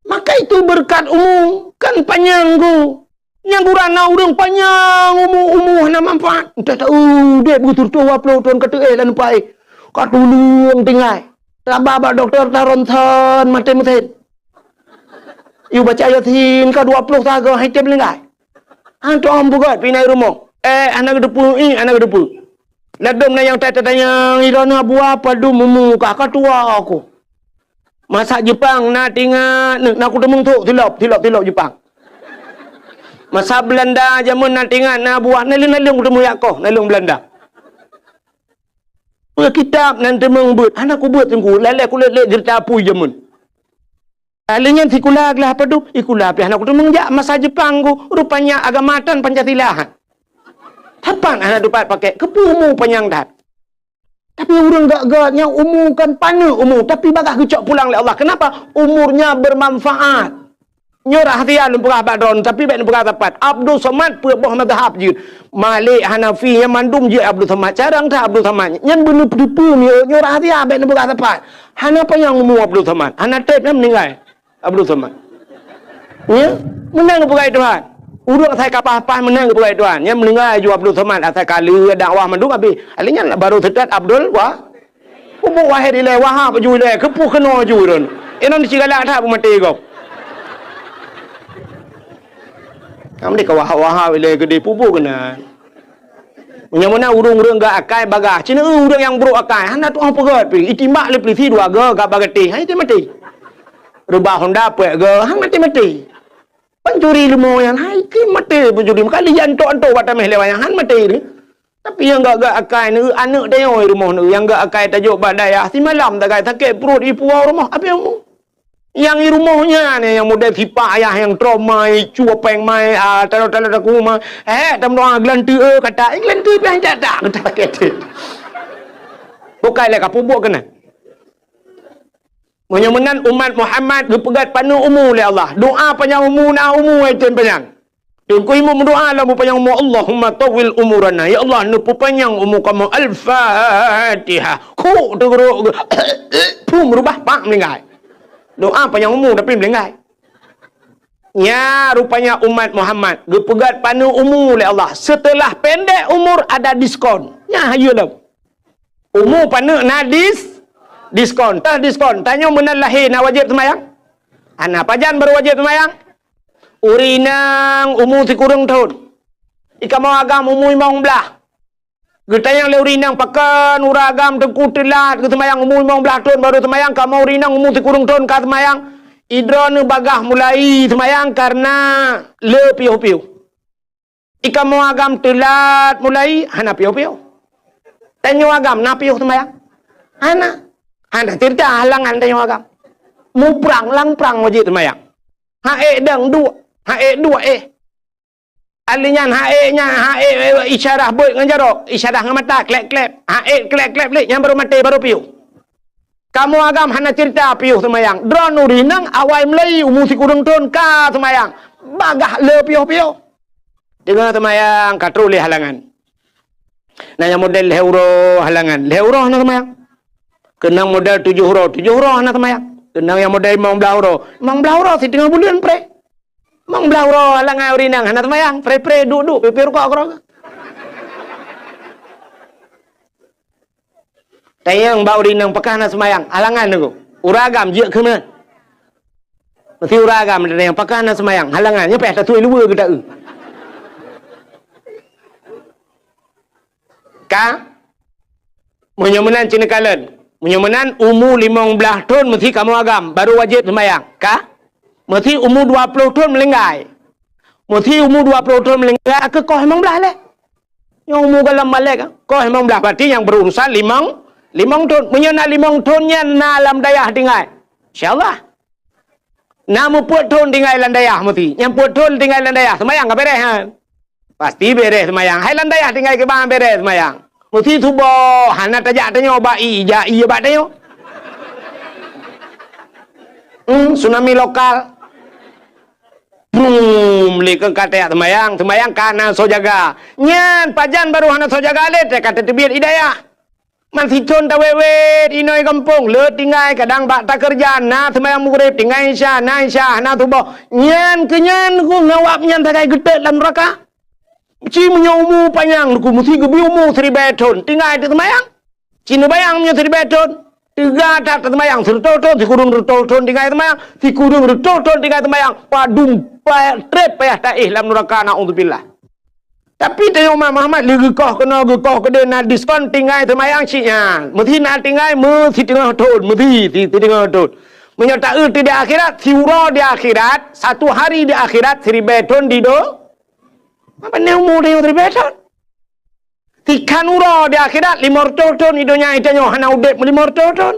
Maka itu beureukat umu kan panyang ku. Nyang gura na ureuëng panyang umu, umu hana manfaat. Entah tahu dek beutôi dua ploh thon ka teuéh lam pai. Ka tuleueng tinggai. Taba bak dokto ta ronsen maté meusén. Yue baca Yasin ka dua ploh sagoe hai tem linggai. Antom beugot pinai rumoh. Eh, hana geuteupeue, ih, hana geuteupeue. Ladom na nyang ta-, tatanyong, "Ilôn na buah padum umu ka, ka tuha aku." Masa Jepang na tingat, na kuteumeung thok, tilop, tilop, tilop Jepang. Masa Belanda jameun na tingat, na buah, naleueng-naleueng kuteumeung yak koh, naleueng Belanda. Peue kitab nan teumeung beuet, hana kubeuet teungku, lalée kulét-lét jeurita apui jameun. Aleuh nyan sikula glah padum, ikula pih hana kuteumeung jak masa Jepang ku, rupanya agama tan Pancasila. Sapat hana dupat pakai, keupeue umu panyang that. Tapi ureuëng gét-gét nyang umu kan paneuk umu, tapi bagaih geucok pulang lé Allah. Kenapa? Umurnya bermanfaat. Nyoe rahsia lôn peugah bak droeneuh, tapi bék neupeugah sapat. Abdul Somad peuet boh mazhab jeuet. Malik, Hanafi, nyang mandum jeuet Abdul Somad. Carông that Abdul Somad. Nyan beuneupeue-peue nyoe, nyoe rahsia bék neupeugah sapat. Hana panyang umu Abdul Somad. Hana trép nyan meuninggai. Abdul Somad. Ya, meunan geupeugah Tuhan. Ureuëng asai ka paih-paih meunan geupeugah Tuhan. Nyan meuninggai ju Abdul Somad asai ka lheueh dakwah mandum habéh. Alèh nyan baru seutôt Abdul Wa-, Pupuk Wahid ilèe, Wahab ju ilèe, keupeue keunoe ju ureuëng. Inong ci galak that beumaté gob. Kamoe ka Wahab-Wahab ilèe geudeh pupuk keunan. Meunyoe meunan ureuëng-ureuëng gét akai bagaih, ci na ureuëng nyang brok akai, hana tu'oh peugét pih, itimbak lé peulisi dua goe gak bagatéh, hai maté. Reubah honda peuet goe, hai maté-maté. Pancuri leumo nyan, hai keuh maté pancuri, meukalu jiantok-antok bak taméh lé wayang, han maté teuh. Tapi nyang gét-gét akai neu, aneuëk tanyoe rumoh neu, nyang gét akai tajok bak dayah, simalam tagai sakét pruet ipuwoe rumoh, abéh umu. Nyang i rumoh nyan, nyang model sipak ayah nyang trauma, icu péng mai, ah, talo-talo taku ma. Eh, tameudoa geulanteue, eh, kata, eh, geulanteue pih tak, tak, kata kete. Bukai lé ka pubok keunan. Meunyoe meunan umat Muhammad geupeugét paneuk umu lé Allah. Doa panyang umu na umu ai tem panyang. Teungku imum meudoa lam panyang umu, "Allahumma tawwil umurana." Ya Allah, neupeupanyang umu kamoe. Al-Fatihah. Kuk teugeurok. Pum rubah pak meuninggai. Doa panyang umu tapi meuninggai. Nya rupanya umat Muhammad geupeugét paneuk umu lé Allah. Seuteulah pendek umur ada diskon. Nya hayeue lom. Umu paneuk na dis-, diskon. Tah diskon. Tanyoe meunan lahé na wajéb seumayang? Hana. Pajan barô wajéb seumayang? Ureuëng inong umu sikureueng thon. Ikamoe agam umu limong blaih. Geutanyong lé ureuëng inong, "Pakon ureuëng agam teungku teulat geuseumayang umu limong blaih thon barô seumayang, kamoe ureuëng inong umu sikureueng thon ka seumayang?" Idroeneuh bagaih mulai seumayang kareuna le piôh-piôh. Ikamoe agam teulat mulai hana piôh-piôh. Tanyoe agam na piôh seumayang? Hana. Hana ceurita halangan tanyoe agam. Muprang lam prang wajéb seumayang. Ha ék dang duek, ha ék duek éh. Ahli nyan ha ék nyan, ha ék, eh, isyarah beuet ngon jaroe, isyarah ngon mata, klep-klep. Ha ék klep-klep lé, nyan barô maté, barô piôh. Kamoe agam hana ceurita piôh seumayang. Droeneuh ureuëng inong awai mulai umu sikureueng thon ka seumayang. Bagaih le piôh-piôh. Teungoh seumayang ka troh lé halangan. Na nyang model lhèe uroe halangan. Lhèe uroe hana seumayang. Keunong model tujoh uroe, tujoh uroe hana seumayang. Keunong nyang model limong blaih uroe, limong blaih uroe siteungoh buleuen preh. Limong blaih uroe halangan ureuëng inong hana seumayang, preh-preh, duek-duek, piôh-piôh rukok keudroe. Tanyong bak ureuëng inong pakon hana seumayang, halangan teungku. Ureuëng agam jeuet keu meunan. Meusti ureuëng agam tanyong pakon hana seumayang, halangan, nyoe payah tasui luweue geuta-eu. Ka? Meunyoe meunan ci neukalon. Meunyoe meunan umu limong blaih thon meusti kamoe agam, barô wajéb seumayang. Ka? Meusti umu dua ploh thon meuninggai. Meusi umu dua ploh thon meuninggai, keu koh limong blaih lé. Nyoe umu goh lom balek, koh limong blaih, berarti nyang berurusan limong, limong thon. Meunyoe na limong thon nyan na lam dayah tinggai, insya Allah. Na meupeuet thon tinggai lam dayah meusi. Nyang peuet thon tinggai lam dayah, seumayang ka beres nyan. Pasti beres seumayang. Hai lam dayah tinggai kiban beres seumayang. Meusi suboh, hana tajak tanyoe bak ie, jak ie bak tanyoe. Hmm, tsunami lokal. Brum, lé keu ka tajak seumayang, seumayang ka na soe jaga. Nyan pajan barô hana soe jaga lé, ka tateubiet ie dayah. Man sithon tawét-wét inoe gampông, le tinggai kadang bak takeureuja, na seumayang Maghrib, tinggai Isya, na Isya, na suboh. Nyan keu nyan ku ngawab nyan sagai geutet lam neuraka. Ci meunyoe umu panyang ku meusi geubi umu siribèe thon, tinggai teuk seumayang. Ci neubayang meunyoe siribèe thon, teuga that teuk seumayang, sireutoh thon, sikureueng reutôh thon tinggai seumayang, sikureueng reutôh thon tinggai seumayang, padum pa-, trép payah taéh lam neuraka, naudzubillah. Tapi tanyoe umat Muhammad lé geukoh keunoe geukoh keudeh na diskon tinggai seumayang cit nyan. Meusi na tinggai meusiteungoh thon, meusi si-, siteungoh thon. Meunyoe taeu di akhirat, siuroe di akhirat, satu hari di akhirat siribèe thon di do-, apa ni umu tanyoe siribèe thon? Sikhan uroe di akhirat, limong reutôh thon di donya tanyoe hana udép limong reutôh thon.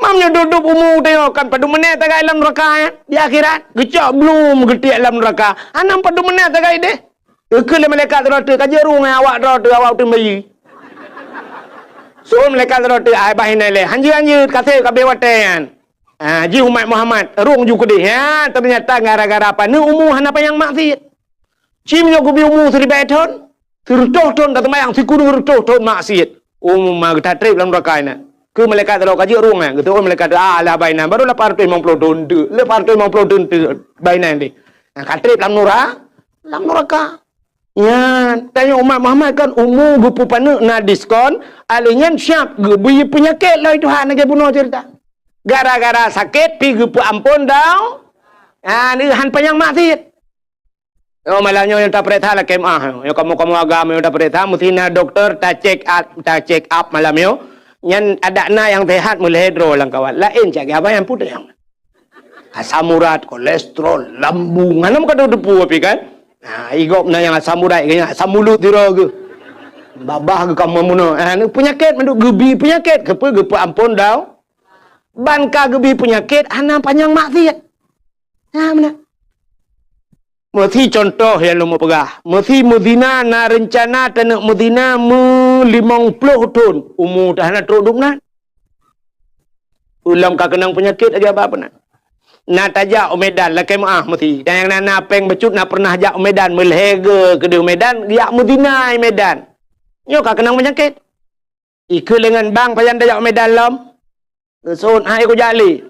Mam nyoe duduk umu tanyoe kan padum menèt tagai lam neuraka, eh? Di akhirat, geucok blum geutiek lam neuraka. Hana padum menèt tagai deh. Geukheun lé malaikat sidroe teuk, "Ka jeuet rhueng awak droe teuh, awak uteuen bayeue." Seuôt malaikat sidroe teuk, "Ai, bah inan lé. Hanjeuet-hanjeuet, ka sép ka abéh watèe nyan." Ah, jih umat Muhammad, rhueng ju keudeh. Ha, teunyata gara-gara paneuk umu hana panyang maksiet. Ci meunyoe geubi umu siribèe thon, sireutoh thon taseumayang, sikureueng reutôh thon maksiet. Umu ma geutatrép lam neuraka inan. Keu malaikat sidroe ka jeuet rhueng nyan, geuteuôt malaikat, "Ah, lah bah inan, barô lapan reutôh limong ploh thon teuk, lapan reutôh limong ploh thon teuk bah inan deh." Nah, ka trép lam nura-, lam neuraka. Nyan, tanyoe umat Muhammad kan umu geupeupaneuk na diskon, alèh nyan siap geubri peunyakét lé Tuhan lagèe bunoe ceurita. Gara-gara sakét pi geupeuamphon dau-, ah, neuhan panyang maksiet. Oh, malam nyoe nyang tapeuriksa lakèe meu'ah. Nyoe kamoe-kamoe agam nyang tapeuriksa, meusti na dokto ta-check up, ta-check up malam nyoe. Nyan adak na nyang sehat meulhèe droe lam kawat. Laén cit abang nyang putéh nyang. Asam urat, kolesterol, lambung, hana meukadoe teupeu pi kan? Nah, i gob na nyang asam urat, nyang asam mulut sidroe geuh. Babah geuh ka meunoe. Ah, ni peunyakét mandum geubi peunyakét, keupeue geupeuamphon dau-, ban ka geubi peunyakét hana panyang maksiet. Nah, meunan. Meusi contoh nyang lôn peugah, meusi meuzina na reuncana taneuk meuzina meulimong ploh thon, umu teuh hana trok dum nan. Ulôn ka keunong peunyakét lagèe abah peunan. Na tajak u Medan lakèe meu'ah meusi. Dan nyang na, na péng bacut na pernah jak u Medan, meulhèe geuh keudeh u Medan, jak meuzina i Medan. Nyoe ka keunong peunyakét. Ikeu lé ngon bang pajan tajak u Medan lom. Geuseuôt hai kujak lé.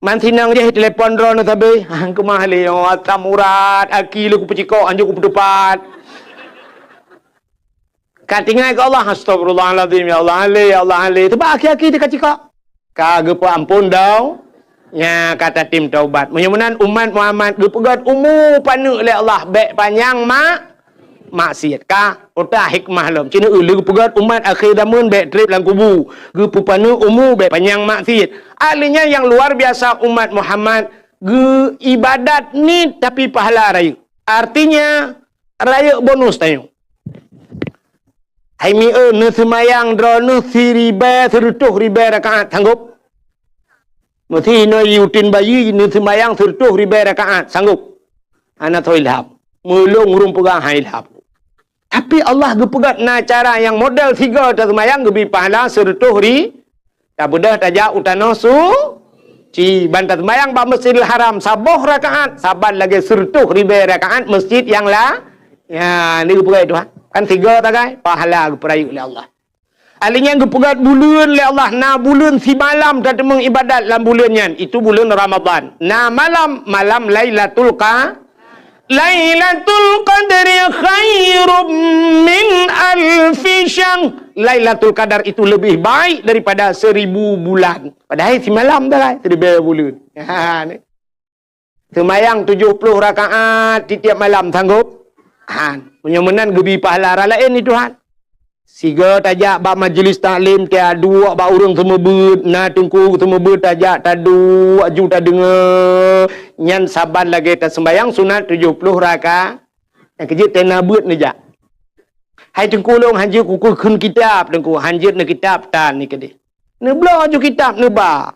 Man sinong jih telepon droeneuh sabe. Hang keumah lé, oh, asam urat, aki lé kupeucikok, hanjeuet kupeuteupat. Ka tinggai keu Allah, "Astagfirullahalazim, ya Allah, lé, ya Allah, lé." Teuba aki-aki teuka cikok. Ka geupeuamphon dau-, Nya ka tatem taubat. Meunyoe meunan umat Muhammad geupeugöt umu paneuk lé Allah, bèk panyang mak-, maksiet. Ka, utak hikmah lom. Cina lé geupeugöt umat akhé zaman bèk trép lam kubu. Geupeupaneuk umu bèk panyang maksiet. Ahli nyan nyang luar biasa umat Muhammad geu-, ibadat niet tapi pahala rayeuk. Artinya, rayeuk bonus tanyoe. Hai mieu, neuseumayang droeneuh siribèe sireutoh ribèe rakaat, sanggob? Meusi inoe yutin bayi neuseumayang sireutoh ribèe rakaat, sanggob? Hana soe ilham. Meulôn ureueng peugah han ilham. Tapi Allah geupeugah na cara nyang model sigoe taseumayang geubi pahala sireutoh ri-, Tabeudôh tajak u tanoh suci, ban taseumayang bak Masjidil Haram saboh rakaat, saban lagèe sireutoh ribèe rakaat masjid nyang la-, nya, ni geupeugah Tuhan. Kan sigoe tagai, pahala geupeurayeuk lé Allah. Ahli nyan geupeugah buleuen lé Allah, na buleuen simalam tateumeung ibadat lam buleuen nyan, itu buleuen Ramadhan. Na malam, malam Lailatul Qa-, Lailatul Qadri khairum min alfi syahr. Lailatul Qadar itu lebih baik daripada seribu bulan. Padahai simalam dah kan, seribu bulan. Ha, ni. Seumayang tujoh ploh rakaat tiep-tiep malam, sanggob? Han. Meunyoe meunan geubi pahala raya laén di Tuhan. Sigoe tajak bak majlis taklim, taduek bak ureueng seumeubeuet, na teungku seumeubeuet tajak, taduek aju tadeungoe. Nyan saban lagée taseumbahyang sunat tujoh ploh raka-, nyang keujeuet tena beuet neujak. Hai Teungku, lôn hanjeuet kukheun kitab, Teungku, hanjeuet neukitab tan ni keudeh. Neubloe ju kitab neuba.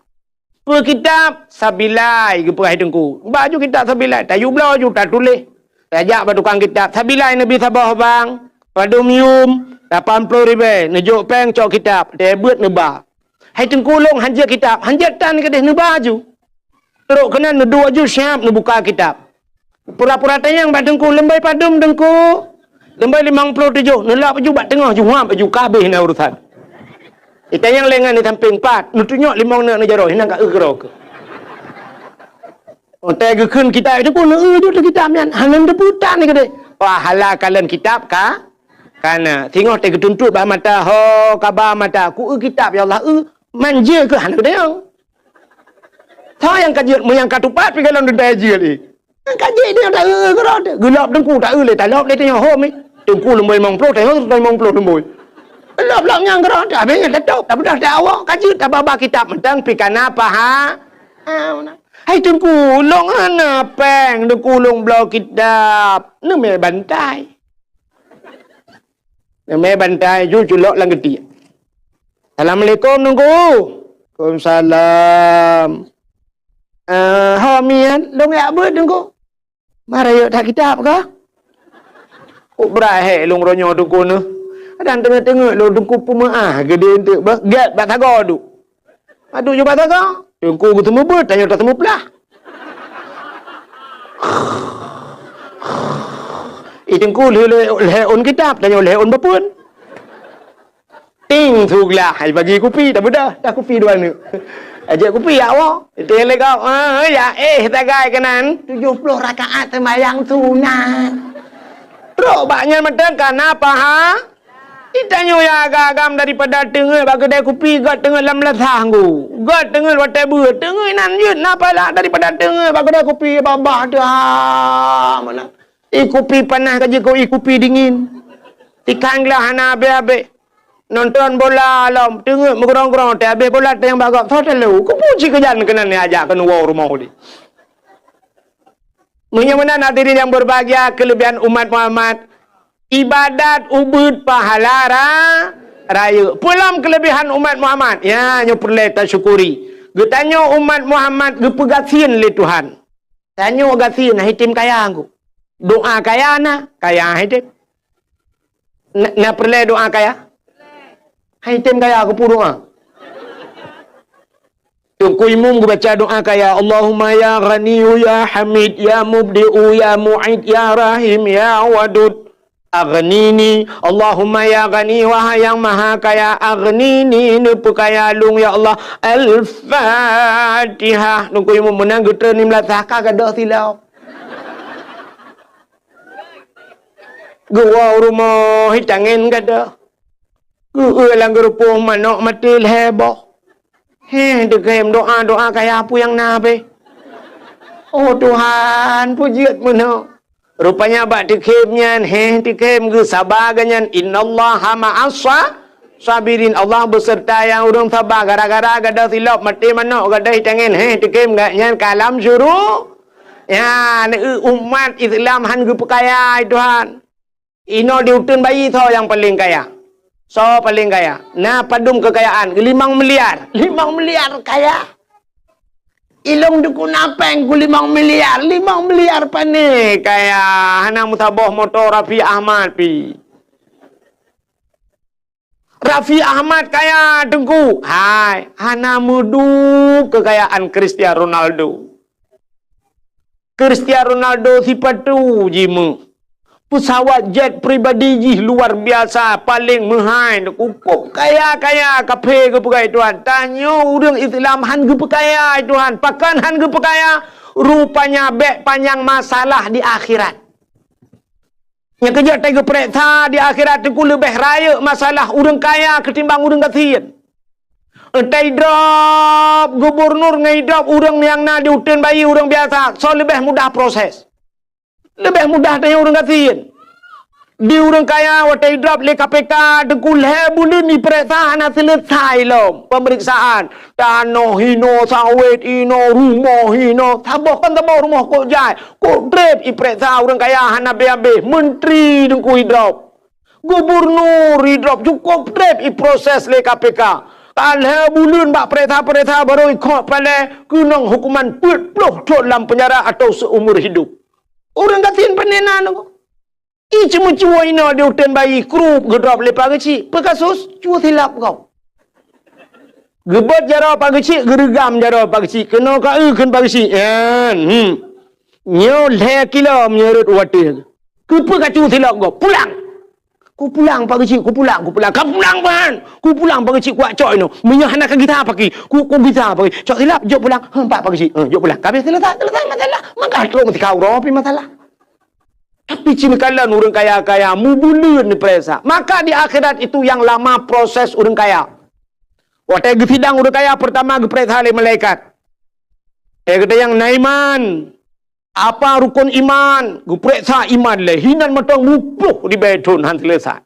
Peue kitab? Sabilai, geupeugah Teungku. Ba ju kitab Sabilai, tayue bloe ju tatuléh. Tajak bak tukang kitab, Sabilai neubi saboh bang, padum yum, lapan ploh ribée, neujok péng cok kitab, teuh beuet neuba. Hai Teungku, lôn hanjeuet kitab, hanjeuet tan keudeh neuba ju. Trok keunan neuduek ju siab neubuka kitab. Pura-pura tanyong bak Teungku, "Leumbai padum, Teungku?" "Leumbai limong ploh tujoh." Neulap ju bak teungoh, ju huab ju, ka habéh na urusan. Itanyong lé ngon di sampéng, "Pat?" Neutunyok limong neuk neujaroe, hinan ka eu keudroe keuh. Watée geukheun kitab Teungku, neueu ju teuh kitab nyan, hana teupeue tan keudeh. Pahala kalon kitab ka, kana. Singoh teuh geutuntot bak mata, ho, kaba mata, "Kueu kitab, ya Allah, eu." Manja keuh hana geutanyong. Soe nyang ka jeuet, meunyo ka tupat pih galom deutai jeuet, eh. Nyang ka jeuet nyoe taeu keudroe teuh. Geulop Teungku taeu lé, talop lé tanyoe hom, eh. Teungku leumoi limong ploh, tanyoe limong ploh leumoi. Lop-lop nyang keudroe teuh, habéh nyan tatôb, tapeugah teuh awak, ka jeuet tababa kitab mantong pih kana paha-, ah, hai Teungku, lôn hana péng, Teungku lôn bloe kitab. Neumè bantai. Neumè bantai ju culok lam geutiek. "Assalamualaikum, Teungku." "Waalaikumsalam." "Eh, ho miet, lôn jak beuet, Teungku." "Ma rayeuk that kitab kah?" "Kok brat hék lôn uroe nyoe, Teungku, neuh. Kadang teungeut-teungeut lôn, Teungku, peumeu'ah geudeh eunteuk beuh. Gét bak sagoe duek." Aduh, ju bak sagoe. Teungku geuteumeubeuet, tanyoe tateumeuplah. Ih, Teungku, lheueh, lheueh, lheueh ôn kitab, tanyoe lheueh ôn bapeuen. Ting, su glah, hai bagi kupi, tabeudah, dah kupi dua neuk. Ajak kupi, ya Allah. Itu yang legok, ah, ya, eh, sagai keunan. Tujoh ploh rakaat sembahyang sunat. Trok bak nyan mantong kana paha-, Itanyoe nyang agam-agam daripada teungeut bak keudai kupi, göt teungeut lam meulasah nggu. Göt teungeut watèe beuet, teungeut inan jeuet na pahala daripada teungeut bak keudai kupi babah teuh, ha, meunan. Ie kupi panas ka jikôt ie kupi dingin. Ikan glah hana habéh-habéh. Nonton bola lom, teungeut meugrong-grong, teuh habéh bola teuh nyang bak gob, soe talo. Kupu cit keujan keunan nyang ajak keuneuk woe rumoh udép. Meunyoe meunan hadirin yang berbahagia, kelebihan umat Muhammad, ibadat ubeuet pahala ra-, rayeuk. Peue lom kelebihan umat Muhammad? Ya, nyoe peureulèe tasyukuri. Geutanyoe umat Muhammad geupeugasien lé Tuhan. Tanyoe gasien, hana item kaya ngku. Doa kaya na, kaya hana item. Na, na peureulèe doa kaya? Hana item kaya, keupeue doa? Teungku Imum geubaca doa kaya, "Allahumma ya Ghaniyyu ya Hamid ya Mubdi'u ya Mu'id ya Rahim ya Wadud, aghnini." Allahumma ya Ghani, wahai Yang Maha Kaya, aghnini, neupeukaya lôn, ya Allah. Al-Fatihah. Teungku Imum meunan geutreun lim lasah ka gadôh silop. Geuwoe u rumoh, itangen gadôh. Geueu lam geurupoh manok maté lhèe boh. Heh, teukhem doa-doa kaya peue nyang na beh. Oh Tuhan, peue jeuet meunoe. Rupanya bak teukhem nyan, heh, teukhem geusaba geuh nyan, "Innallaha ma'as sa-, sabirin." Allah beuseurta nyang ureueng saba, gara-gara gadôh silop maté manok gadôh itangen, heh, teukhem geuh nyan ka lam syuru-, Ya, neu umat Islam han geupeukaya, hai Tuhan. Inoe di uteuen bayi soe nyang paleng kaya? Soe paleng kaya? Na padum keukayaan? Limong miliar. Limong miliar kaya. Ilong dukun apeng ku limong miliar. Limong miliar pane kaya. Hana meusaboh moto Raffi Ahmad pi. Raffi Ahmad kaya, Teungku. Hai, hana meuduek keukayaan Cristiano Ronaldo. Cristiano Ronaldo sipatu jimeuh. Peusawat jet pribadi jih luar biasa, paleng meuhai, Teungku. Kaya-kaya kaphé geupeugah, Tuhan. Tanyoe ureueng Islam han geupeukaya, Tuhan. Pakon han geupeukaya? Rupanya bèk panyang masalah di akhirat. Nyang keujeuet tageupeureksa di akhirat Teungku leubeh rayeuk masalah ureueng kaya keutimbang ureueng gasien. Entah idrop gubunur ngon idrop ureueng nyang na di uteuen bayi ureueng biasa, soe leubeh mudah proses. Leubeh mudah tanyoe ureueng gasien. Di ureuëng kaya watée idrop lé K P K, teungku lhée buleuen ipeuriksa hana seuleusoe lom peumeriksaan. Tanoh hinoe, sawét hinoe, rumoh hinoe, saboh kon saboh rumoh kok jai, kok treb ipeuriksa ureuëng kaya hana habéh-habéh. Menteri teungku idrop, gubernur idrop, cukup treb iproses lé K P K. Ka lhée buleuen bak peuriksa-peuriksa baru ikhok palée keunong hukuman peuet ploh thon lam penjara atau seumur hidup. Ureuëng gasien pane na teungku. I ceumeucue inoe di uteuen bayi, krup geudrop lé Pak Geuchik. Peu kasus? Cue silap gob. Geubeuet jaroe Pak Geuchik, geureugam jaroe Pak Geuchik. Keunoe ka eu kheun Pak Geuchik. Nyan, hmm. Nyoe lhée kilo meunyoe rot watée. Keupeue ka cue silap gob? Pulang! Kupulang Pak Geuchik, kupulang, kupulang. Ka pulang ban! Kupulang Pak Geuchik, kuwak cok inoe. Meunyoe hana ka gisa paki, ku, ku gisa paki. Cok silap, jok pulang. Heuh, Pak, Pak Geuchik. Heuh, jok pulang. Ka habéh seuleusoe, seuleusoe masalah. Maka trok meutika uroe pih masalah. Tapi cit kalon ureuëng kaya-kaya mubuleuen peuriksa. Maka di akhirat itu yang lama proses ureuëng kaya. Watée geusidang ureuëng kaya, peurtama geupeuriksa lé malaikat. Eh, geutanyoe na iman. Apa rukun iman? Geupeuriksa iman lé. Hinan mantong muplôh ribée thon han seuleusoe.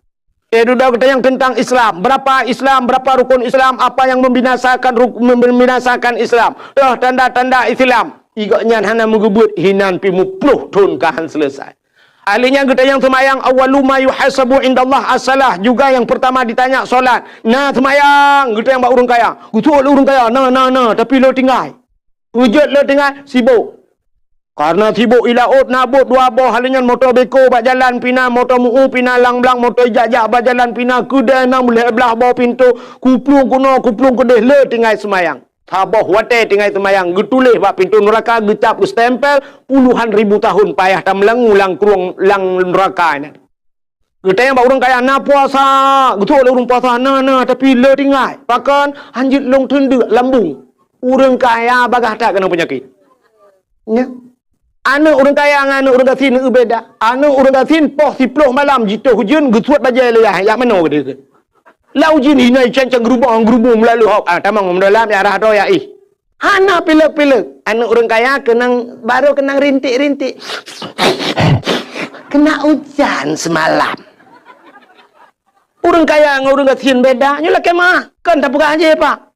Eh, dudoe geutanyoe teuntang Islam. Berapa Islam, berapa rukun Islam, apa yang membinasakan ruk-, membinasakan Islam? Toh tanda-tanda Islam. Igok nyan hana meugeubeuet hinan pih muplôh thon ka han seuleusoe. Ahli nyan geutanyoe seumayang, awwalu ma yuhasabu indallah as-salah, juga yang pertama ditanya solat. Na seumayang geutanyoe bak ureuëng kaya. Geutuek lé ureuëng kaya, na, na, na, tapi lé tinggai. Peujeuet lé tinggai, sibok. Karena sibok i laôt na bot dua boh, hal nyan moto beko bak jalan pih na, moto mu'u pih na, lang blang moto ijak-jak bak jalan pih na, keudée na meulhée blaih boh pintoe, kuplueng keunoe, kuplueng keudeh lé tinggai seumayang. Saboh watée tinggai seumayang, geutuléh bak pintoe nuraka, geucap geustempel, puluhan ribu tahun payah tameulangue lam krueng lam nuraka nyan. Geutanyoe bak ureuëng kaya na puasa, geutuek lé ureuëng puasa na, na, tapi lé tinggai. Pakon? Hanjeuet lôn teundeuk lambung. Ureuëng kaya bagaih that keunong peunyakét. Nya. Aneuëk ureuëng kaya ngon aneuëk ureuëng gasien beda. Aneuëk ureuëng gasien poh siplôh malam jitoh ujeuen geusuet bajée lé yah, yak manoe geude. Lam ujeuen hinoe cang-cang geurubong-geurubong meulalu hok. Ah, tamong meudôlam yak rhah droe yak ih. Hana pilek-pilek. Aneuëk ureuëng kaya keunong, baru keunong rintik-rintik. Kena ujan semalam. Ureuëng kaya ngon ureuëng gasien beda. Nyoe lakée meuah. Kon tapeugah jih, Pak.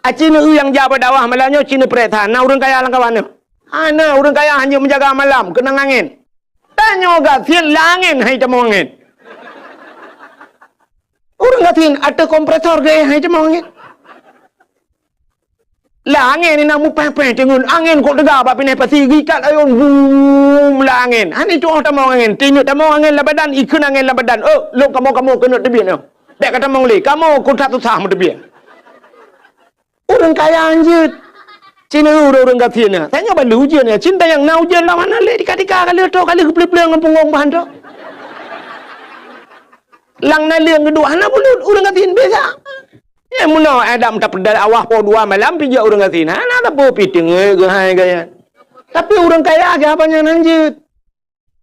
Aci neueu nyang jak bak dakwah malam nyoe, ci neupeuriksa. Na ureuëng kaya lam kawan nyoe? Hana, ureuëng kaya hanjeuet meujaga malam, keunong angén. Tanyoe gasien lam angén, hai tamong angén. Ureuëng gasien ateueh kompresor geuéh, hai tamong angén. Lam angén inan mupéh-péh teungeun, angén kok teuga bak pinéh pasi, geuikat ayôn, bum, lam angén. Hana itu'oh tamong angén, tineuk tamong angén lam badan, ikheun angén lam badan. Oh, lôn kamoe-kamoe keuneuk teubiet nyoe. Bék ka tamong lé, kamoe kok that susah meuteubiet. Ureuëng kaya hanjeuet. Ci neueu ureuëng gasien nyan. Tanyoe ban lheueh ujeuen nyan. Ci neueu nyang na ujeuen lam hana lé tika-tika ka lheueh toh, ka lheueh geupleueng-pleueng lam punggong bah han toh. Lam naleueng geuduek hana bulut, ureuëng gasien biasa. Nyang meunoe adak meuta peudal awah poh dua malam pih jak ureuëng gasien. Hana sapeue pih teungeut geuhai gaya. Tapi ureuëng kaya geuh haba nyan hanjeuet.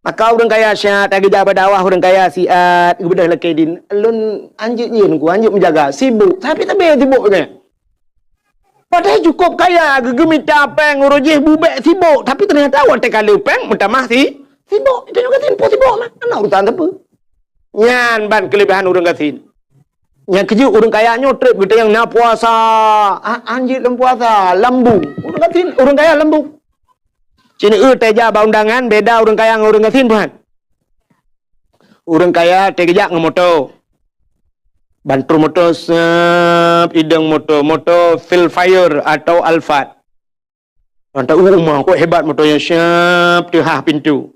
Maka ureuëng kaya siat, tageujak bak dakwah ureuëng kaya siat, geubeudôh lakée din. Lôn hanjeuet nyan ku, hanjeuet meujaga, sibok. Tapi sabe sibok nyan. Padahai cukup kaya, geu-, geumita péng uroe jih bubek sibok. Tapi teunyata watée ka le péng, meutamah si-, sibok. Itu juga sibok, sibok mah. Hana urusan sapeue. Nyan ban keuleubehan ureuëng gasien. Nyang keujeuet ureuëng kaya nyoe treb geutanyoe na puasa. Ah, hanjeuet lom puasa, lambung. Ureuëng gasien, ureuëng kaya lambung. Ci neueu tajak bak undangan, beda ureuëng kaya ngon ureuëng gasien, Tuhan. Ureuëng kaya tajak ngon moto. Ban trôh moto, seup, idong moto, moto Vellfire atau Alphard. Mantap, uh, uma, kok hebat moto nyan, siap, teuhah pintoe.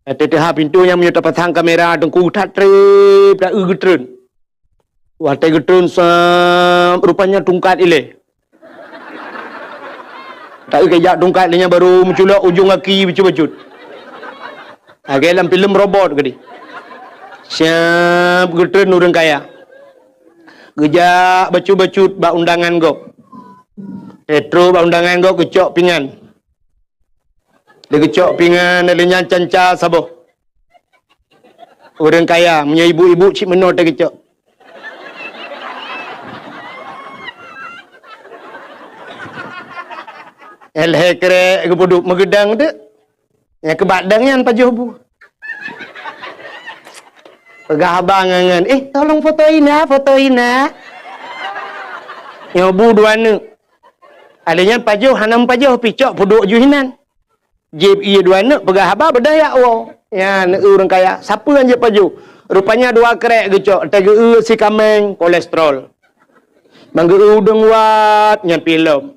Watée teuhah pintoe nyan meunyoe tapasang kamera teungku that treb, taeu geutreun. Watée geutreun, siap, rupanya tungkat ilée. Taeu kejak tungkat lé nyan baru meuculok ujong gaki bacut-bacut. Lagée lam filem robot geude. Siap geutreun ureuëng kaya. Geujak bacut-bacut bak undangan gob. Eh, trok bak undangan gob geucok pingan. Lé geucok pingan, lé nyan canca saboh. Ureuëng kaya, meunyoe ibu-ibu cit meunoe teuh geucok. Lhée krek geupeuduek meugeudang teuk. Nyang keubak dang nyan pajoh bu. Peugah haba ngon, "Eh, tolong foto ina, foto ina." Nyoe bu dua neuk. Alèh nyan pajoh hana pajoh picok peuduek ju hinan. Jieb ie dua neuk peugah haba beudôh jak woe. Nyan ureueng kaya, sapeue nyang jieb pajoh. Rupanya dua krek geucok, teugeue si kaméng kolesterol. Ban geue udeueng wat nyan pih lom.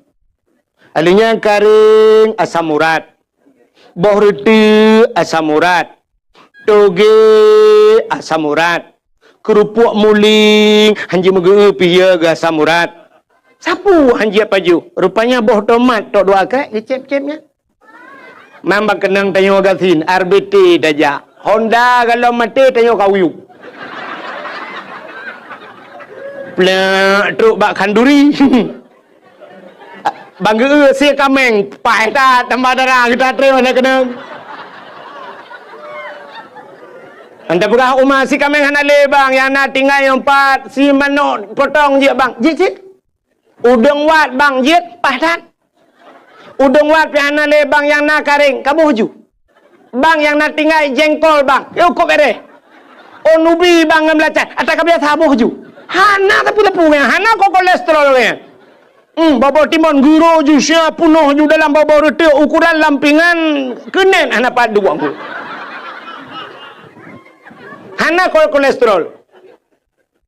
Alèh nyan karéng asam urat. Boh reuteuek asam urat. Toge asam urat. Keurupuk muling hanjeuet meugeue pih ya geu asam urat. Sapeue hanjeuet pajoh. Rupanya boh tomat tok dua krek geucép-cép nyan. Mamba keunong tanyoe gasien, R B T tajak. Honda galom maté tanyoe kawiyup. Plek trok bak khanduri. Ban geue sie kaméng, paih that tambah darah geutanyoe na keunong. Anda peugah uma si kaméng hana lé bang, nyang na tinggai nyoe pat si manok potong jeuet bang. Jeuet cit. Udeueng wat bang jeuet paih that. Udeueng wat pih hana lé bang nyang na karéng, kaboh ju. Bang nyang na tinggai jengkol bang, yôh kok bereh. Oh nubi bang ngon beulacai, ata ka biasa boh ju. Hana sapeue-sapeue nyan, hana ko kolesterol nyan. Hmm, bobo timon guro ju sia punoh ju dalam bobo reuteuek ukuran lampingan keunen hana pat duek. Hana ko kolesterol.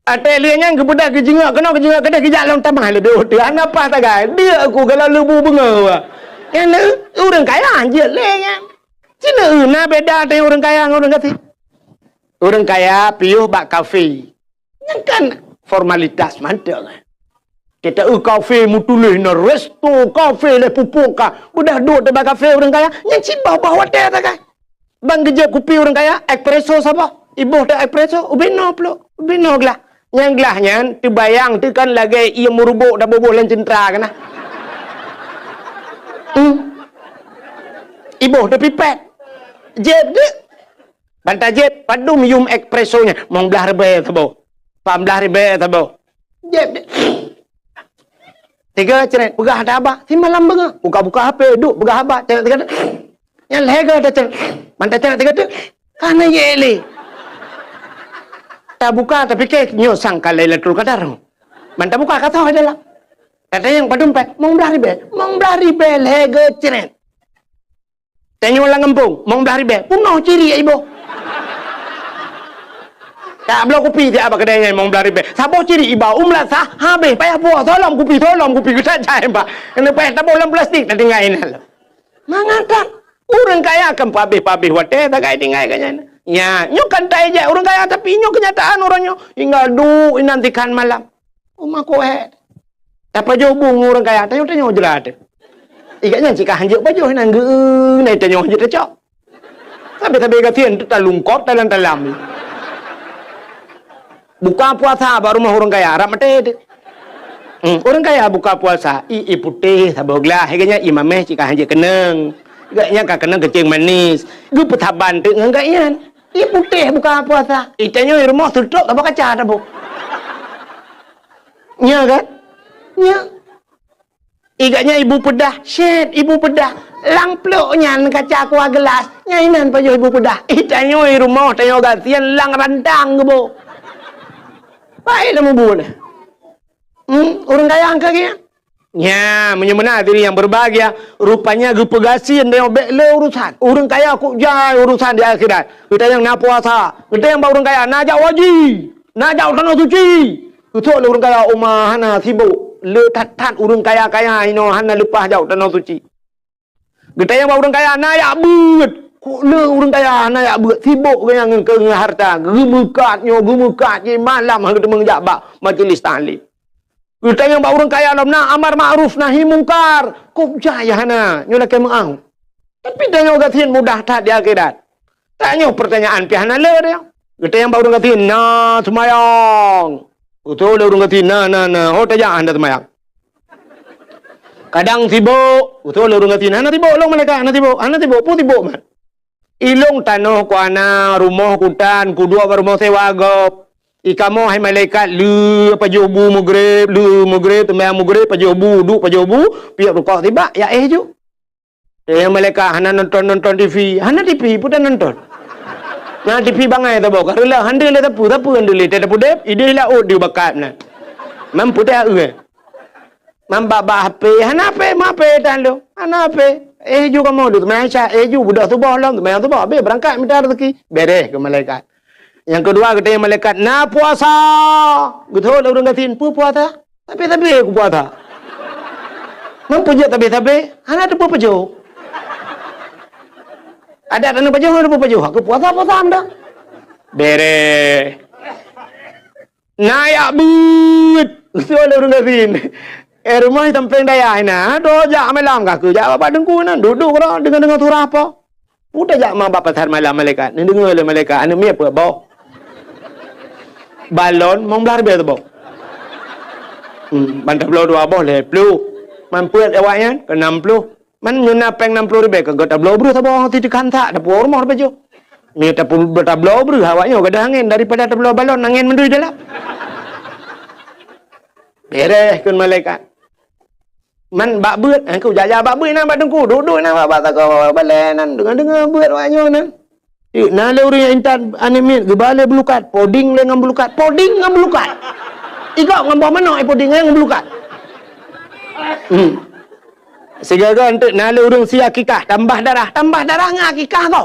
Até lheueh nyan geubeudôh geujeungok keunoe geujeungok keudeh geujak lom tamah leubeh teuh hana paih tagai. Deuk ku galak leubu beungoh. Nyan ureueng kaya jeuet lé nyan. Cina na beda teuh ureueng kaya ngon ureueng gasien. Ureueng kaya piôh bak kafe. Nyan kan formalitas mantong. Kita eu kafe meutuléh na resto kafe lé pupuk ka. Beudôh duek teuh bak kafe ureueng kaya. Nyan cit bah-bah watèe tagai. Ban geujép kupi ureueng kaya, espresso saboh. Iboh teuh espresso, ubé noe plôk, ubé noe glah. Nyang glah nyan teubayang teuh kan lagèe ié meurubok taboh-boh lam ceuntra keunan. Hmm. Iboh teuh pipet. Jép deuh. Ban tajép padum yum espresso nyan, limong blah ribèe saboh. Pat blah ribèe saboh. Jép deuh. Tiga cret, peugah haba. Simalam beungoh. Buka-buka H P, duek peugah haba. Cret tiga. Nyan lhèe goe tacret. Ban tacret tiga teuk. Ka na jeuet lé. Tabuka, tapike nyoe sang ka Lailatul Qadar. Ban tabuka ka soe dalam. Tatanyong padum pèng, limong blah ribèe. Limong blah ribèe lhèe goe cret. Tanyoe lam gampông, limong blah ribèe, peunoh ciri iboh. Tak bloe kupi siat bak keudè nyan limong blah ribèe. Saboh ciri iba, u meulasah, habéh, payah puwoe, soe lom kupi, soe lom kupi, geutat jai bak. Keuneuk payah taboh lam plastik, tatinggai inan lom. Mangat that, ureueng kaya kan pabéh-pabéh watèe tagai tinggai ka nyan. Nya, nyoe kan taijak ureueng kaya, tapi nyoe keunyataan uroe nyoe. Hingga duek inan tikhan malam. Uma kohet. Tapajoh bu ngon ureueng kaya, tanyoe-tanyoe jrat. Ikat nyan cit ka hanjeuet pajoh nan geu-, nai tanyoe hanjeuet tacok. Sabe-sabe gasien teuh talungkop talam-talam. Buka puasa bak rumoh ureueng kaya, rab maté teuh. Hmm, ureueng kaya buka puasa, i, i putéh saboh glah, ikat nyan i mamèh cit ka hanjeuet keunong. Ikat nyan ka keunong keucing manis. Geupeusaban teuk ngon gobnyan. I putéh buka puasa. I tanyoe i rumoh seutôt saboh kaca taboh. Nya kan? Nya. Ikat nyan ibu peudah, syèt ibu peudah. Lam plôk nyan kaca kuah geulas, nyan inan pajoh ibu peudah. I tanyoe i rumoh tanyoe gasien lam rantang geuboh. Baik lam mubu nyan. Hmm, ureueng kaya angka geuh nyan. Nya, meunyoe meunan hadirin yang berbahagia, rupanya geupeugasien tanyoe bèk le urusan. Ureueng kaya kok jai urusan di akhirat. Geutanyong na puasa, geutanyong bak ureueng kaya na jak haji. Na jak u Tanoh Suci. Geusok lé ureueng kaya uma hana sibok. Le that-that ureueng kaya-kaya inoe hana leupah jak u Tanoh Suci. Geutanyong bak ureueng kaya na jak beuet. Kok le ureueng kaya hana jak beuet, sibok geuh nyan ngon keu hareuta. Geumeukat nyoe, geumeukat jih malam hana teumé jak bak majlis taklim. Geutanyong bak ureueng kaya lom na amar ma'ruf nahi mungkar. Kok jai hana, nyoe lakèe meu'ah. Tapi tanyoe gasien mudah that di akhirat. Tanyoe peurtanyaan pih hana le dia. Geutanyong bak ureueng gasien, "Na seumayang?" Geutanyong lé ureueng gasien, "Na, na, na." "Ho tajak hana seumayang?" "Kadang sibok." Geutanyong lé ureueng gasien, "Hana sibok lôn malaikat, hana sibok, hana sibok, peue sibok mat?" "Ilôn tanoh ku hana, rumoh ku tan, kuduek bak rumoh sewa gob. I kamoe hai malaikat, le pajoh bu meugreb, le meugreb, seumayang meugreb, pajoh bu, duek pajoh bu, piep rukok sibak, ya éh ju." Tanyong malaikat, "Hana nonton-nonton T V?" "Hana T V, peue tanonton?" Na T V bangai saboh, ka reuloh, hana lé sapeue, sapeue hana lé, teuh tapeuudép, idéh laôt di bakat na. Mam peutéh eu. Mam bak-bak H P, hana H P, ma H P tan lôn. Hana H P. Eh, ju kamoe duek seumayang Isya, eh, ju beudôh suboh lom, seumayang suboh, abéh beurangkat mita raseuki. Beureh keu malaikat. Nyang keudua, geutanyong malaikat, "Na puasa?" Geutanyong lé ureueng gasien, "Peue puasa?" "Sabé-sabé kupuasa." "Ngon peue jeuet sabé-sabé?" "Hana teupeu pajoh." "Adak hana pajoh, hana teupeu pajoh. Aku puasa, puasa anda." Beureh. "Na jak beuet?" Geutanyong lé ureueng gasien. "Eh, rumoh di sampéng dayah na, droe jak malam ka keu jak bak teungku na, duek-duek keudroe deungoe-deungoe surah po." Peue tajak ma bak pasar malam malaikat? Neudeungoe lé malaikat, aneuk miet peuet boh. Balon limong blaih ribèe saboh. Hmm, ban tabloe dua boh lhèe plôh. Man peuet awaknyan keu nam plôh. Man nyoe na pèng nam plôh ribèe keu geutabloe breuh saboh, si teukan sak, tapuwoe rumoh tapajoh. Mie tapu-, tabloe breuh awaknyoe gadôh angén daripada tabloe balon angén mandum dalam. Beureh kheun malaikat. Man bak beuet, eh, ku jaja bak beuet na bak teungku, duek-duek na bak, bak sagoe balèe nan, deungoe-deungoe beuet awaknyoe nan. Eh, na lé ureueng nyang intat aneuk miet, geuba lé beulukat, poding lé ngon beulukat, poding ngon beulukat. Igop ngon boh manok, eh, poding ngon beulukat. Hmm. Sigoe-goe eunteuk na lé ureueng sie akikah, tambah darah, tambah darah ngon akikah tu.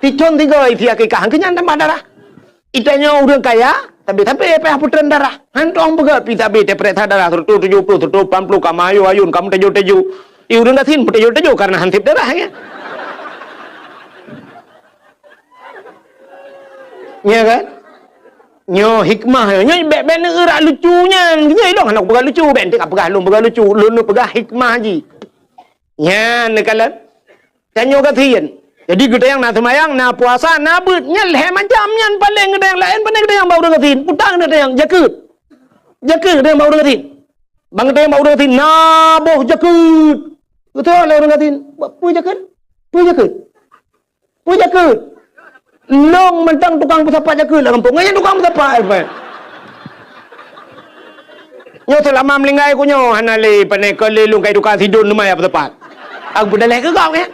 Sithôn sigoe sie akikah, keu nyan tambah darah. Geutanyoe ureueng kaya, sabé-sabé payah putreun darah. Hantom peugah pi sabé teupeuriksa darah, seratus tujuh puluh, seratus lapan puluh, ka meuayôn-ayôn, ka meuteujô-teujô. Di ureueng gasien meuteujô-teujô kareuna han sép darah, ya. Ya kan? Nyoe hikmah, nyoe bèk, bèk neueurak lucu nyan. Nyoe ilôn hana kupeugah lucu, bèk eunteuk kapeugah lôn peugah lucu. Lôn neupeugah hikmah jih. Nyan neukalon. Tanyoe gasien. Jadi geutanyoe na seumayang, na puasa, na beuet. Nyan lhèe macam nyan paléng geutanyoe laén, paléng geutanyoe bak ureueng gasien. Peue tan geutanyoe, jakeuet. Jakeuet geutanyoe bak ureueng gasien. Ban geutanyoe bak ureueng gasien, na boh jakeuet. Geutanyong lé ureueng gasien, "Peue jakeuet? Peue jakeuet? Peue jakeuet?" Lôn mantong tukang peusapat jakeuet lam gampông. Nyan tukang peusapat, eh, Pak. Nyoe seulama meuninggai ku nyoe hana lé, pane keu lé lôn kai tukang sidon teuma nyang peusapat. Aku peudaléh keu gob, ya.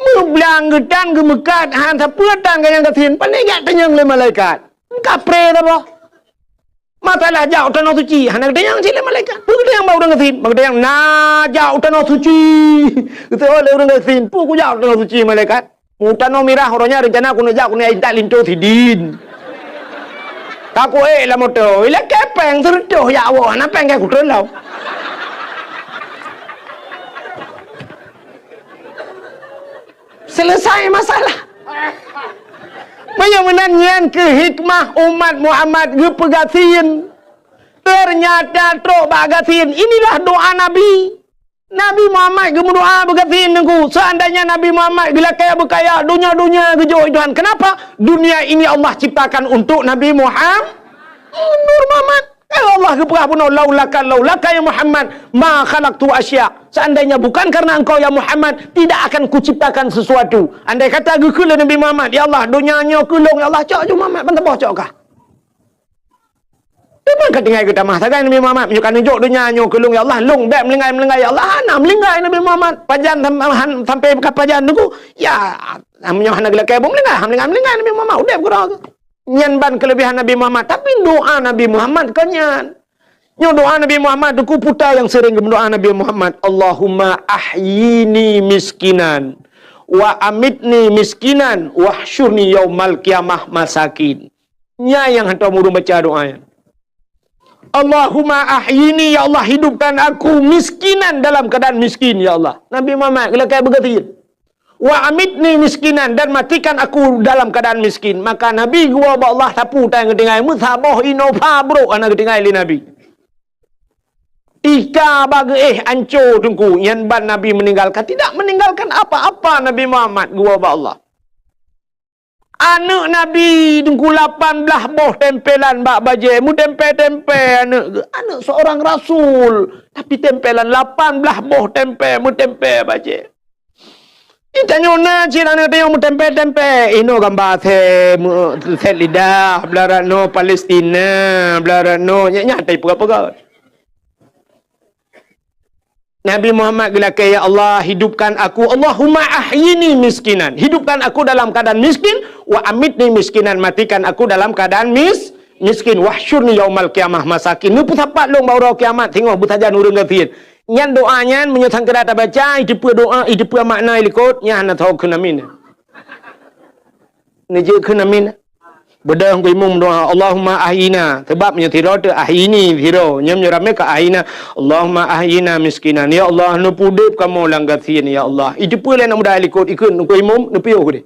Meublang geutan geumeukat, han sapeue tan geutanyoe gasien, pane jak tanyong lé malaikat. Kapré saboh. Masalah jak u Tanoh Suci, hana geutanyong cit lé malaikat. Peue geutanyong bak ureueng gasien? Bak geutanyong na jak u Tanoh Suci. Geutanyong lé ureueng gasien, peue kujak u Tanoh Suci malaikat? U Tanoh Mirah uroe nyan reuncana keuneuk jak keuneuk intat linto sidin. Ka kuék lam moto, ilakèe pèng seureutôh jak woe, hana pèng keu kutreun lom. Selesai masalah. Meunyoe meunan nyan keuh hikmah umat Muhammad geupeugasien. Ternyata trok bak gasien, inilah doa Nabi. Nabi Muhammad geumeudoa beugasien teungku. Seandainya Nabi Muhammad geulakèe beukaya, donya-donya geujok Tuhan. Kenapa? Dunia ini Allah ciptakan untuk Nabi Muhammad. Nur Muhammad. Eh, Allah geupeugah bunoe, "Laulaka, laulaka ya Muhammad, ma khalaqtu asya." Seandainya bukan karena engkau ya Muhammad, tidak akan kuciptakan sesuatu. Andai kata geukheun lé Nabi Muhammad, "Ya Allah, donya nyoe keu lôn, ya Allah," cok ju Muhammad, ban saboh cok kah. Teuma ka tinggai geutamah sagai Nabi Muhammad, "Meunyoe ka neujok donya nyoe keu lôn, ya Allah, lôn bèk meulinggai-meulinggai, ya Allah." Hana meulinggai Nabi Muhammad. Pajan sam-, han-, sampai ka pajan teungku, ya, meunyoe hana geulakèe buet meulinggai, hana meulinggai-meulinggai Nabi Muhammad, udép keudroe. Nyan ban keuleubehan Nabi Muhammad, tapi doa Nabi Muhammad kon nyan. Nyoe doa Nabi Muhammad, teungku, peue nyang sering geumeudoa Nabi Muhammad, "Allahumma ahyini miskinan, wa amitni miskinan, wahsyurni yaumal qiyamah masakin." Nyan nyang hantom ureueng baca doa nyan. "Allahumma ahyini," ya Allah, hidupkan aku miskinan, dalam keadaan miskin, ya Allah. Nabi Muhammad geulakèe beugasien. "Wa amitni miskinan," dan matikan aku dalam keadaan miskin. Maka Nabi geuwoe bak Allah sapeue tan geutinggai, meusaboh Innova brôk hana geutinggai lé Nabi. Tika bak geuéh anco teungku, nyan ban Nabi meninggalkan, tidak meninggalkan apa-apa Nabi Muhammad geuwoe bak Allah. Aneuk Nabi teungku lapan blaih boh tempelan bak bajèe, meutempé-tempé aneuk geuh. Aneuk seorang rasul, tapi tempelan lapan blaih boh tempé, meutempé bajèe. Di tanyoe na cit aneuk tanyoe meutempé-tempé, inoe gamba sèt, meu-, sèt lidah, beularat noe Palestina, beularat noe, nyak-nyak tai peugah-peugah. Nabi Muhammad geulakée, "Ya Allah, hidupkan aku, Allahumma ahyini miskinan. Hidupkan aku dalam keadaan miskin, wa amitni miskinan, matikan aku dalam keadaan mis-, miskin. Wahsyurni yaumal qiyamah masakin." Neupeusapat lôn bak uroe kiamat singoh beusajan ureuëng gasien. Nyan doa nyan meunyoe sangkira tabaca, iteupeue doa, iteupeue makna ilikot, nyan hana tho keunamin. Neujeuet keunan min. Beudôh Teungku Imum doa, "Allahumma ahyina." Sabab meunyoe sidroe teuh ahyini sidroe, nyoe meunyoe ramé ka ahyina. "Allahumma ahyina miskinan." Ya Allah, neupeudeb kamoe lam gasien, ya Allah. Iteupeue lé aneuk muda likot ikheun Teungku Imum, neupiôh deh.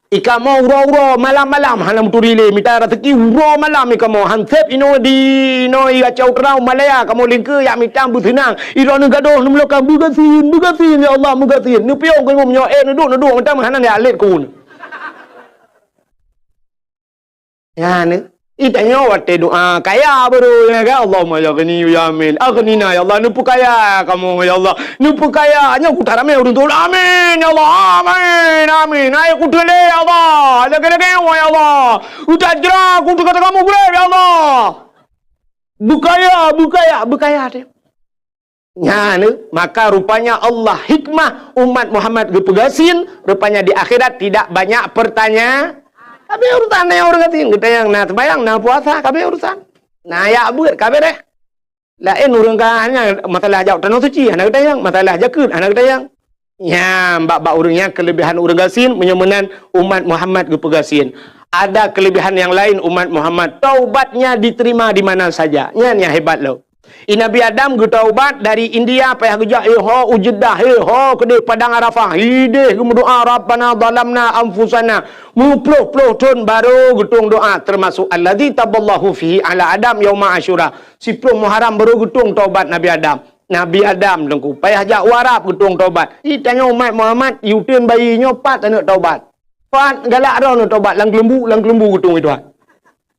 Ikamoe uroe-uroe, malam-malam, hana meuturi lé, mita raseuki uroe malam ikamoe. Hanseb inoe di, inoe i Aceh Utara, Malaya, kamoe lingkeue jak mita beuseunang. Droeneuh gadôh neumeulokang, "Beugasien, beugasien, ya Allah, beugasien." Neupiôh Teungku Imum nyoe, eh, neuduek, neuduek, mantong hana jak lét keu uneuen. Nyan, eh, itanyoe watée doa kaya baru, ya kan? "Allahumma ya ghani ya amin. Aghnina, ya Allah, neupeukaya kamoe, ya Allah. Neupeukaya." Nyoe kuta ramé ureuëng tuan, "Amin, ya Allah, amin, amin. Hai kuteulé, ya Allah. Lagée-lagée, ya Allah. Utat jra, kuteuk kamoe gurée, ya Allah." Beukaya, beukaya, beukaya teuh. Nyan, maka rupanya Allah hikmah umat Muhammad geupeugasien, rupanya di akhirat tidak banyak pertanya-, kabe urusan na ureuëng gasien, geutanyong na seumayang, na puasa, kabe urusan. Na yak buet, kabe deh. Laén ureuëng ka hanya masalah jak tanoh suci, hana geutanyong, masalah jakeuet, hana geutanyong. Nyan, bak-bak ureuëng nyan keulebihan ureuëng gasien, meunyoe meunan umat Muhammad geupeugasien. Ada kelebihan yang lain umat Muhammad, taubatnya diterima di mana saja. Nyan nyang hebat lom. I Nabi Adam geutaubat dari India, payah geujak, eh, ho u Jeddah, eh, ho keudeh Padang Arafah, ideh geumeudoa, "Rabbana zalamna anfusana." Meuploh-ploh thon baru geutueng doa, termasuk alladzi taballahu fihi ala Adam yauma Asyura. Siploh Muharram baru geutueng taubat Nabi Adam. Nabi Adam teungku payah jak u Arab geutueng taubat. Itanyoe umat Muhammad, i uteuen bayi nyoe pat aneuk taubat. Pat galak droeneuh taubat lam keulumbu, lam keulumbu geutueng itu.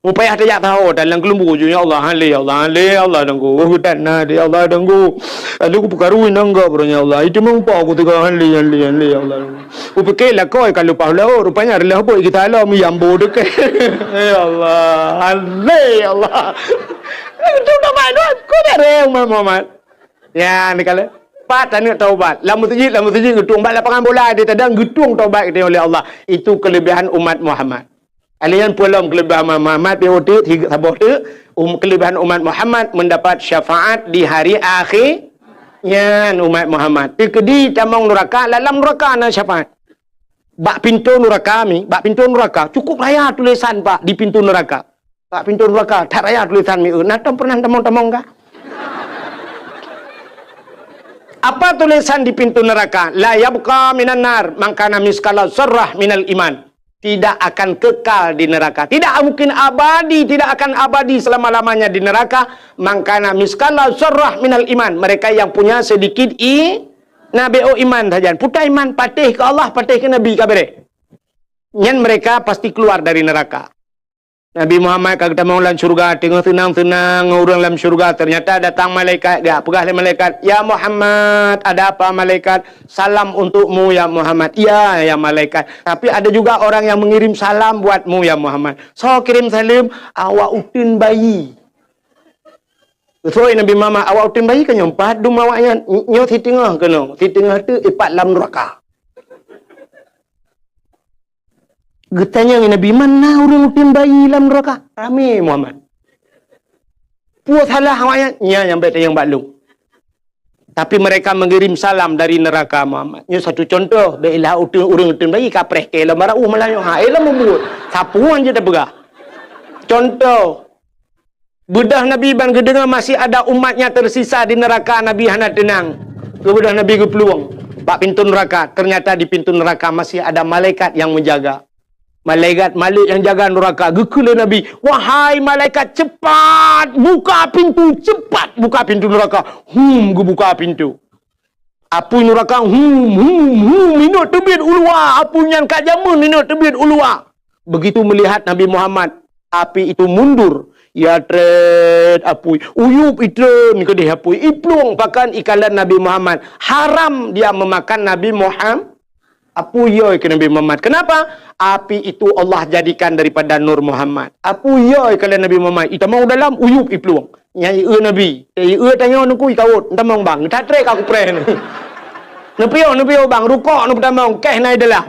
Mupayah tajak taho dan lam keulumbu ju, "Ya Allah, hale, ya Allah, hale, ya Allah, danggu. Oh, geutan na, ya Allah, danggu. Aduh, ku peukarui nangga, bro, ya Allah. Itu meupa ku teuga, hale, hale, hale, ya Allah, danggu." Ku pikir lakoi ka leupah laôt, rupanya adalah bot kita alam yang bodoh ke. Ya Allah, hale, ya Allah. Itu nama itu, aku dah reng, Muhammad. Ya, ni kala. Pat aneuk taubat. Lam masjid, lam masjid geutueng. Bak lapangan bola di tadang geutueng taubat kita oleh Allah. Itu kelebihan umat Muhammad. Alèh nyan peue lom keuleubah Muhammad, pih udép saboh teuk, um, keuleubah umat Muhammad mendapat syafaat di hari akhé nyan umat Muhammad. Teukeudi tamong nuraka, lam nuraka na syafaat. Bak pintoe nuraka mi, bak pintoe nuraka, cukup raya tulisan, Pak, di pintoe nuraka. Bak pintoe nuraka, that raya tulisan mi, eh, na tom pernah tamong-tamong kah? Apa tulisan di pintu neraka? La yabqa minan nar man kana miskala zarrah minal iman. Tidak akan kekal di neraka. Tidak mungkin abadi, tidak akan abadi selama-lamanya di neraka. Man kana miskala zarrah minal iman. Mereka yang punya sedikit i-, nabi, oh, iman saja. Puta iman, patéh ke Allah, patéh ke Nabi, ka beureh. Nyan mereka pasti keluar dari neraka. Nabi Muhammad ka geutamong lam syeuruga, teungoh seunang-seunang ngon ureuëng lam syeuruga, ternyata datang malaikat, geujak peugah lé malaikat, "Ya Muhammad." "Ada apa, malaikat?" "Salam untukmu, ya Muhammad." "Iya, ya malaikat. Tapi ada juga orang yang mengirim salam buatmu, ya Muhammad." "Soe kirém saleuem?" "Awak uteuen bayi." Geusoi Nabi Muhammad, "Awak uteuen bayi ka nyoe pat dum awak nyan?" "Nyoe siteungoh keunoe, siteungoh teuk ipat lam nuraka." Geutanyong Nabi, "Man na ureuëng uteuen bayi lam nuraka?" Ramé Muhammad. "Peue salah awak nyan?" "Nyan nyang bèk tanyong bak lôn." Tapi mereka mengirim salam dari neraka, Muhammad. Nyoe satu contoh, bèk ilah uteuen, ureuëng uteuen bayi kapreh keu lom barô uh malah nyoe. Ha, eh, lom mubuet. Sapeue jeuet tapeugah. Contoh, beudôh Nabi ban geudeungoe masih ada umatnya tersisa di neraka, Nabi hana teunang. Keu beudôh Nabi geuplueng bak pintu neraka. Ternyata di pintu neraka masih ada malaikat yang menjaga. Malaikat Malik nyang jaga nuraka geukheun lé Nabi, "Wahai malaikat, cepat buka pintu, cepat buka pintu nuraka." Hum, geubuka pintu. Apui nuraka, hum, hum, hum, inot teubiet u luwa. Apui nyan ka jameun inot teubiet u luwa. Begitu melihat Nabi Muhammad, api itu mundur. Ya trét apui, uyup itreun keudeh apui, iplueng pakan ikalon Nabi Muhammad. Haram dia memakan Nabi Muhammad. Apui yo keu Nabi Muhammad. Kenapa? Api itu Allah jadikan daripada nur Muhammad. Apui yo keu Nabi Muhammad. Itamong dalam uyup iplueng. Nyan ié Nabi. Eh, ié tanyoe nungku ikawot, tamong bang. That trek ka kupreh ni. Neupiôh, neupiôh bang, rukok neupeutamong, keh na i dalam.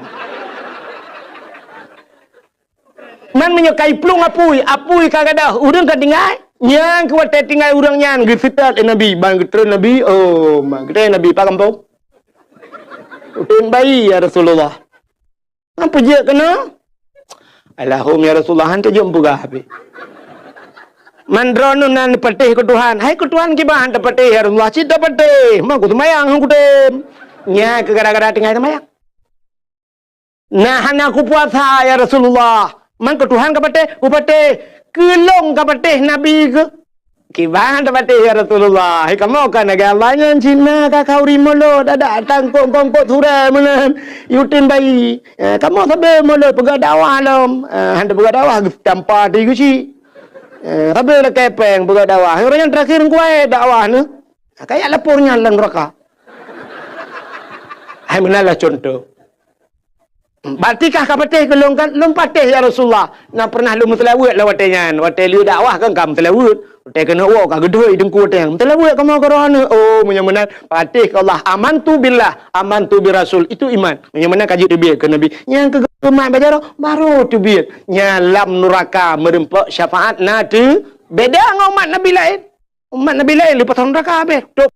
Man meunyoe ka iplueng apui, apui ka gadôh, ureuëng ka tinggai. Nyan keu watée tinggai ureuëng nyan geuseutôt lé Nabi, ban geutreun Nabi, oh, ma, geutreun Nabi, "Pat gampông?" "Uteuen bayi, ya Rasulullah." "Nyan peue jeuet keunoe?" "Alahum, ya Rasulullah, han teujeuet peugah habéh. Man droeneuh na neupatéh keu Tuhan." "Hai keu Tuhan kiban han tapatéh, ya Rasulullah?" "Cit tapatéh, ma kuseumayang han kutem." Nyan keu gara-gara tinggai seumayang. "Na hana kupuasa, ya Rasulullah." "Man keu Tuhan kapatéh?" "Kupatéh." "Keu lôn kapatéh Nabi keuh?" "Kiban tapatéh, ya Rasulullah. Hai kamoe ka lagée Allah nyan cit na ka khauri mulod, adak tangkok-kongkok surée meunan, uteuen bayi. Eh, kamoe sabe mulod peugah dakwah lom. Eh, han tapeugah dakwah, geutampa di geuchik. Eh, sabe lakée péng peugah dakwah. Ureuëng nyang teurakhir kuwai dakwah nyoe. Kayak lapor nyan lam neuraka." Hai meunan lah contoh. Berarti kah kapatéh keu lôn kan? "Lôn patéh, ya Rasulullah. Na pernah lôn meuseulaweuet lam watée nyan. Watée lheueh dakwah kan ka meuseulaweuet. Watée keuneuk woe ka geudhôi teungku watée nyan. Meuseulaweuet kamoe keu droeneuh." "Oh, meunyoe meunan, patéh keu Allah. Amantu billah, amantu bir Rasul." Itu iman. Meunyoe meunan ka jeuet teubiet keu Nabi. Nyang keu geumat bak jaroe, baru teubiet. Nyan lam neuraka meurumpok syafaat na teu-, beda ngon umat Nabi laén. Umat Nabi laén leupah neuraka habéh. Tôp